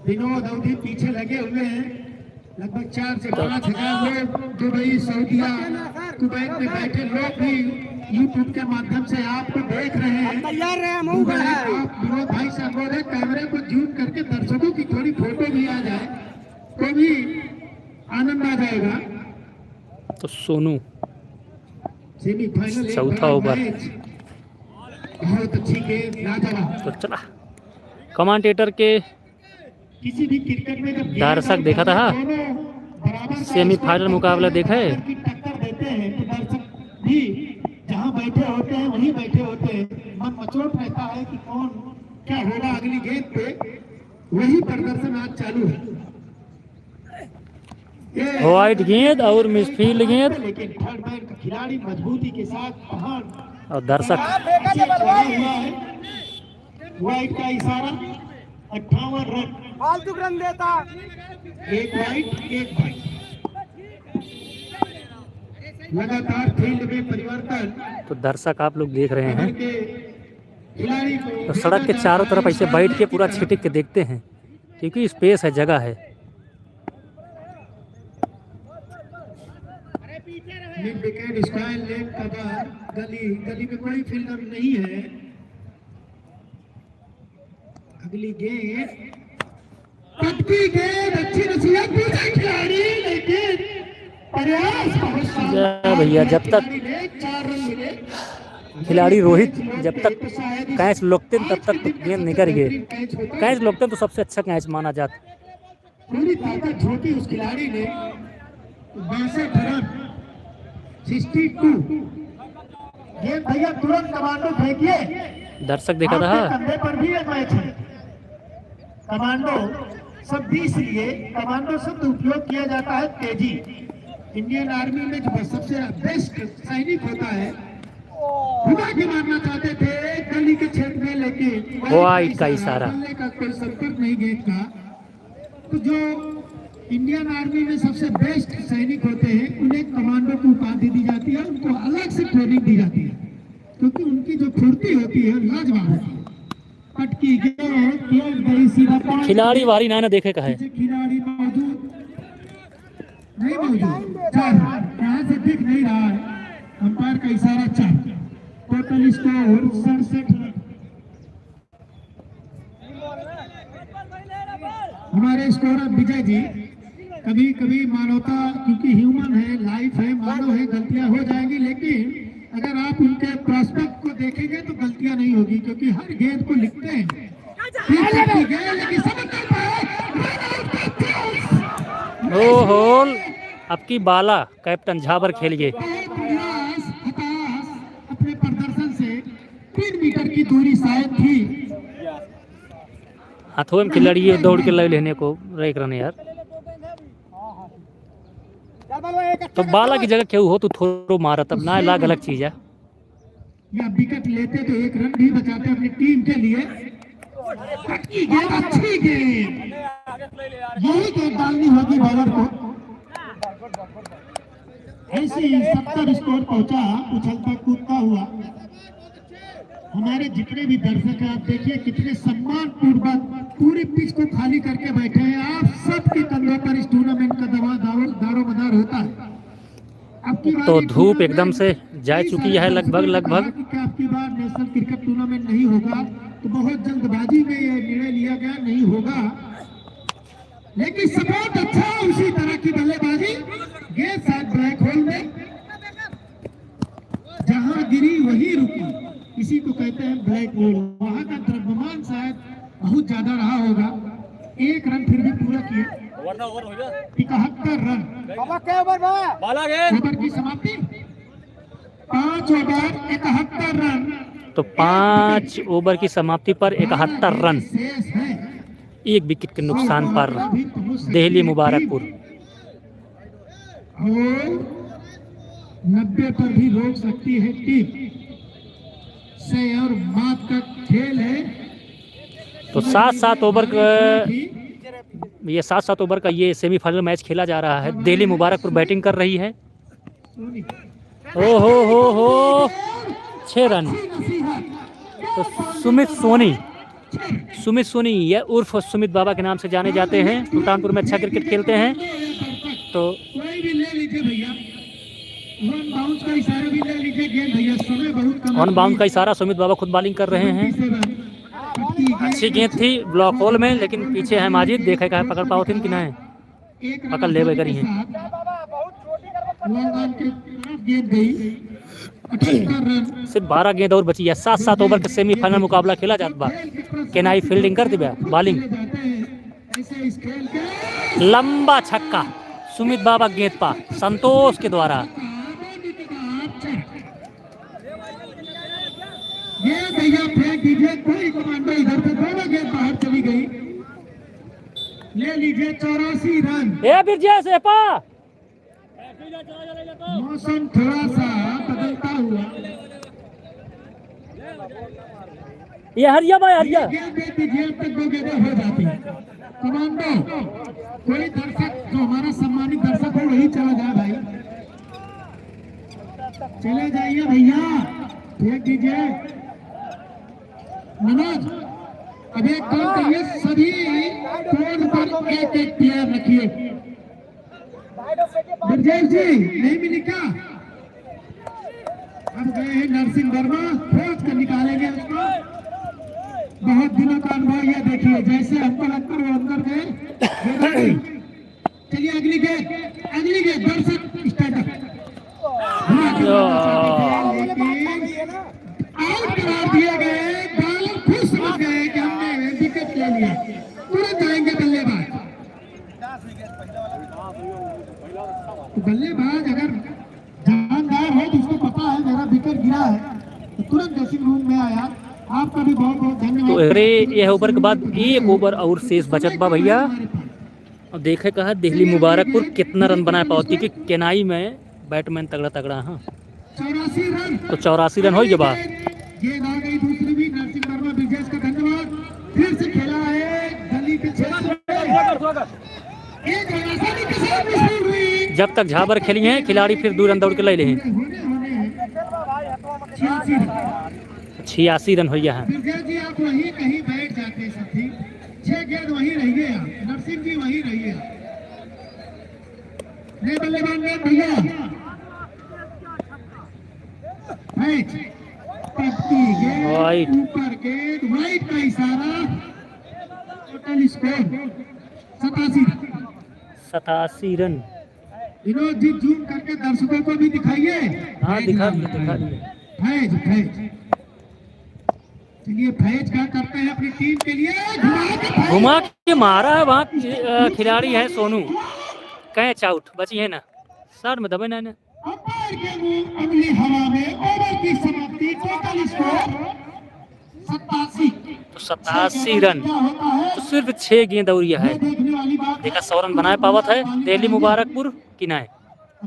विनोद अवधी पीछे लगे हुए हैं। लगभग चार से पाँच हजार लोग दुबई, सऊदिया, कुवैत में बैठे लोग भी YouTube के माध्यम से आपको देख रहे हैं। तैयार रहे, हम दुबई, आप विनोद भाई से अनुरोध है, कैमरे को जूम करके दर्शकों की थोड़ी फोटो भी आ जाए, तो भी आनंद आ जाएगा। तो सोनू सेमीफाइनल एक चौथा बड़ा ओवर। मैच। बहुत अच्छी गेंद, लाजवाब। तो चला, कमेंटेटर के किसी भी क्रिकेट में जब दर्शक देखा था, दोनों बराबर का सेमीफाइनल स्कोर मुकाबला देखे? की टक्कर देते हैं, तो दर्शक भी जहां बैठे होते हैं, वहीं बैठे होते हैं। मन मचोट रहता है कि कौन क्या होगा अगली गेंद पे। वही प्रदर्शन आज चालू है। ये वाइड गेंद और मिसफील्ड गेंद। लेकिन थर्ड मैन का खिलाड़ी मजबूती के साथ पहाड़ और दर्शक। लगा हुआ है। वाइड का इशारा, अट्ठावन रन। फालतू रन देता। एक वाइड, एक वाइड। लगातार फील्ड में परिवर्तन। तो दर्शक आप लोग देख रहे हैं, खिलाड़ी को तो सड़क के चारों तरफ ऐसे बैठ के पूरा छिटिक के देखते हैं, क्योंकि स्पेस है, जगह है। मिड विकेट, स्क्वायर लेग का बाहर, गली, गली में कोई फील्डर नहीं है। अगली गेंद, पटकी गेंद, अच्छी नसीहत भी है खिलाड़ी, लेकिन प्रयास बहुत शानदार। जा भैया, जब तक खिलाड़ी ने चार रन मिले। खिलाड़ी रोहित जब तक कैच लोकते हैं, तब तक तो गेंद निकल गए। कैच लोकते हैं तो सबसे अच्छा कैच माना जाता। पूरी ताकत झोंकी उस खिलाड़ी ने, बासठ रन, सिक्सटी टू। ये भैया तुरंत कमांडो फेंकिए। दर्शक देखा था। आपके कंधे पर भी ये मैच है। कमांडो शब्द इसलिए, कमांडो शब्द उपयोग किया जाता है तेजी। इंडियन आर्मी में जो सबसे बेस्ट सैनिक होता है, घुमा के मारना चाहते थे गली के क्षेत्र में, लेकिन वाइड का इशारा। बल्ले का कोई संपर्क नहीं गेंद का। तो जो इंडियन आर्मी में सबसे बेस्ट सैनिक होते हैं, उन्हें कमांडो की उपाधि दी जाती है, उनको अलग से ट्रेनिंग दी जाती है, क्योंकि उनकी जो फुर्ती होती है, लाजवाब होती है। पटकी गेंद, गेंद गई सीधा पॉइंट। खिलाड़ी वारी ना, ना देखे का है। खिलाड़ी मौजूद, नहीं मौजूद, चार, यहाँ से दिख नहीं रहा है। अंपायर का इशारा चार। टोटल स्कोर सड़सठ रन। हमारे स्कोरर विजय जी, कभी कभी मानवता, क्योंकि ह्यूमन है, लाइफ है, मानव है, गलतियां हो जाएंगी, लेकिन अगर आप उनके प्रोस्पेक्ट को देखेंगे तो गलतियां नहीं होगी, क्योंकि हर गेंद को लिखते हैं। तीन छक्के गए, लेकिन समझ नहीं पाए। Run out का चांस। ओहो, अब की बाला कैप्टन झाबर खेल गए। बहुत प्रयास, हताश अपने प्रदर्शन से तीन मीटर की दूरी शायद थी। हाथों में खिलाड़ी ये दौड़ के लग लेने को रेक रहे यार। तो बाला की जगह क्यों हो तू थोड़ो मारा तब ना लाग अलग चीज है। या विकेट लेते तो एक रन भी बचाते अपनी टीम के लिए। अच्छी गेंद, अच्छी गेंद। यही गेंद डालनी होगी बॉलर को। ऐसे ही सत्तर स्कोर पहुंचा, उछलता कूदता हुआ। हमारे जितने भी दर्शक हैं, आप देखिए कितने सम्मान पूर्वक पूरी पिच को खाली करके बैठे हैं। आप सबके कंधों पर इस टूर्नामेंट का दवा-, दारो-, दारोमदार होता है। अब की बार तो एक धूप टूर्नामेंट एकदम से जा चुकी है लगभग, लगभग। कि क्या अब की बार नेशनल क्रिकेट टूर्नामेंट नहीं होगा, तो बहुत जल्दबाजी में यह निर्णय लिया गया, नहीं होगा। लेकिन सपोर्ट अच्छा है, उसी तरह की बल्लेबाजी। गेंद शायद ब्लैक होल में जहां गिरी वहीं रुकी, इसी को कहते हैं ब्लैक होल। वहां का द्रव्यमान शायद बहुत ज्यादा रहा होगा। एक रन फिर भी पूरा किया। इकहत्तर रन। बाबा, क्या ओवर बाबा? बाला गेंद। ओवर की समाप्ति, पाँच ओवर, इकहत्तर रन। तो पाँच ओवर की समाप्ति पर इकहत्तर रन, एक विकेट के नुकसान पर देहली मुबारकपुर। और नब्बे पर भी रोक सकती है टीम। सय और मात का खेल है। तो सात सात ओवर का, ये सात सात ओवर का ये सेमीफाइनल मैच खेला जा रहा है। देहली मुबारकपुर बैटिंग कर रही है। ओ हो हो हो, छह रन। तो सुमित सोनी, सुमित सोनी, ये उर्फ सुमित बाबा के नाम से जाने जाते हैं, सुल्तानपुर में अच्छा क्रिकेट खेलते हैं। तो कोई भी ले लीजिए भैया, वन बाउंस का इशारा भी ले लीजिए, गेंद भैया, समय बहुत कम है। वन बाउंस का इशारा, सुमित बाबा खुद बॉलिंग कर रहे हैं। अच्छी गेंद थी ब्लॉक होल में, लेकिन पीछे है माजिद, देखे का है पकड़ पावत हैं कि नहीं। पकड़ लेवे करी हैं। सिर्फ बारह गेंद और बची है। सात सात ओवर के सेमीफाइनल मुकाबला खेला जात बा। केनाई फील्डिंग कर दिबे, बॉलिंग। लंबा छक्का सुमित बाबा गेंद पा संतोष के द्वारा। ये भैया फेंक दीजिए, कोई कमांडो इधर से, दोनों गेंद बाहर चली गई। ले लीजिए चौरासी रन। ए बिरजेश, ए पा। मौसम थोड़ा सा बदलता हुआ। ये हरिया भाई, हरिया। गेंद दे दीजिए, अब तक दो गेंदें हो जाती। कमांडो, कोई दर्शक जो हमारा सम्मानित दर्शक हो वही चला जाए भाई। चले जाइए भैया, फेंक दीजिए। मनोज, अब एक काम करिए, सभी कोर्ट पर एक एक प्लेयर रखिए। ब्रजेश जी, नहीं मिली क्या? अब गए हैं नरसिंह वर्मा, खोज कर निकालेंगे उसको। बहुत दिनों का अनुभव, ये देखिए, जैसे हमको लगता है वो अंदर गए। चलिए अगली गेंद, अगली गेंद, दर्शक स्टैंड अप। लेकिन आउट करार दिए गए, बॉलर खुद समझ गए कि हमने विकेट ले लिया, तुरंत आएंगे बल्लेबाज। तो बल्लेबाज अगर जानदार है तो उसको पता है मेरा विकेट गिरा है, तो तुरंत ड्रेसिंग रूम में आया। आपका भी बहुत बहुत धन्यवाद। तो अरे, ये ओवर के बाद एक ओवर और शेष बचत बा भैया। अब देखे का है, दिल्ली मुबारकपुर कितना रन बना पावत, क्योंकि केनाई में बैट्समैन तगड़ा तगड़ा है। चौरासी रन। तो चौरासी रन हो गए बा। गेंद आ गई दूसरी भी, नरसिंह वर्मा ब्रिजेश का धन्यवाद। फिर से खेला है गली के छह। एक और आसानी के साथ मिस फील्ड हुई। जब तक झाबर खेली हैं खिलाड़ी, फिर दो रन दौड़ के ले ले हैं। होने, होने हैं। छियासी रन। छियासी रन हो गया है। ब्रिजेश जी, आप वहीं कहीं बैठ जाते साथी। छह गेंद वहीं रहिए आप, नरसिंह जी वहीं रहिए आप। ले बल्लेबाज ने भैया। Wide। ऊपर गेंद, वाइड का इशारा। Total score सतासी। सतासी रन। विनोद जी, जूम करके दर्शकों को भी दिखाइए। हाँ, दिखा दिए, दिखा दिए। फैज, फैज। चलिए, फैज क्या करते हैं अपनी टीम के लिए। घुमा के फैज। घुमा के मारा है वहाँ, अ, खिलाड़ी है सोनू। कैच आउट, बची है ना। शॉट में दबे ना, ना। अंपायर के मुंह अगली हवा में। ओवर की समाप्ति, टोटल स्कोर सत्तासी। तो सत्तासी रन। तो सिर्फ छह गेंद और यह है। देखा, सौ रन बनाए पावत है दिल्ली मुबारकपुर कि नाय।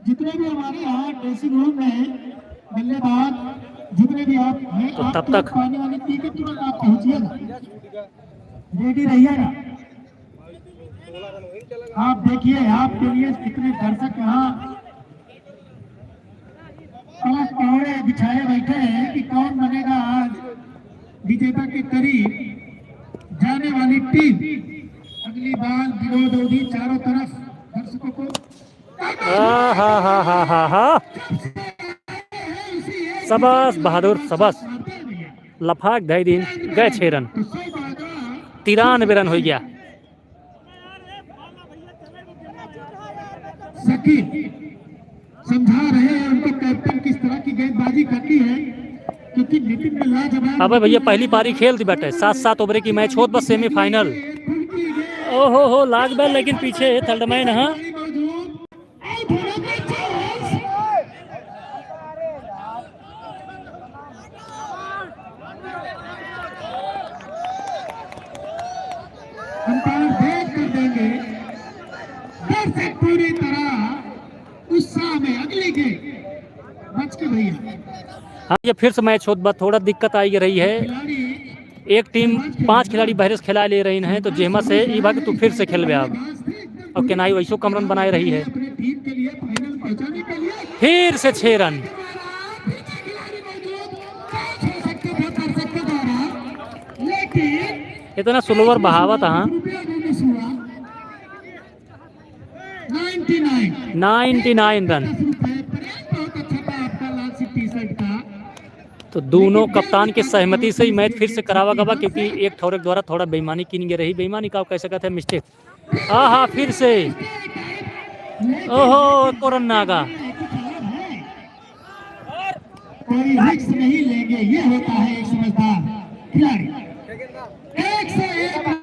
जितने भी हमारे यहाँ ड्रेसिंग रूम में बल्लेबाज, जितने भी आप हैं, तो आप तब तक पानी वानी पी के तुरंत आप पहुँचिएगा। रेडी रहिएगा। आप देखिए, आपके लिए कितने दर्शक यहाँ पलक पहरे बिछाए बैठे हैं कि कौन बनेगा आज विजेता के करीब जाने वाली टीम। अगली बार विनोद अवधी चारों तरफ दर्शकों को आहा हा हा हा हा। सबस बहादुर, सबस। लफाक धई दिन, गए छह रन। तिरानबे रन हो गया। शकील समझा रहे हैं उनको, कैप्टन किस तरह की गेंदबाजी करनी है, क्योंकि नितिन ने लाजवाब। अबे भैया, पहली पारी खेल दी बाटे, सात सात ओवर की मैच होत बस सेमीफाइनल। ओहो हो, लाग बा, लेकिन पीछे थर्ड मैन है। अंपायर देख कर देंगे। दर्शक पूरी तरह उत्साह में। अगली गेंद बच के भैया। हाँ, ये फिर से मैच होत बा, थोड़ा दिक्कत आई रही है। खिलाड़ी एक टीम पांच खिलाड़ी बहरे से खेला ले रही हैं, तो जेहमा से ई बा कि तू फिर से खेलबे अब। और केनाई वैसो कम रन बनाए रही है। फिर से छह रन। इतना स्लोअर बहावत, हाँ। Ninety nine. Ninety nine run. बहुत अच्छा था आपका लाल सी टी शर्ट का। तो दोनों कप्तान के सहमति से ही मैच फिर से करावा गवा, क्योंकि एक ठौरे के द्वारा थोड़ा बेईमानी की गई रही। बेईमानी का कह सकत है, मिस्टेक। हाँ, हाँ, फिर से। ओहो, कोरन नागा। कोई रिस्क नहीं लेंगे, ये होता है एक समझदार खिलाड़ी। एक सौ एक रन।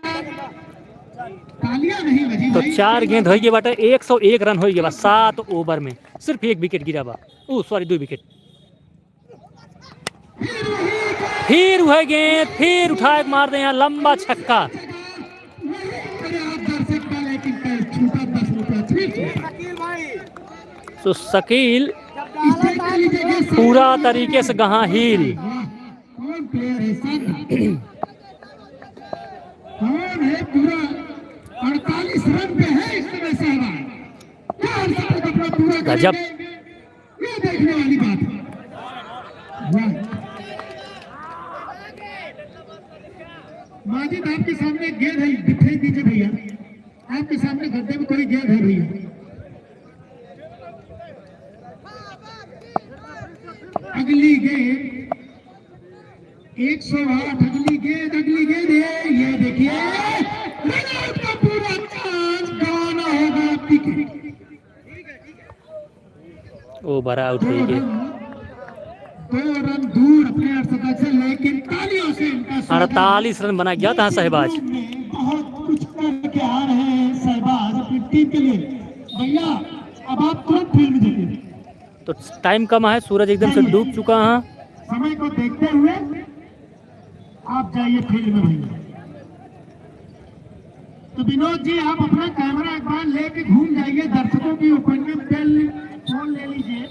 तालियां नहीं बजी तो भाई। चार गेंद होई गए बाटे, एक सौ एक रन होई गए बा सात ओवर में, सिर्फ एक विकेट गिरा बा। ओ सॉरी, दो विकेट। फिर वही गेंद, फिर उठा के मार दे यहाँ लंबा छक्का। तो शकील पूरा तरीके से गहा हील। कौन प्लेयर है? कौन है? पूरा अड़तालीस रन पे है इस समय सहवाग। क्या हम सब अपना पूरा गजब। ये देखने वाली बात है। वाह। माजिद, आपके सामने गेंद है, फेंक दीजिए भैया। आपके सामने गड्ढे में कोई गेंद है भैया। अगली गेंद एक सौ आठ, अगली गेंद, अगली गेंद, ये, ये देखिए, रन आउट का पूरा चांस, गंवाना होगा विकेट। ओवर आउट हो गए। दो रन दूर अपने अर्धशतक से, लेकिन तालियों से इनका स्वागत। अड़तालीस रन बना गया था सहबाज। बहुत कुछ करके आ रहे हैं सहबाज अपनी टीम के लिए। भैया, अब आप तुरंत फील्ड में जाइए। तो टाइम कम है, सूरज एकदम से डूब चुका है। समय को देखते हुए आप जाइए फील्ड में भैया। तो विनोद जी, आप अपना कैमरा एक बार लेके घूम जाइए, दर्शकों की ओपिनियन, फोन ले लीजिए,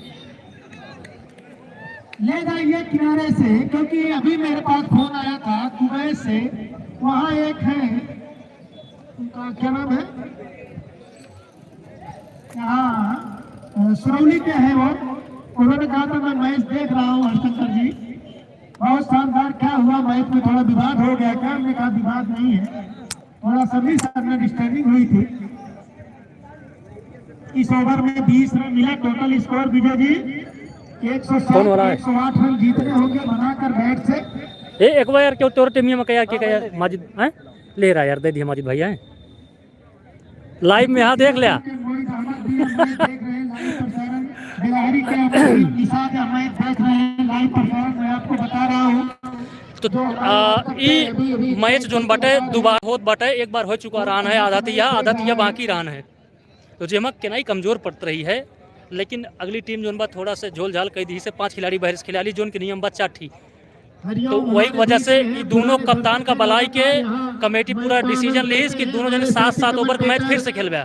ले जाइए किनारे से, क्योंकि अभी मेरे पास फोन आया था दुबई से, वहाँ एक है, उनका क्या नाम है, हाँ, अ, सुरौली के हैं वो। उन्होंने कहा था, "मैं मैच देख रहा हूँ हरिशंकर जी, बहुत शानदार।" क्या हुआ, मैच में थोड़ा विवाद हो गया क्या? हमने कहा, "विवाद नहीं है, थोड़ा सा मिसअंडरस्टैंडिंग हुई थी।" इस ओवर में बीस रन मिला, टोटल स्कोर, विजय जी, कौन वाला है? एक सौ आठ रन जीतने होंगे बनाकर बैट से। ए, एक बार यार, क्यों तोर टीम में क्या, क्या, क्या, माजिद, हैं? ले रहा यार, दे दिया माजिद भाई, हैं? Live में, हाँ, देख लिया। मोहित अहमद भी हमें देख रहे हैं, live प्रसारण। बिलाहरी के आप निशा का मैच देख रहे हैं, live प्रसारण मैं आपको बता रहा हूँ। तो, आ, ई मैच जोन बाटे, दो बार होत बाटे, एक बार हो चुका रहन है, आधा तिया, आधा तिया बाकी रहन है। तो जेमा केनाई कमजोर पड़त रही है, लेकिन अगली टीम जोन बा थोड़ा से झोल झाल कई दी से, पांच खिलाड़ी बहरे से खिलाड़ी, जोन के नियम बा चार ठी। तो वही वजह से ई दोनों कप्तान का बलाई के कमेटी पूरा decision लीस कि दोनों जने सात सात over के मैच फिर से खेलबे।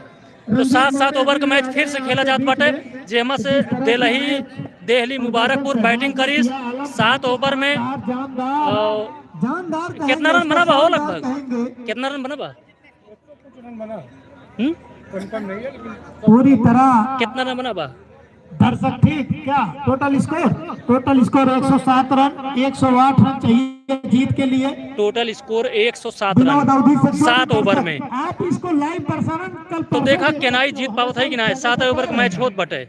तो सात सात over के मैच फिर से खेला जात बाटे, जेमा से देलही, देहली मुबारकपुर batting करीस सात over में। अ, कितना रन बना बा हो लगभग? कितना रन बना बा? हम्म? पूरी तरह कितना रन बना बा? दर्शक ठीक क्या? Total score, total score एक सौ सात रन, एक सौ आठ रन चाहिए जीत के लिए। Total score एक सौ सात रन, सात over में। आप इसको live प्रसारण कल तो देखा, केनाई जीत पावत है कि ना, सात over के मैच होत बटे।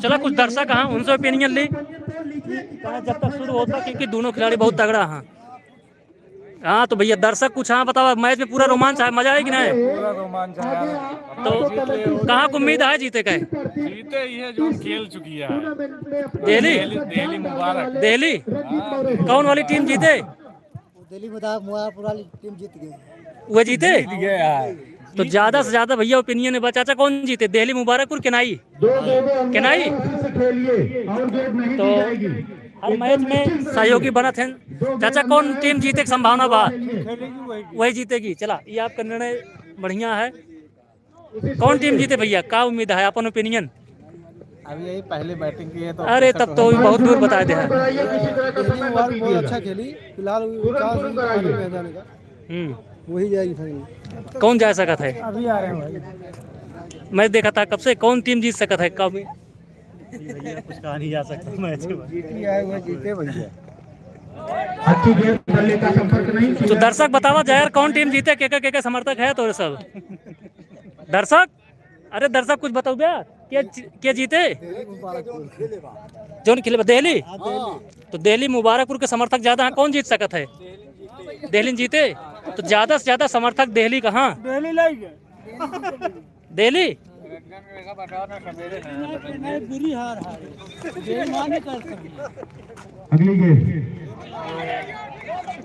चला, कुछ दर्शक हाँ, उनसे opinion ली। जब तक शुरू होता, क्योंकि दोनों खिलाड़ी बहुत तगड़ा हाँ। हाँ, तो भैया, दर्शक कुछ हाँ बतावा, मैच में पूरा रोमांच है, मजा है कि नहीं? पूरा रोमांच है यार। तो कहाँ को उम्मीद है जीते का? जीते ही है जो खेल चुकी है। देहली? देहली, देहली मुबारक। देहली? हाँ। कौन वाली टीम जीते? देहली मुबारक, मुबारकपुर वाली टीम जीत गई। वो जीते? जीत गए यार। तो ज्यादा से ज्यादा भैया opinion है बा। चाचा, कौन जीते, देहली मुबारकपुर केनाई? केनाई? तो हर मैच में सहयोगी बनत हैं। चाचा, कौन टीम जीते के संभावना बा? वही जीतेगी। चला, ये आपका निर्णय बढ़िया है। कौन टीम जीते भैया, का उम्मीद है, अपन opinion? अभी यही पहले batting की है तो अरे, तब तो बहुत दूर बता दे है। दिल्ली मुबारक बहुत अच्छा खेली, फिलहाल वो चांस है final में जाने का। हम्म। वही जाएगी final। कौन जा सकत है? अभी आ रहे हैं भाई। मैं देखा था कब से, कौन टीम जीत सकत है, कब? भैया, कुछ कहा नहीं जा सकता मैच के बारे में। जीती है, वो जीते भैया। अच्छी गेंद, बल्ले का संपर्क नहीं तो किया। दर्शक बतावा जा यार, कौन टीम जीते, के के, के के समर्थक है तोरे सब? दर्शक, अरे दर्शक कुछ बताओ बे, के जी-, के जीते? जोन खेले बा, देहली? तो देहली मुबारकपुर के समर्थक ज्यादा हैं, कौन जीत सकत है? देहली जीते? तो ज्यादा से ज्यादा समर्थक देहली का, हाँ। देहली? अगली गेंद।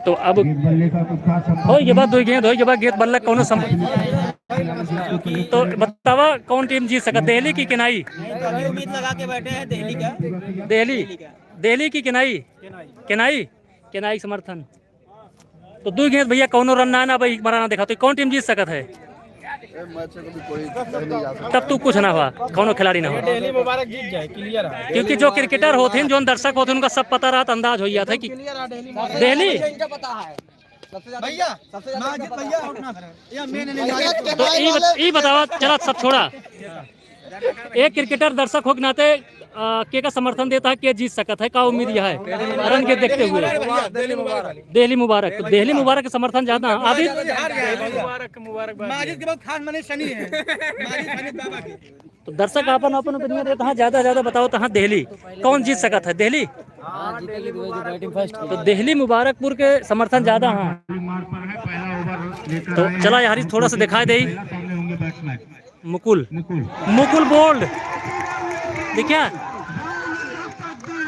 तो अब गेंद बल्ले का कुछ खास संपर्क हो, ये बात दो गेंद हो, ये बात गेंद बल्ले कौनो सम-, तो बतावा कौन टीम जीत सकत, देहली की केनाई? अभी उम्मीद लगा के बैठे हैं देहली का। देहली? देहली की केनाई? केनाई? केनाई समर्थन। तो दुइ गेंद भैया, कौनो रन ना, ना भाई, मरा ना देखा, तो कौन टीम जीत सकत है? ए, मैच को भी कोई कह नहीं जा सकता। तब तू कुछ ना हुआ, कौनो खिलाड़ी ना हुआ। देहली मुबारक जीत जाए, clear है। क्योंकि जो cricketer होते हैं, जो दर्शक होते हैं, उनका सब पता रहता, अंदाज हो जाता है कि clear है, देहली मुबारक। देहली? भैया, माजिद भैया, out ना करें। या main नहीं, तो ई बत-, ई बतावा, चला, सब छोड़ा। एक cricketer दर्शक हो के नाते, आ, के का समर्थन देता है, के जीत सकत है, का उम्मीद यह है रन के देखते हुए? देहली मुबारक। तो देहली मुबारक के समर्थन ज्यादा है। आदित्य? माजिद के बहुत खास मने सनी है। माजिद, माजिद बाबा के। तो दर्शक आपन, आपन opinion देता है, ज्यादा, ज्यादा बताओ तो हाँ, देहली। कौन जीत सकत है, देहली? हाँ, जीतेगी तो वही जो batting first। तो देहली मुबारकपुर के समर्थन ज्यादा है। तो चला यार, थोड़ा सा दिखाई दे। मुकुल। मुकुल। मुकुल bowled। देखिया,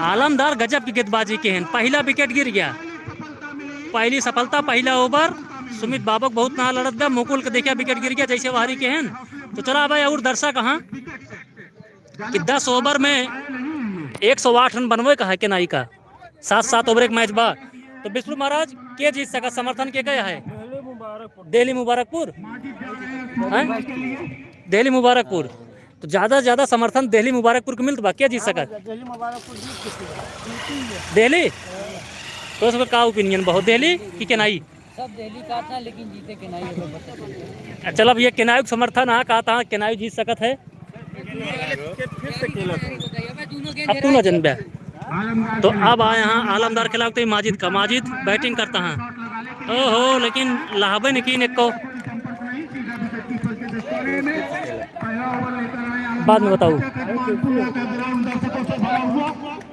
आलमदार गजब की गेंदबाजी के हैं। पहला wicket गिर गया। पहली सफलता, पहला over। सुमित बाबक बहुत ना लड़त बा। मुकुल के देखिया, wicket गिर गया, जैसे वाहरी के हैं। तो चला भाई, और दर्शक हाँ कि दस over में एक सौ आठ रन बनवे का है केनाई का। सात सात over एक मैच बा। तो विष्णु महाराज, के जीत सका, समर्थन के का है? देहली मुबारकपुर। हैं? देहली मुबारकपुर। तो ज्यादा से ज्यादा समर्थन देहली मुबारकपुर के मिलत बा, के जीत सका? देहली? तो उसका का opinion बा हो, देहली कि केनाई? सब देहली का था, लेकिन जीते केनाई है, बस। चला भैया, केनाई के समर्थन, हाँ, कहा था, केनाई जीत सकत है। अब तू ना जनबे। तो अब आए हैं आलमदार खिलाफ, तो माजिद का, माजिद batting करता है। ओहो, लेकिन लहाबे ने की ने को। बाद में बताऊ।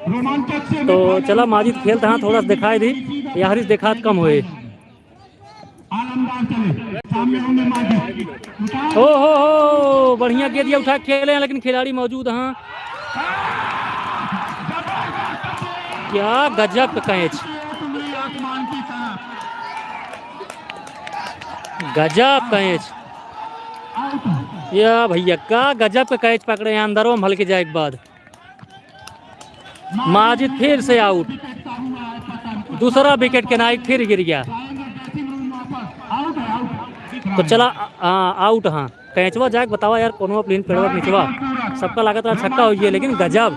तो चला माजिद खेलत हाँ, थोड़ा सा देखाई दी, यार इस देखात कम होए। आलमदार चले, सामने होंगे माजिद। उतार। ओ हो हो, बढ़िया गेंदिया उठा के खेले हैं, लेकिन खिलाड़ी मौजूद हैं। क्या गजब का कैच, गजब कैच। या भैया, का गजब का कैच पकड़े हैं, अंदरों में हल्के जाए के बाद। माजिद फिर से आउट, दूसरा विकेट के नाइक फिर गिर गया। तो चला, आ, आउट, हाँ, कैचवा जाके बतावा यार, कोनो प्लेन पेड़वा के निचवा, सबका लागत रहा छक्का होइ गया, लेकिन गजब।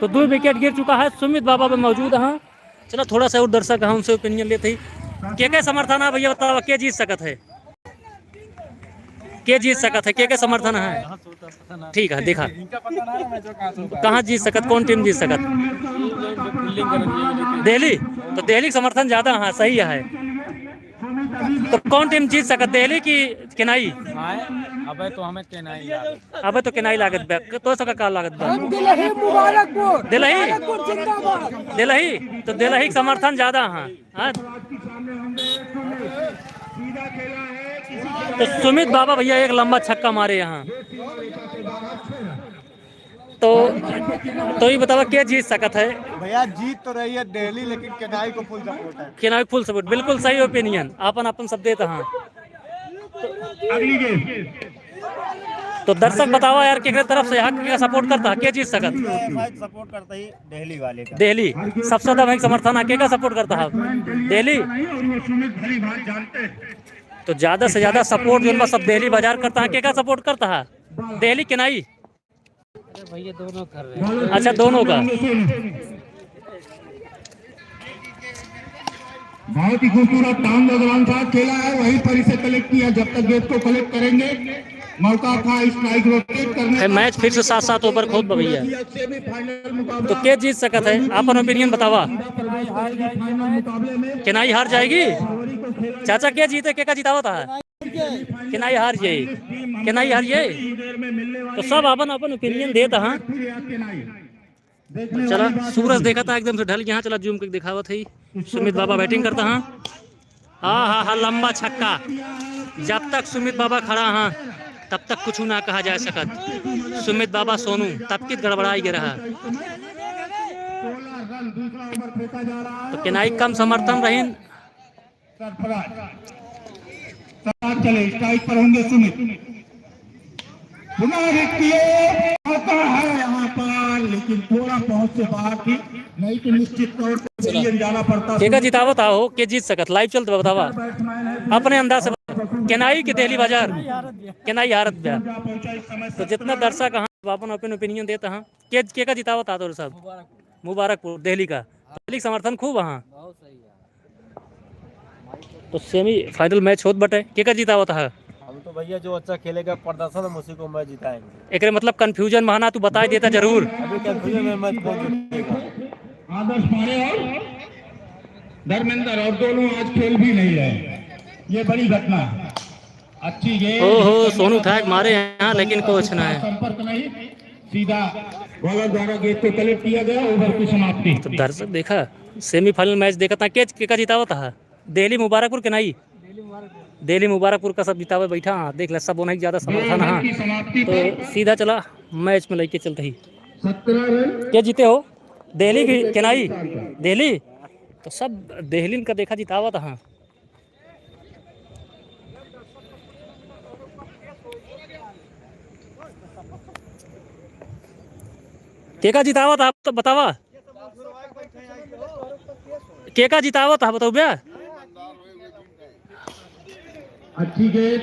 तो दो विकेट गिर चुका है, सुमित बाबा पे मौजूद हैं। चला, थोड़ा सा और दर्शक हैं, उनसे ओपिनियन लेत ही। के के समर्थन है भैया, बतावा, के जीत सकत है? के जीत सकत है, के के समर्थन है? ठीक है, देखा। कहाँ जीत सकत, कौन टीम जीत सकत? दिल्ली। तो दिल्ली के समर्थन ज्यादा, हाँ, सही है। तो कौन टीम जीत सकत, दिल्ली की केनाई? आए, अबे तो हमें केनाई लागत। अबे तो केनाई लागत बा। तो सबका का लागत बा? हम दिल्ली मुबारकपुर। दिल्ली? मुबारकपुर जिंदाबाद। दिल्ली? तो दिल्ली के समर्थन ज्यादा, हाँ। हाँ। तो सुमित बाबा भैया एक लंबा छक्का मारे यहाँ। तो, तो ये बतावा, के जीत सकत है? भैया, जीत तो रही है दिल्ली, लेकिन केनाई को फुल सपोर्ट है। केनाई फुल सपोर्ट, बिल्कुल सही ओपिनियन, आपन आपन सब देत हाँ। अगली गेम। तो दर्शक बतावा यार, केकरे तरफ से यहाँ के सपोर्ट करता है, के जीत सकत? मैं सपोर्ट करता ही दिल्ली वाले का। दिल्ली। सबसे ज्यादा भाई समर्थन है, केका सपोर्ट करता है? दिल्ली। तो ज्यादा से ज्यादा सपोर्ट जो बा सब दिल्ली बाजार करता है, केका सपोर्ट करता है? दिल्ली केनाई? अरे भैया, दोनों कर रहे हैं। अच्छा, दोनों का। बहुत ही खूबसूरत टाउन नौजवान साहब खेला है, वहीं पर इसे कलेक्ट किया। जब तक गेंद को कलेक्ट करेंगे, मौका था स्ट्राइक रोटेट करने का। मैच फिर से सात सात ओवर खोद बा भैया। सेमीफाइनल मुकाबला। तो के जीत सकत है, आपन ओपिनियन बतावा। फाइनल मुकाबले में केनाई हार जाएगी? चाचा, के जीते, केका जितावत है? केनाई हार जाई, केनाई हार जाई। तो सब आपन आपन ओपिनियन देत हाँ। चला, सूरज देखा था एकदम से ढल गया। चला, जूम करके दिखावत है। सुमित बाबा बैटिंग करता हाँ। हाँ, हाँ, हाँ, लंबा छक्का। जब तक सुमित बाबा खड़ा हाँ, तब तक कुछ ना कहा जा सकत। सुमित बाबा सोनू तब की गड़बड़ाई गया रहा। तो केनाई कम समर्थन रहीन। सरफराज, सरफराज चले, स्ट्राइक पर होंगे सुमित। पुनः रिक्की आता है यहाँ पर, लेकिन थोड़ा पहुंच से बाहर थी, नहीं तो निश्चित तौर पर चला। इंडियन जाना पड़ता। केका जितावत हो, के जीत सकत, लाइव चलत बा, बतावा। बैट्समैन है, अपने अंदाज से बता। केनाई के दिल्ली बाजार, केनाई हारत बा। तो जितना दर्शक हैं, आपन अपन ओपिनियन देत हैं। के, केका जितावत हो तोर सब? मुबारकपुर। मुबारकपुर, दिल्ली का। दिल्ली का समर्थन खूब है। बहुत सही है। तो सेमीफाइनल मैच होत बटे, केका जितावत है? हम तो भैया जो अच्छा खेलेगा प्रदर्शन, हम उसी को मैच जिताएंगे। एकरे मतलब कन्फ्यूजन में ना, तू बताई देता जरूर। अभी कन्फ्यूजन में मैच कौन जीतेगा? आदर्श मारे और धर्मेंद्र, और दोनों आज खेल भी नहीं रहे। ये बड़ी घटना है। अच्छी गेंद। ओहो, सोनू ठाक मारे हैं, लेकिन कुछ ना है। संपर्क नहीं, सीधा बॉलर द्वारा गेंद को कलेक्ट किया गया, ओवर की समाप्ति। तो दर्शक देखा, सेमीफाइनल मैच देखा था, के, केका जितावत है? दिल्ली मुबारकपुर केनाई? दिल्ली मुबारकपुर का सब जितावे बैठा, हाँ, देख ले, सब उन्हीं ज्यादा समर्थन, हाँ। तो सीधा चला मैच में लेके चलते ही। सत्रह रन। के जीते हो? दिल्ली की केनाई? दिल्ली। तो सब दिल्ली का देखा जितावत, हाँ। केका जितावत आप तो बतावा। केका जितावत है, बताओ बे। अच्छी गेंद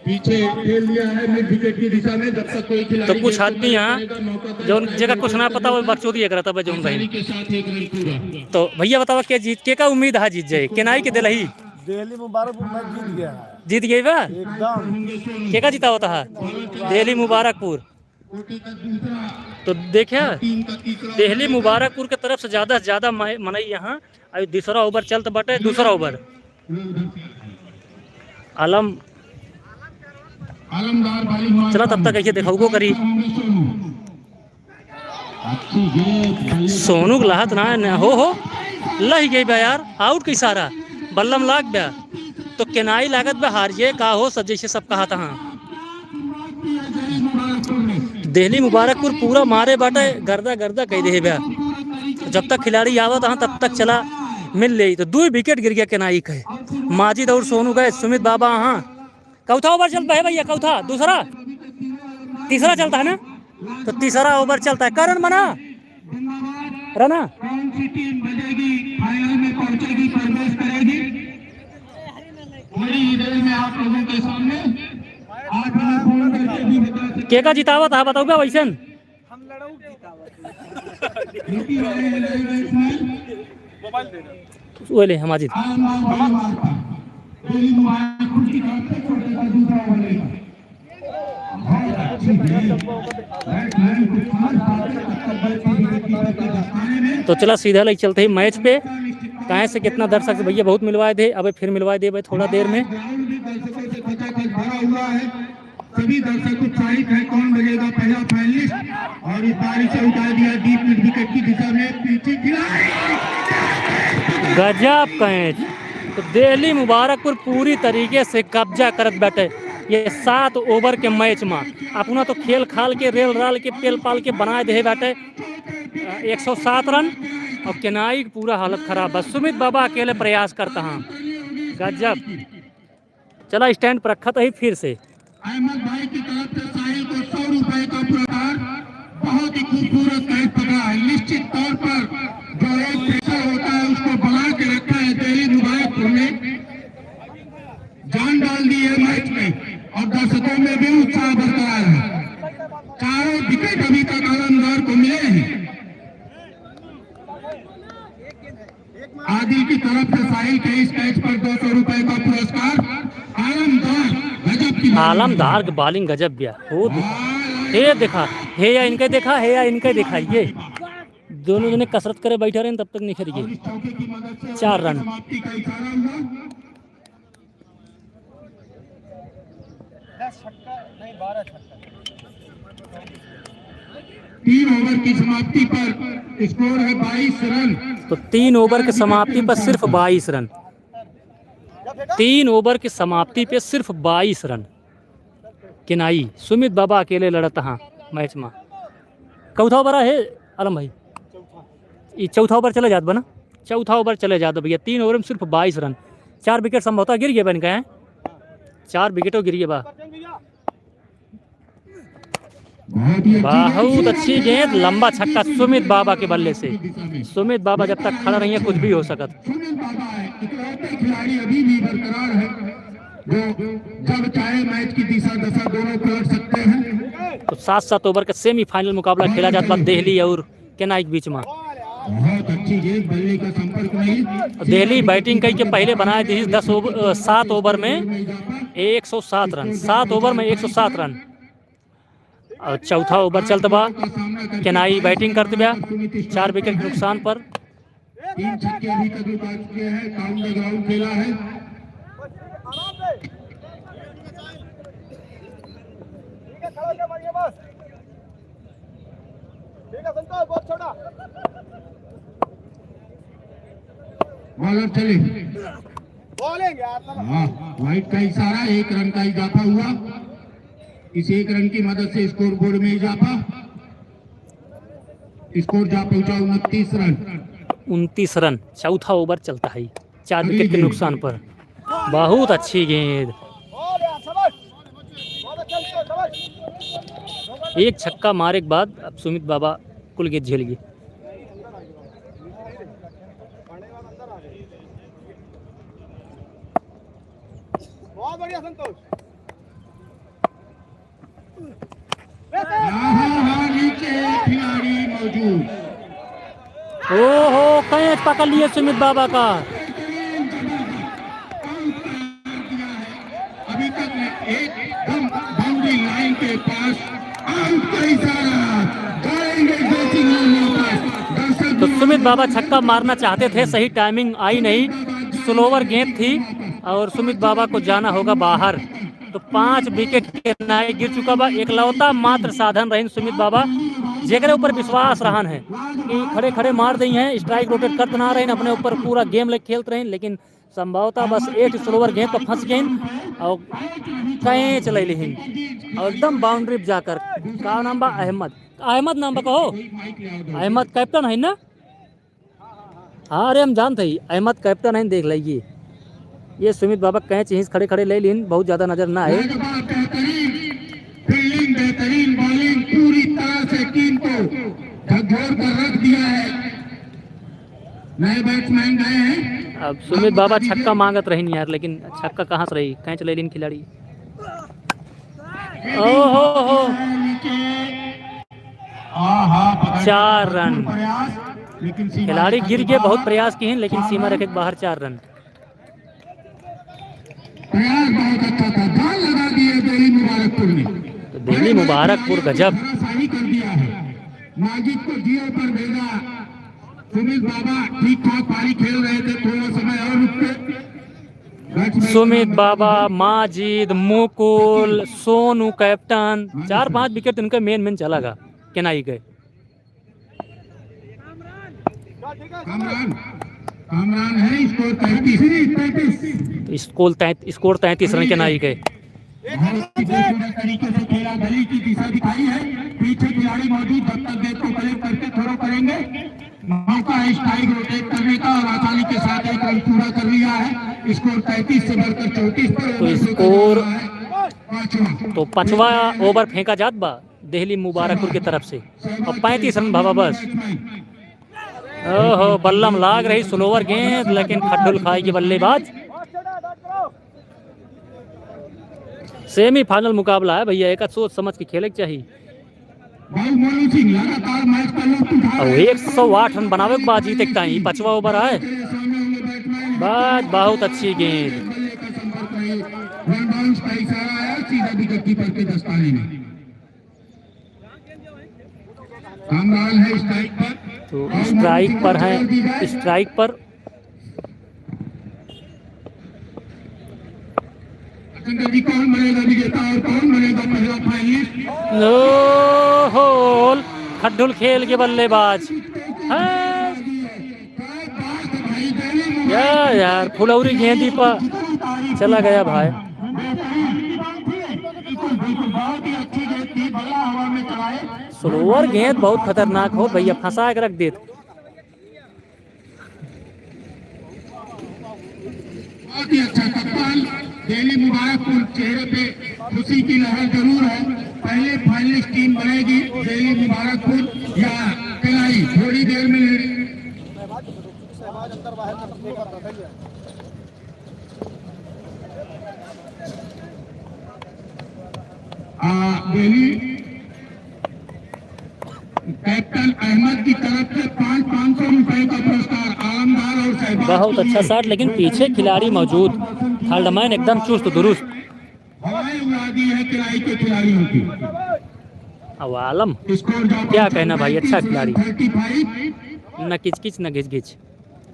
पीछे खेल दिया है मिड विकेट की दिशा में। जब तक कोई खिलाड़ी तो कुछ गेंद को आदमी यहाँ करेगा, मौका तो जौन जगह कुछ ना पता, वो बकचोदी एक रहता है, जौन भाई। आसानी के साथ एक रन पूरा। तो भैया बतावा, के जीत, केका उम्मीद है जीत जाए, केनाई के दिल्ली? दिल्ली मुबारकपुर मैच जीत गया है। जीत गई बा? एकदम। केका जितावत है? दिल्ली मुबारकपुर। तो देखिए, दिल्ली मुबारकपुर के तरफ से ज्यादा से ज्यादा मा-, मनई यहाँ। अभी दूसरा ओवर चलत बाटे, दूसरा ओवर। आलम, आलमदार भाई, चला, तब तक ऐसे देखाउबो करी। सोनू के लहत ना, ना हो, हो, लही गई बा यार, आउट के इशारा, बल्लम लाग बा। तो केनाई लागत बा हार, ये का हो सब, जैसे सब कहा था। देहली मुबारकपुर पूरा मारे बाटे, गर्दा गर्दा कह दे बा। जब तक खिलाड़ी आवत हाँ, तब तक चला मिल ले। तो दो विकेट गिर गया केनाई के, माजिद और सोनू गए, सुमित बाबा हाँ। कौथा ओवर चलता है भैया, कौथा? दूसरा, तीसरा चलता है ना? तो तीसरा ओवर चलता है। का रन बना? रना? कौन सी टीम बजेगी, फाइनल में पहुंचेगी, प्रवेश करेगी? बड़ी ही देर में आप लोगों के सामने आप हमें फोन करके भी बता सकते के का जितावत है, बताओ बे वैसन? हम लड़ऊ जितावत। वो ले, हम आज ही। तो चला सीधा लेके चलते ही मैच पे, काहे से कितना दर्शक से भैया बहुत मिलवाए दे, अबे फिर मिलवाए दे भाई थोड़ा देर में। सभी दर्शक उत्साहित हैं, कौन बजेगा पहला फाइनलिस्ट, और इस बारी से उठा दिया डीप मिड विकेट की दिशा में, पीछे खिलाड़ी। गजब कैच। तो देहली मुबारकपुर पूरी तरीके से कब्जा करत बाटे ये सात ओवर के मैच में। अपना तो खेल खाल के, रेल राल के, पेल पाल के बनाए दे बाटे एक सौ सात रन। और केनाई की पूरा हालत खराब बा। सुमित बाबा अकेले प्रयास करता हाँ। गजब। चला स्टैंड पर रखत ही फिर से। अहमद भाई की तरफ से साहिल को सौ रुपए का पुरस्कार। बहुत ही खूबसूरत कैच पकड़ा है। निश्चित तौर पर जो एक प्रेशर होता है, उसको बना के रखा है देहली मुबारकपुर ने। जान डाल दी है मैच में और दर्शकों में भी उत्साह बरकरार है। चारों विकेट अभी तक आलमदार को मिले हैं। आदिल की तरफ से साहिल के इस कैच पर दो सौ रुपए का पुरस्कार। आलमदार गजब की bowling। आलमदार के बॉलिंग गजब बिया। हो देखा, हे या इनके देखा, हे या इनके देखा, ये दोनों जने कसरत करे बैठे रहे, तब तक निखर गए। चार रन। तीन ओवर की समाप्ति पर स्कोर है बाईस रन। तो तीन ओवर की समाप्ति पर सिर्फ बाईस रन। तीन ओवर की समाप्ति पे सिर्फ बाईस रन। केनाई सुमित बाबा अकेले लड़त हाँ मैच में। कौथा ओवर है आलम भाई? ई चौथा ओवर चले जात बा ना? चौथा ओवर चले जात बा भैया। तीन ओवर में सिर्फ बाईस रन, चार विकेट संभवतः गिर गए बा इनका, हैं? चार विकेटों गिर गए बा। बहुत ही अच्छी गेंद। बहुत अच्छी गेंद, लंबा छक्का सुमित बाबा के बल्ले से। सुमित बाबा जब तक खड़ा रहिए, कुछ भी हो सकत। सुमित बाबा है, इकलौते खिलाड़ी अभी भी बरकरार है, जो जब चाहे मैच की दिशा दशा दोनों पलट सकते हैं। तो सात सात ओवर का सेमीफाइनल मुकाबला खेला जात बा देहली और केनाई के बीच में। बहुत अच्छी गेंद, बल्ले का संपर्क नहीं। देहली बैटिंग कई के पहले बनाए दी दस ओवर, अ, सात ओवर में एक सौ सात रन, सात ओवर में एक सौ सात रन। और चौथा ओवर चलत बा, केनाई बैटिंग करत बा, चार विकेट के नुकसान पर। तीन छक्के अभी तक लगा चुके हैं, काउंट द ग्राउंड खेला है। ठीक है, खड़ा होके मारिए बस। ठीक है संतोष, बहुत छोटा। बॉलर चले। बॉलिंग यार, हाँ, वाइड का इशारा, एक रन का इजाफा हुआ। इस एक रन की मदद से स्कोर बोर्ड में इजाफा। स्कोर जा पहुंचा उनतीस रन। उनतीस रन, चौथा ओवर चलता है, चार विकेट के नुकसान पर। बहुत अच्छी गेंद, एक छक्का मारे के बाद अब सुमित बाबा कुल गेंद झेल गए। बहुत बढ़िया संतोष। यहाँ नीचे एक खिलाड़ी मौजूद। ओहो, कैच पकड़ लिए सुमित बाबा का। अभी तक एकदम बाउंड्री लाइन के पास आउट का इशारा। जाएंगे ड्रेसिंग रूम वापस। दर्शक तो सुमित बाबा छक्का मारना चाहते थे, सही टाइमिंग आई नहीं, स्लोअर गेंद थी और सुमित बाबा को जाना होगा बाहर। तो पांच विकेट केनाई गिर चुका बा। एकलौता मात्र साधन रहिन सुमित बाबा जेकरे ऊपर विश्वास रहन है कि खड़े खड़े मार दई हैं, strike rotate करत ना रहे, अपने ऊपर पूरा game लेके खेलत रहे, लेकिन संभवतः बस एक slower गेंद पर फंस गए और कैच ले लिहिन और एकदम बाउंड्री पे जाकर। का नाम बा? अहमद। अहमद नाम बा, कहो। अहमद कैप्टन है ना? हाँ, अरे हम जानते ही अहमद कैप्टन है, देख लीजिए। ये सुमित बाबा कैच यहीं से खड़े खड़े ले लिहिन, बहुत ज्यादा नजर ना आए। बेहतरीन फील्डिंग, बेहतरीन बॉलिंग, पूरी तरह से टीम को झकझोर कर रख दिया है। नए बैट्समैन गए हैं। अब सुमित बाबा छक्का मांगत रही यार, लेकिन छक्का कहाँ से रही, कैच ले लिहिन खिलाड़ी। ओहो हो। आहा, चार रन। खिलाड़ी गिर गए, बहुत प्रयास किहिन, लेकिन सीमा रेखा के बाहर चार रन। प्रयास बहुत अच्छा था, जान लगा दिए दिल्ली मुबारकपुर ने। तो दिल्ली मुबारकपुर गजब। धराशायी कर दिया है। माजिद को जियो पर भेजा। सुमित बाबा ठीक ठाक पारी खेल रहे थे, थोड़ा समय और रुकते। सुमित बाबा, माजिद, मुकुल, सोनू कैप्टन, चार पांच विकेट इनका मेन मेन चला गा, केनाई गए। कामरान, कामरान है, स्कोर तैंतीस, तैंतीस। स्कोर तैंत-, स्कोर तैंतीस रन केनाई गए। बहुत ही खूबसूरत तरीके से खेला, गली की दिशा दिखाई है, पीछे खिलाड़ी मौजूद, जब तक गेंद को कलेक्ट करके थ्रो करेंगे। मौका है स्ट्राइक रोटेट करने का और आसानी के साथ एक रन पूरा कर लिया है। स्कोर तैंतीस से बढ़कर चौंतीस पर तो ओवर फेंका जा स्कोर रहा है। पांचवा। तो पांचवा ओवर फेंका जात बा दिल्ली मुबारकपुर की तरफ से और पैंतीस रन भवा बस। ओहो, बल्लम लाग रही स्लोअर गेंद, लेकिन खड्डुल खाई के बल्लेबाज। सेमीफाइनल मुकाबला है भैया, एक सोच समझ के खेले के चाहिए। भाई मोनू सिंह लगातार मैच का लुत्फ उठा अब रहे हैं। एक सौ आठ रन बनावे के बाद जीते के टाइम, ये पांचवा ओवर है। बहुत, बहुत अच्छी गेंद। वन बाउंस का इशारा आया, सीधा विकेट कीपर के दस्ताने में। कामरान है स्ट्राइक पर। तो और स्ट्राइक पर है, स्ट्राइक पर। अच्छा जी, कौन बनेगा विजेता और कौन बनेगा पहला फाइनलिस्ट? नो होल, खड्डुल खेल के बल्लेबाज। हाँ। क्या यार, फुलौरी गेंदी पर चला गया भाई। स्लोअर गेंद बहुत खतरनाक हो भैया, फंसा के रख देत। बहुत ही अच्छा कप्तान, दिल्ली मुबारकपुर चेहरे पे खुशी की लहर जरूर है। पहले फाइनलिस्ट टीम बनेगी दिल्ली मुबारकपुर या केलाई, थोड़ी देर में। आ, दिल्ली कैप्टन अहमद की तरफ से पाँच, पाँच सौ रुपए का पुरस्कार आलमदार और शहबाज बहुत के अच्छा लिए। शॉट, लेकिन पीछे खिलाड़ी मौजूद, थर्ड मैन एकदम चुस्त दुरुस्त। हवाएं उड़ा दी है किलाई के खिलाड़ियों की। अब आलम स्कोर जाता क्या है कहना भाई, अच्छा खिलाड़ी। Thirty five. न किचकिच न घिचघिच।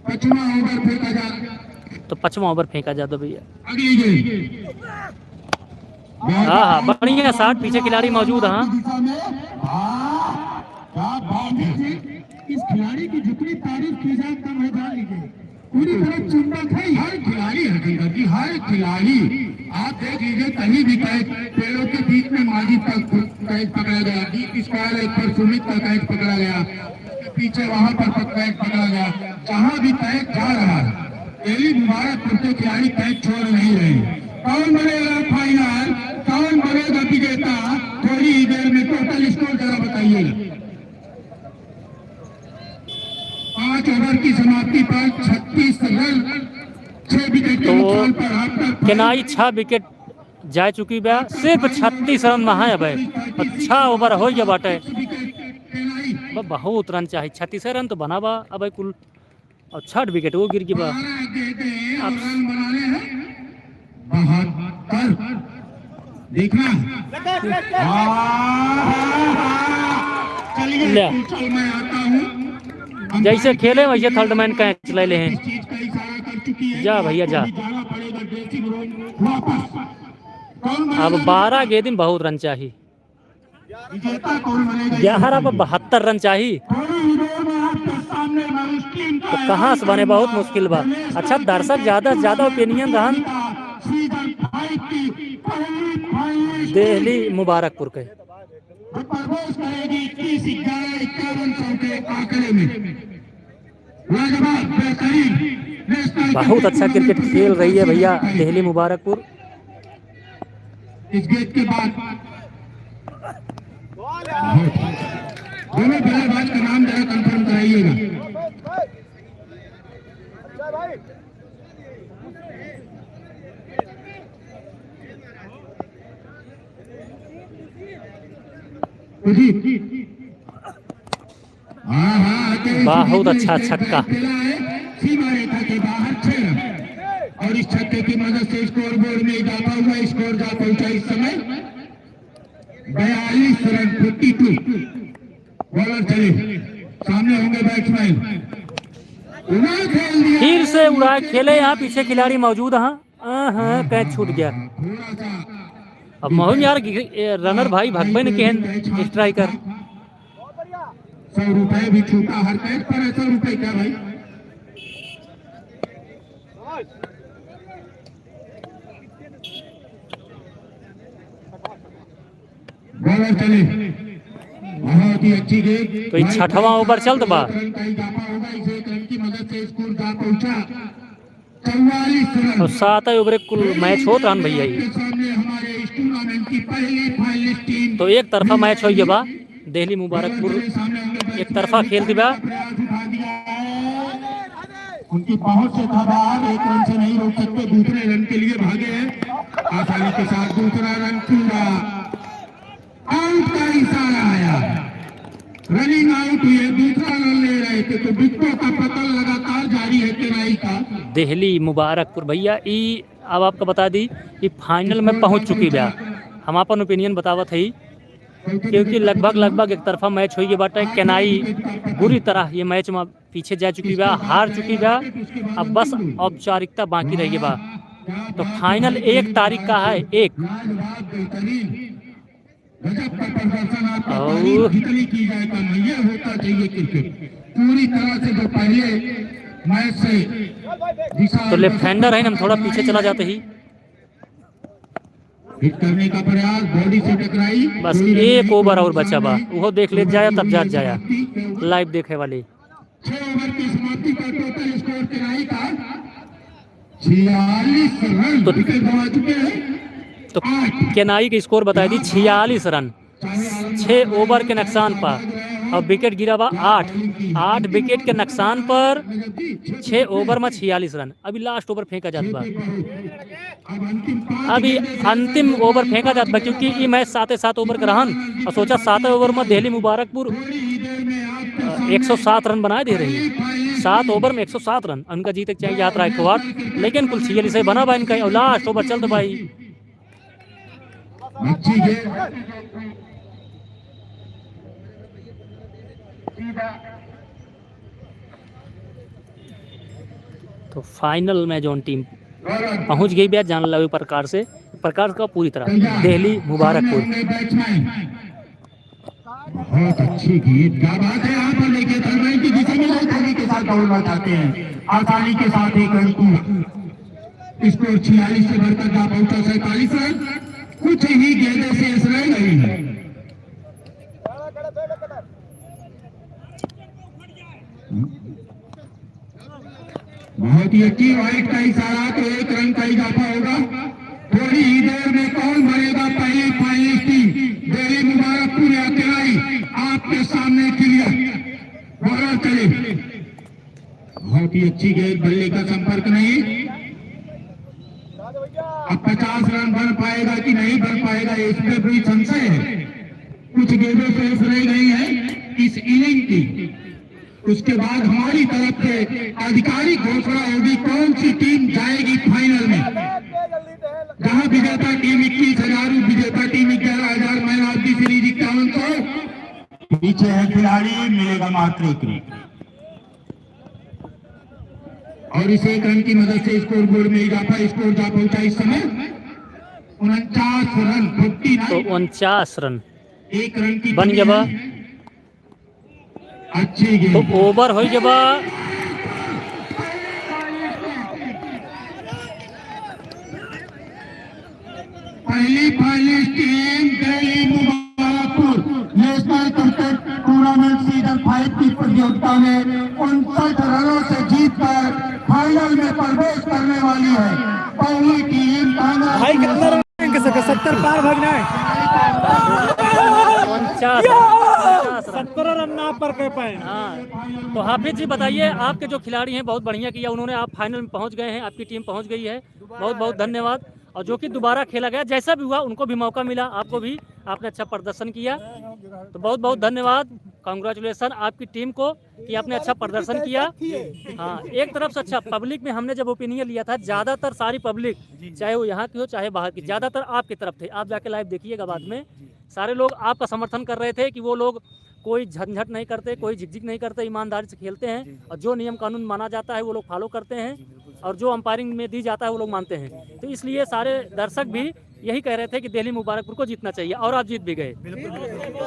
पचवा ओवर फेंका जा। तो पचवा ओवर फेंका जाता भैया। अगली गेंद। हाँ, हाँ, बढ़िया शॉट, पीछे खिलाड़ी मौजूद, हाँ। दिशा में। वाह, क्या बात है। इस खिलाड़ी की जितनी तारीफ की जाए, कम है, जान लीजिए। पूरी तरह चुंबक है, हर खिलाड़ी है, गंगा जी, हर खिलाड़ी। आप देख लीजिए, कहीं भी कैच, पेड़ों के बीच में माजिद का कैच पकड़ा गया, deep square as per Sumit का कैच पकड़ा गया, पीछे वहां पर कैच पकड़ा गया, जहां भी कैच जा रहा है, दिल्ली मुबारकपुर के खिलाड़ी कैच छोड़ नहीं रहे। कौन बनेगा फाइनल, कौन बनेगा विजेता, थोड़ी ही देर में टोटल स्कोर जरा बताइएगा। पांच ओवर की समाप्ति पर छत्तीस रन, छह विकेट के तो नुकसान पर आपका केनाई छह विकेट जा चुकी बा, सिर्फ छत्तीस रन में है अबे। अच्छा ओवर हो गया बाटे। ब-, बहुत रन चाहिए, छत्तीस रन तो बना बा अबे कुल, और छठ विकेट वो गिर गई बा। अब बहत्तर। देखना। चलिए, ले। मैं आता हूँ। जैसे खेले वैसे थर्ड मैन कैच ले ले हैं। जा भैया, जा। अब बारह गेंद में बहुत रन चाहिए। ग्यारह पर बहत्तर रन चाही। तो कहाँ से बने, बहुत मुश्किल बा। अच्छा, दर्शक ज्यादा से ज्यादा opinion रहन। देहली मुबारकपुर के। बहुत अच्छा क्रिकेट खेल रही है भैया देहली मुबारकपुर। इस गेंद के बाद दोनों बल्लेबाज का नाम जरा कंफर्म कराइएगा। जी। हाँ, हाँ, आते ही बहुत अच्छा छक्का। खेला है, सीमा रेखा के बाहर छह रन। और इस छक्के की मदद से स्कोर बोर्ड में इजाफा हुआ, स्कोर जा पहुंचा इस समय बयालीस रन, फिफ्टी टू। बॉलर चले, सामने होंगे बैट्समैन। उड़ा खेल दिया। फिर से उड़ा खेले, यहाँ पीछे खिलाड़ी मौजूद हैं। हाँ, कैच छूट गया। अब मोहन यार, रनर भाई भगबे न केहन स्ट्राइकर। सौ रुपए भी छूटा हर कैच पर है। सौ रुपए क्या भाई? बॉलर चले, बहुत ही अच्छी गेंद। तो ये छठवां ओवर चलत बा। एक रन का इजाफा होगा, इसे एक रन की मदद से स्कोर जा पहुंचा। और सात ही ओवर कुल मैच होत रहन भैया, ये तो एक तरफा मैच हो गया बा। देहली मुबारकपुर एक तरफा खेल दिबा। उनकी पहुंच से था बाहर, एक रन से नहीं रोक सकते, दूसरे रन के लिए भागे हैं। आसानी के साथ दूसरा रन पूरा। आउट का इशारा आया, रनिंग आउट हुए, दूसरा रन ले रहे थे, तो विकेटों का पतन लगातार जारी है तेनाई का। देहली मुबारकपुर भैया, ई अब आपका बता दी कि फाइनल में पहुंच चुकी बा। हम आपन ओपिनियन बतावत हई, क्योंकि लगभग, लगभग एक तरफा मैच होई गए बाटे। केनाई बुरी तरह ये मैच में पीछे जा चुकी बा, हार चुकी बा। अब बस औपचारिकता बाकी रह गई बा। तो फाइनल एक तारीख का है, एक। और तो लेफ्ट हैंडर है, हम थोड़ा पीछे चला जाते ही। हिट करने का प्रयास, बॉडी से टकराई। बस एक ओवर और बचा बा, उहो देख ले जाया, तब जात जाया। लाइव देखे वाली। छह ओवर की समाप्ति पर टोटल स्कोर केनाई का छियालीस रन, तो विकेट गंवा चुके हैं। तो केनाई के स्कोर बताई दी, छियालीस रन। छह ओवर के नुकसान पर और विकेट गिरा बा आठ। आठ विकेट के नुकसान पर छह ओवर में छियालीस रन। अभी लास्ट ओवर फेंका जात बा। अभी अंतिम ओवर फेंका जात बा, क्योंकि ई मैच साते सात ओवर के रहन और सोचा साते ओवर में देहली मुबारकपुर, अ, एक सौ सात रन बनाए दे रही। सात ओवर में एक सौ सात रन उनका जीते के चाहिए यात्रा एक बार, लेकिन कुल छियालीस से बना बा इनका और लास्ट ओवर चलत बा ई। अच्छी गेंद। तो फाइनल में जौन टीम पहुंच गई बा, जान लो प्रकाश से, प्रकाश का पूरी तरह देहली मुबारकपुर। बहुत अच्छी गेंद, क्या बात है। यहाँ पर देखिए, थर्ड लाइन की दिशा में बहुत तेजी के साथ दौड़ना चाहते हैं, आसानी के साथ एक रन की। स्कोर छियालीस से बढ़कर जा पहुंचा सैंतालीस रन। कुछ ही गेंदें शेष रह गई हैं। बहुत ही अच्छी, वाइड का इशारा, तो एक रन का इजाफा होगा। थोड़ी ही देर में कौन बनेगा पहली फाइनलिस्ट टीम? देहली मुबारकपुर या केनाई आपके सामने क्लियर। बॉलर चले। बहुत ही अच्छी गेंद, बल्ले का संपर्क नहीं। अब पचास रन बन पाएगा कि नहीं बन पाएगा, इस पे भी संशय है। कुछ गेंदें शेष रह गई हैं इस इनिंग की। उसके बाद हमारी तरफ से आधिकारिक घोषणा होगी कौन सी टीम जाएगी फाइनल में। जहां विजेता टीम इक्कीस हजार, विजेता टीम ग्यारह हजार, मैन ऑफ द सीरीज इक्यावन सौ। पीछे है खिलाड़ी, मिलेगा मात्र एक रन। और इस एक रन की मदद से स्कोर बोर्ड में इजाफा, स्कोर जा पहुंचा इस समय उनचास रन, फिफ्टी नाइन। तो उनचास रन। एक रन की बन गया बा। अच्छी गेंद। तो ओवर हो गया बा। पहली finalist team Delhi Mubarakpur national cricket tournament season five की प्रतियोगिता में उनसठ रनों से जीतकर फाइनल में प्रवेश करने वाली है। पहली टीम भाई, कितना रन इनके सके? सत्तर पार भागना है। उनचास रन। सत्तर रन ना पर कर पाए। हाँ, तो हाफिज जी, बताइए, आपके जो खिलाड़ी हैं, बहुत बढ़िया किया उन्होंने, आप फाइनल में पहुंच गए हैं, आपकी टीम पहुंच गई है, बहुत बहुत धन्यवाद। और जो कि दोबारा खेला गया, जैसा भी हुआ, उनको भी मौका मिला, आपको भी, आपने अच्छा प्रदर्शन किया, तो बहुत बहुत धन्यवाद। कॉन्ग्रेचुलेसन आपकी टीम को कि आपने अच्छा प्रदर्शन किया। हाँ, एक तरफ से अच्छा, पब्लिक में हमने जब ओपिनियन लिया था, ज़्यादातर सारी पब्लिक, जी, जी। चाहे वो यहाँ की हो, चाहे बाहर की, जी, जी। ज़्यादातर आपकी तरफ थे। आप जाके लाइव देखिएगा बाद में, जी। सारे लोग आपका समर्थन कर रहे थे कि वो लोग कोई झंझट नहीं करते, कोई झिकझिक नहीं करते, ईमानदारी से खेलते हैं, जी, जी। और जो नियम कानून माना जाता है, वो लोग फॉलो करते हैं, जी, बिल्कुल सही। और जो अंपायरिंग में दी जाता है, वो लोग मानते हैं। तो इसलिए सारे दर्शक भी यही कह रहे थे कि दिल्ली मुबारकपुर को जीतना चाहिए, और आप जीत भी गए। बिल्कुल, बिल्कुल।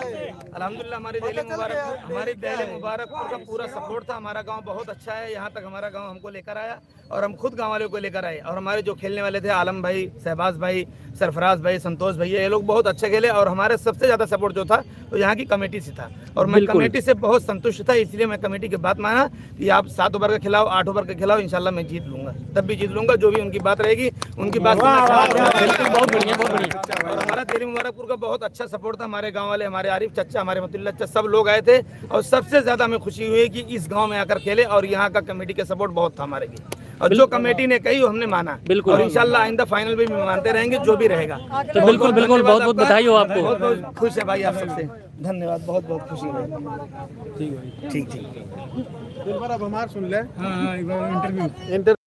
अल्हम्दुलिल्लाह, हमारे दिल्ली मुबारकपुर, हमारे दिल्ली मुबारकपुर का पूरा सपोर्ट था। हमारा गांव बहुत अच्छा है, यहाँ तक हमारा गांव हमको लेकर आया और हम खुद गांव वालों को लेकर आए। और हमारे जो खेलने वाले थे, आलम भाई, शहबाज भाई, सरफराज भाई, संतोष भैया, ये लोग बहुत अच्छा खेले और हमारे सबसे ज़्यादा सपोर्ट जो था, वो यहाँ की कमेटी से था। और मैं बिल्कुल। कमेटी से बहुत संतुष्ट था, इसलिए मैं कमेटी की बात माना कि आप सात ओवर का खिलाओ, आठ ओवर का खिलाओ, इंशाल्लाह मैं जीत लूंगा, तब भी जीत लूंगा। जो भी उनकी बात रहेगी, उनकी बात वाह, सुनना वाह, चाहूंगा। वाह, बिल्कुल, बहुत बढ़िया, बहुत बढ़िया। और हमारा दिल्ली मुबारकपुर का बहुत अच्छा सपोर्ट था। हमारे गांव वाले, हमारे आरिफ चच्चा, हमारे मतुल्ला चच्चा, सब लोग आए थे और सबसे ज़्यादा हमें खुशी हुई कि इस गांव में आकर खेले और यहाँ का कमेटी का सपोर्ट बहुत था हमारे लिए। और जो बिल्कुल। कमेटी ने कही, वो हमने माना। बिल्कुल। और इंशाल्लाह आइंदा फाइनल में भी मानते रहेंगे, जो भी रहेगा। तो बिल्कुल, बिल्कुल, धन्यवाद बहुत, बहुत आपका। बधाई हो आपको। बहुत, बहुत खुश है भाई आप सबसे। धन्यवाद, बहुत, बहुत खुशी है। ठीक है। ठीक, ठीक। एक बार आप हमार सुन ले। हाँ, हाँ, एक बार इंटरव्यू। इंटर-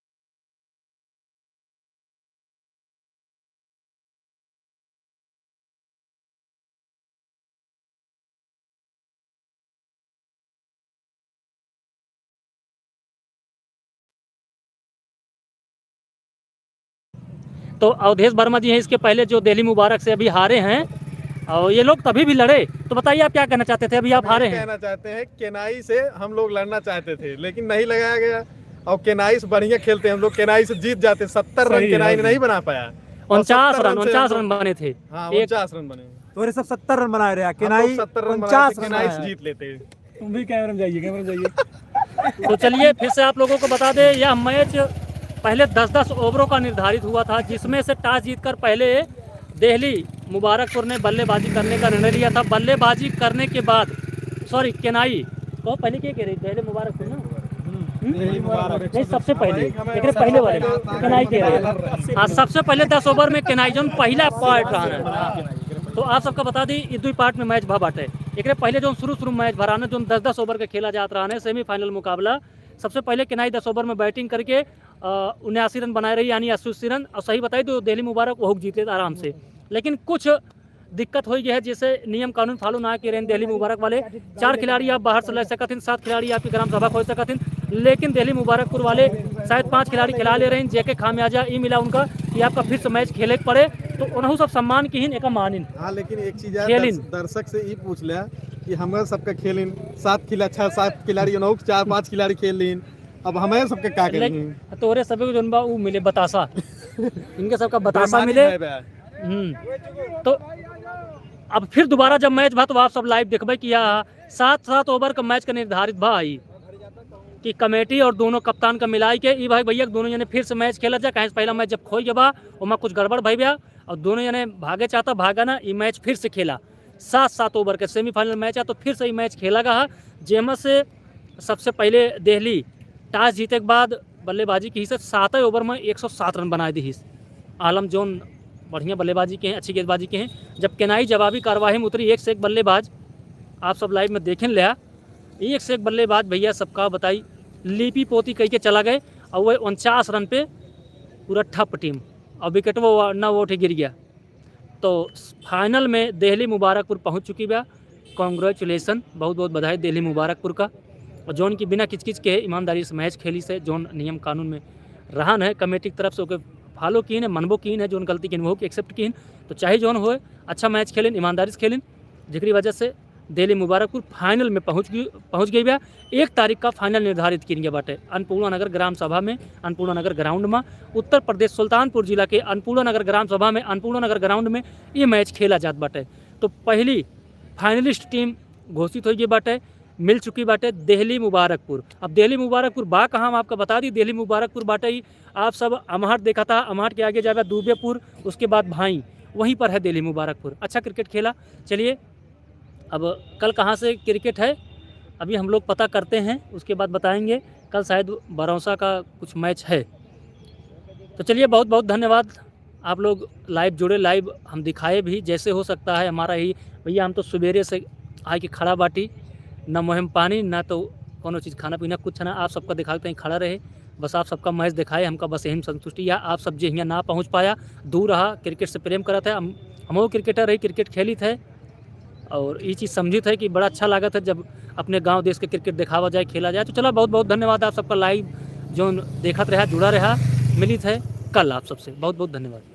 तो अवधेश वर्मा जी हैं, इसके पहले जो दिल्ली मुबारक से अभी हारे हैं, और ये लोग तभी भी लड़े। तो बताइए, आप क्या कहना चाहते थे? अभी आप हारे हैं। कहना चाहते हैं, केनाई से हम लोग लड़ना चाहते थे, लेकिन नहीं लगाया गया। और केनाई से बढ़िया खेलते हैं हम लोग, केनाई से जीत जाते। सत्तर रन सही है, केनाई ने नहीं बना पाया। और उनचास सत्तर रन, से हम उनचास लोग रन बने थे। हाँ, एक उनचास रन बने। तोरे सब सत्तर रन बनाए रहे, हम लोग केनाई सत्तर रन बनाए उनचास थे, रन केनाई से बनाए। जीत लेते। तुम भी कैमरे में जाइए, कैमरे में जाइए। तो चलिए, फिर से आप लोगों को बता दें, यह मैच पहले दस दस ओवरों का निर्धारित हुआ था, जिसमें से टॉस जीतकर पहले दिल्ली मुबारकपुर ने बल्लेबाजी करने का निर्णय लिया था। बल्लेबाजी करने के बाद, सॉरी, केनाई, तो पहले क्या कह रही? दिल्ली मुबारकपुर ना? हम्म? दिल्ली मुबारक। नहीं, सबसे पहले, एकरे पहले वाले, केनाई कह रहे हैं। हाँ, सबसे पहले दस ओवर में केनाई जौन पहला पार्ट रहा है। तो आप सबका बता दी, ई दुई पार्ट में मैच भा बाटे। एकरे पहले जौन शुरू, शुरू मैच भा रहा है, जौन दस दस ओवर के खेला जात रहा है, सेमीफाइनल मुकाबला, सबसे पहले केनाई दस ओवर में बैटिंग करके, अ, उन्यासी रन बनाए रही, यानी अस्सी रन। और सही बताई तो दिल्ली मुबारक ओहू के जीत लेत आराम से, लेकिन कुछ दिक्कत हो गई है, जैसे नियम कानून फॉलो ना करे रहे दिल्ली मुबारक वाले। चार खिलाड़ी आप बाहर से ले सकत हैं, सात खिलाड़ी आपकी ग्राम सभा खोज सकत हैं, लेकिन दिल्ली मुबारकपुर वाले शायद पांच खिलाड़ी खिला ले रहे हैं, जेके खामियाजा ई मिला उनका कि आपका फिर से मैच खेले के पड़े, तो उन्हों सब सम्मान किहिन, एका मानिन। हाँ, लेकिन एक चीज है, खेलिन। दर्श-, दर्शक से ई पूछ ले कि हमरा सबका खेलिन, सात खिला-, छह, सात खिलाड़ी, उन्हों चार पांच खिलाड़ी खेल लीन, अब हमारे सबके का करी? लेकिन तोरे सबके जौन बा, ऊ मिले बतासा। इनके सबका बतासा बेईमानी मिले। है बे। हम्म। तो अब फिर दोबारा जब मैच भा, तो आप सब लाइव देखबे कि यह सात सात ओवर का मैच का निर्धारित भा आई कि कमेटी और दोनों कप्तान का मिलाई के ई भाई भैया दोनों जने फिर से मैच खेला जा, काहे से पहला मैच जब खोई गया बा, ओमा कुछ गड़बड़ भई बा, और दोनों जने भागे चाहता, भागा ना, ई मैच फिर से खेला। सात सात ओवर के सेमीफाइनल मैच है, तो फिर से ई मैच खेला गया है, जेमा से सबसे पहले दिल्ली टॉस जीते के बाद बल्लेबाजी की से सातवें ओवर में एक सौ सात रन बनाए दिहिस। आलम जौन बढ़िया बल्लेबाजी के हैं, अच्छी गेंदबाजी के हैं, जब केनाई जवाबी कार्यवाही में उतरी, एक से एक बल्लेबाज, आप सब लाइव में देखें लिया, एक से एक बल्लेबाज भैया सबका बताई, लीपी पोती कह के चला गए, और वह उनचास रन पे पूरा ठप टीम, और विकेट वो ना, वो उठे गिर गया। तो फाइनल में दिल्ली मुबारकपुर पहुंच चुकी बा। कॉन्ग्रेचुलेसन, बहुत बहुत बधाई दिल्ली मुबारकपुर का। और जौन की बिना किचकिच के ईमानदारी से मैच खेली से, जौन नियम कानून में रहन है, कमेटी की तरफ से ओके फॉलो कीन है, मनबो कीन है, जौन गलती कीन वो एक्सेप्ट कीन। तो चाहे जौन होए, अच्छा मैच खेलिन, ईमानदारी से खेलिन। जेकरी वजह से दिल्ली मुबारकपुर final में पहुँच गई, पहुँच गई बा। एक तारीख का final निर्धारित किन गया बाटे अन्नपूर्णा नगर ग्राम सभा में, अन्नपूर्णा नगर ground में। उत्तर प्रदेश सुल्तानपुर जिला के अन्नपूर्णा नगर ग्राम सभा में, अन्नपूर्णा नगर ground में ये match खेला जात बाटे। तो पहली finalist team घोषित हो गई बाटे, मिल चुकी बाटे दिल्ली मुबारकपुर। अब दिल्ली मुबारकपुर बा कहाँ, हम आपका बता दी, दिल्ली मुबारकपुर बाटे ही, आप सब अमहट देखा था, अमहट के आगे जाबे दूबेपुर, उसके बाद भाई, वहीं पर है दिल्ली मुबारकपुर। अच्छा cricket खेला। चलिए, अब कल कहाँ से cricket है, अभी हम लोग पता करते हैं, उसके बाद बताएंगे। कल शायद बरौसा का कुछ match है। तो चलिए, बहुत बहुत धन्यवाद, आप लोग live जुड़े, live हम दिखाए भी, जैसे हो सकता है हमारा ही। भैया, हम तो सुबेरे से आके खड़ा बाटी, ना मुँह में पानी, ना तो कोनो चीज़ खाना पीना, कुछ ना। आप सबका दिखाते हैं, खड़ा रहे, बस आप सबका match दिखाए, हमका बस यही में संतुष्टि। या आप सब जे हियाँ ना पहुँच पाया, दूर रहा, cricket से प्रेम करत है, हम, हमहू cricketer रही, cricket खेलित है, और ये चीज़ समझित है कि बड़ा अच्छा लागत है जब अपने गाँव देश के cricket दिखावा जाए, खेला जाए। तो चला, बहुत बहुत धन्यवाद आप सबका, live जोन देखत रहा, जुड़ा रहा। मिलित है कल आप सबसे, बहुत बहुत धन्यवाद।